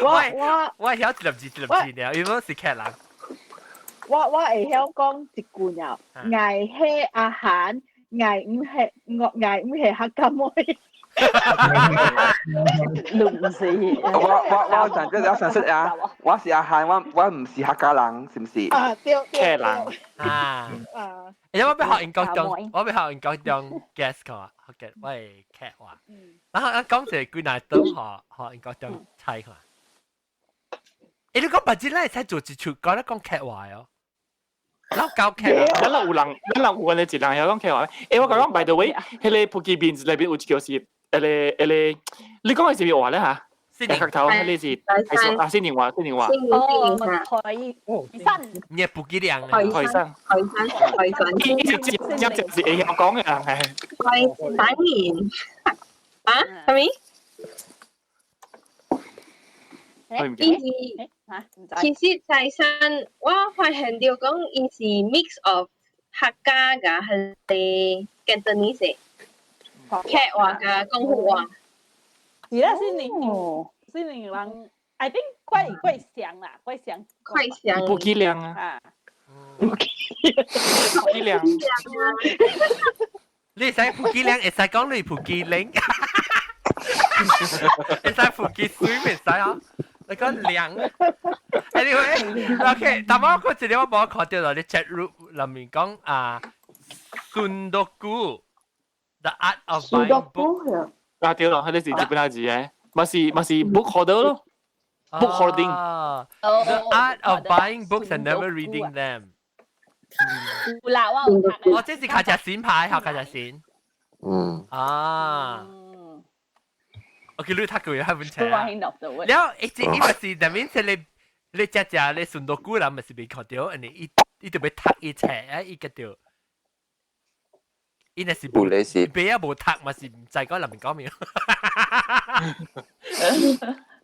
我我曉一粒字一粒字爾，因為我是客人。我會曉講一句爾，𠊎係阿韓，𠊎毋係我𠊎毋係客家妹。你唔是。我上這我想說啊，我是阿韓，我唔是客家人，是唔是？啊對對。客人啊。啊。因為我欲學英國中，我欲學英國中 guess 看，學嘅我係客話。然後我講一個幾難都學學英國中猜看。欸，你講白紙，咱會使做一出講咧講客話哦。老教客。咱人有人，咱人有安呢一人曉講客話。欸，我講講 by the way，彼个福建面內邊有一個是。彼个，你講的是啥話咧嚇？客頭，彼个是啊，新寧話，新寧話。哦，台山。你係福建人啊？台山。台山，台山。伊是接接是會曉講的人係。台山人。啊？啥物？伊是其實台山，我發現著講伊是 mix of 客家佮彼个 Cantonese。客話佮廣府話，而家新寧新寧人，I think 怪怪像啦，怪像。怪像。不記量啊。不記量。你使不記量，會使講你不記量。會使不記水，袂使啊。你講量。Anyway，OK，但我嗰一個我無看著啦，你 chat room 裏面講啊，孫多古。The art of buying book。啊對咯，彼个是日本仔字的，嘛是嘛是 book holder 咯，book hoarding。 The art of buying books and never reading them。有啦，我有讀。哦，這是卡只線牌，學卡只線。嗯。啊。OK，你讀過彼本冊啊？了，伊這伊嘛是，但面是你你食食你順道古人嘛是袂看著，按呢伊伊就欲讀伊冊啊，伊個著。伊若是有咧是買啊無讀嘛是毋知講內面講咩。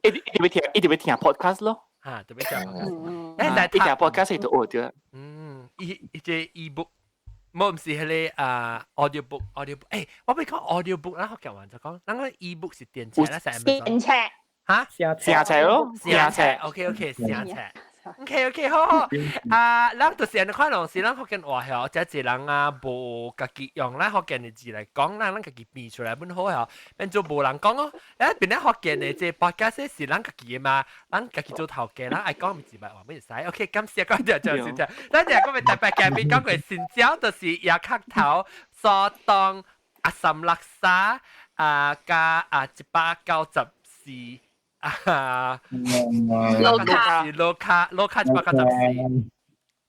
一直欲聽，一直欲聽 podcast 咯。嚇，特別聽 podcast。欸，伊聽 podcast 就學著。嗯，伊伊這 ebook，無毋是彼个啊 audio book，audio book。欸，我欲講 audio book，咱福建話就講，咱個 ebook 是電冊，咱是 Amazon。電冊。嚇？聲冊咯，聲冊。 OK OK，聲冊。OK OK，好好。啊，咱就是按呢款攏是咱福建話曉，這濟人啊無家己用咱福建的字來講，咱咱家己變出來本好曉，變做無人講哦。咱變咱福建的這 podcast 是咱家己的嘛，咱家己做頭家，咱愛講毋是白話，乜會使。OK，感謝觀眾就收聽。咱這個特別嘉賓講過新椒，就是椰殼頭、蘇東、阿三叻沙啊，加啊194。啊，盧卡，盧卡，盧卡194。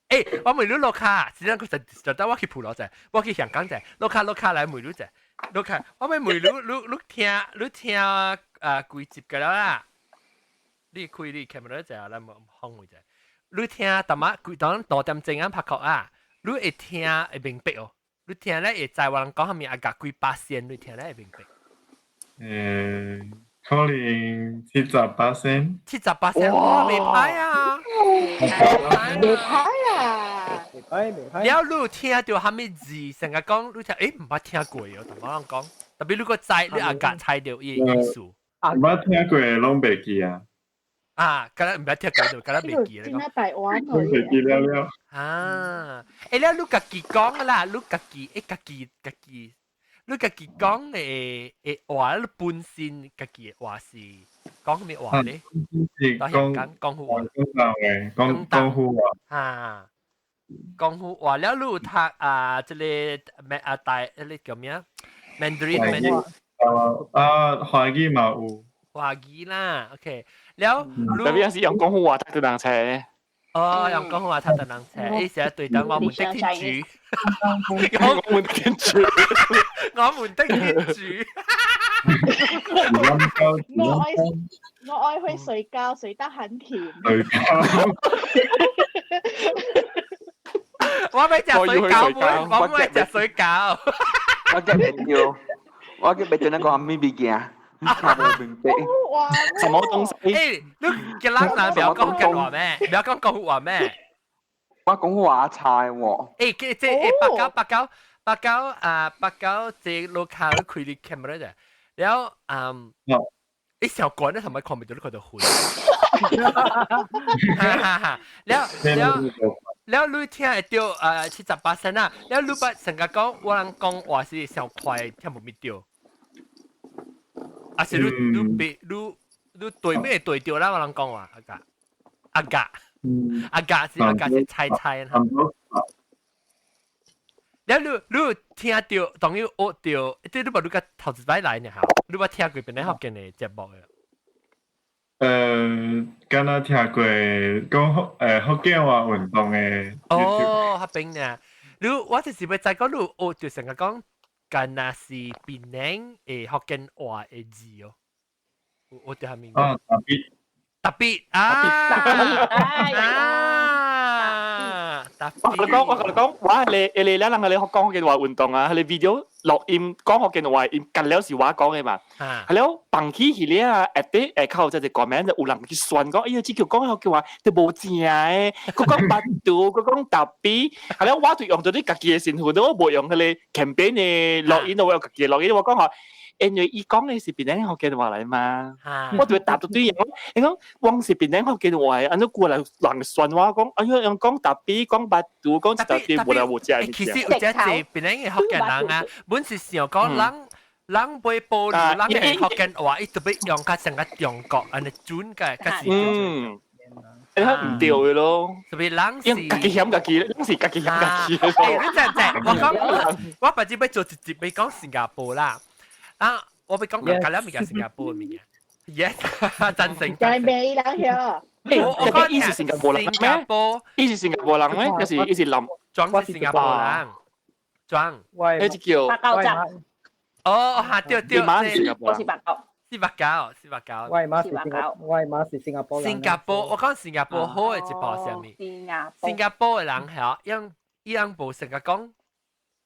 欸，我問你盧卡，實際上佢就得我去普羅者，我去香港者，盧卡盧卡來問你者，盧卡，我欲問你，你你聽你聽啊幾集個了啦？你開你 camera 者，咱無放位者。你聽淡仔幾當2點鐘啊拍曲啊，你會聽會明白哦。你聽咧會知我人講啥物啊？夾幾巴仙，你聽咧會明白。可能78%。78%，哇，袂歹啊！袂歹啊！袂歹袂歹。了，你有聽著啥物字？成日講你聽，欸，毋捌聽過哦，淡薄人講。特別你閣知，你也夾猜著伊的意思。毋捌聽過攏袂記啊。啊，敢若毋捌聽過就敢若袂記咧。真係台灣攏袂記了了。啊，欸，了你家己講啦，你家己欸，家己家己。你家己講的的話，你本身家己的話是講啥物話咧？是講講廣府話。講廣府話。啊，廣府話了，你有讀啊？這個咩啊？大，彼個叫咩啊？Mandarin。啊，華語嘛有。華語啦，OK。了，特別是用廣府話讀人冊。哦，用廣府話讀人冊，伊是對等我們的天主。我們的天主，我們的天主。我愛我愛會睡覺，睡得很甜。睡覺。我欲食水餃，我欲食水餃。我叫袂著，我叫袂著那個啥物物件。聽無明白。什麼東西？欸，你吉人人不要講吉話咩？不要講廣府話咩？我講話差喎。欸，這這欸八九八九八九啊八九，這路卡你開你 camera 啫。然後嗯，欸小關你係咪看唔到你看到灰？哈哈哈！了了了，你聽會著啊78%啊？了你捌成日講我人講話是上快聽無咪著？啊是你你別你你對咩對著啦？我人講話阿甲阿甲阿甲是阿甲是猜猜啦。了你你有聽著，當有學著，即你捌你甲頭一擺來呢哈？你捌聽過邊個福建的節目的？敢若聽過講福福建話運動的。哦，彼邊呢？你我就是欲知講你有學著成日講，敢若是檳城的福建話的字哦。有學著啥物？啊，特別。特別啊！啊！我同你講，我同你講，我係你，你咧人係你學講福建話運動啊，係你 video 錄音講福建話，音近了是我講的嘛。係了，放起去咧啊，下底下口就一個名就有人去算講，哎呀，這叫講福建話都無正的，閣講巴肚，閣講特別。係了，我就用著你家己的身份，我無用彼個 campaign 的錄音，我用家己的錄音，我講吼。因為伊講的是檳城福建話來嘛，我就會答到對人，伊講我是檳城福建話，按怎過來人算我講，哎呦，人講特別講巴肚，講一大堆無來無食。其實有遮濟檳城的福建人啊，本是想講人人袂保留人的福建話，伊特別用較成個中國按呢準個，較是。嗯，你睇毋對的咯，特別人是家己嫌家己，人是家己嫌家己。欸，你知唔知？我講我別日欲做一集欲講新加坡啦。啊！我欲講講隔了物件新加坡的物件，yes，贊成。但係未人曉。我我講伊是新加坡人新加坡，伊是新加坡人咩？還是伊是南？裝是新加坡人，裝。彼隻叫八九集。哦，哈對對，我是八九。四百九，四百九。我媽是新加，我媽是新加坡人。新加坡，我講新加坡好的一部是啥物？新加新加坡的人曉，因伊人無成日講。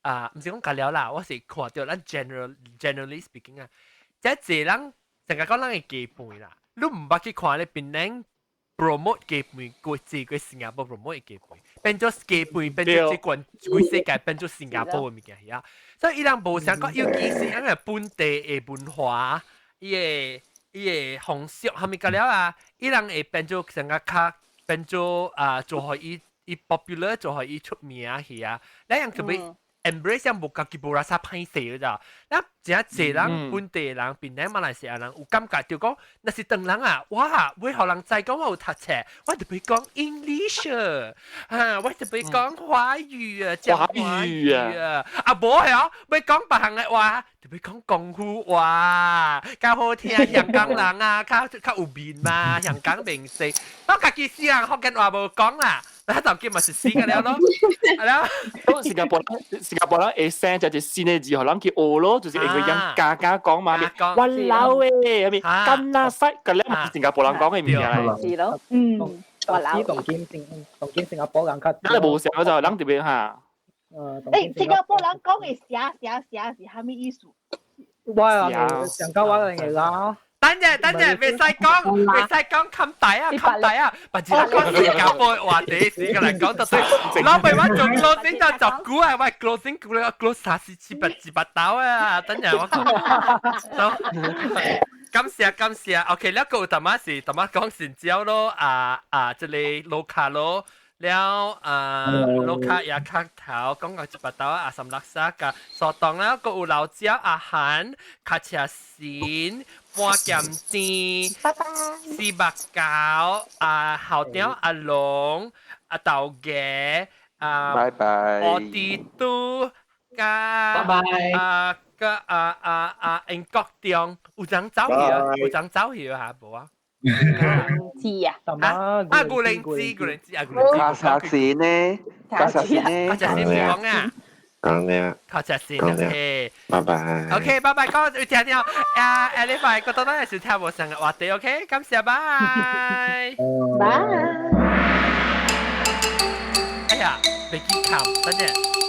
啊，毋是講隔了啦，我是看著咱 generally speaking 啊，這濟人成日講咱的雞飯啦，你毋捌去看咧檳城 promote 雞飯，過濟過新加坡 promote 雞飯，變做雞飯變做這關規世界變做新加坡的物件遐，所以伊人無想講，尤其是咱的本地的文化，伊的伊的風俗，啥物個了啊，伊人會變做成個較變做啊做予伊伊 popular 做予伊出名去啊，你樣特別 embrace 樣無家己無拉薩歹勢咋，咱真濟人本地人、檳城馬來西亞人有感覺就講，若是唐人啊，哇，會予人知講我有讀冊，我特別講 English 啊，我特別講華語啊，講華語啊，啊無係哦，欲講別項的話，特別講廣府話，較好聽，香港人啊，較較有面嘛，香港明星，我家己死人福建話無講啦。那當今嘛是死個了咯，係啦。都新加坡新加坡人會生就係新的字，予人去學咯，就是因為人家家講嘛，哇老誒，係咪？甘那西個咧，新加坡人講嘅物件嚟。是咯，嗯，哇老。當今新當今新加坡人較，咱無想就人特別哈。誒，新加坡人講嘅寫寫寫是啥物意思？我啊，上交我嚟啦。等陣，等陣，袂使講，袂使講冚大啊，冚大啊，別只講新加坡話題，時個來講到對。老闆我做 closing 就十股啊，喂 closing 股咧，close 三四七八七八刀啊，等陣我講。感謝感謝，OK，了個有淡仔是淡仔講成交咯，啊啊，這個盧卡咯。了啊，盧卡也卡頭講個一百刀啊，三六沙甲蘇東啦，閣有老椒阿韓卡車線半鹹甜，四百九啊，後頂阿龍阿豆芽啊，拜拜，奧迪都加，拜拜啊個啊啊啊英國中有人走去啊，有人走去啊，無啊？知啊，啊啊，古靈芝，古靈芝啊，古靈芝。卡沙線呢？卡沙線呢？卡沙線講啊，講了，卡沙線，OK，拜拜。 OK，拜拜，講有聽聽啊，下禮拜個當當係聽無上嘅話題，OK，感謝，拜。拜。哎呀，袂記冚，等陣。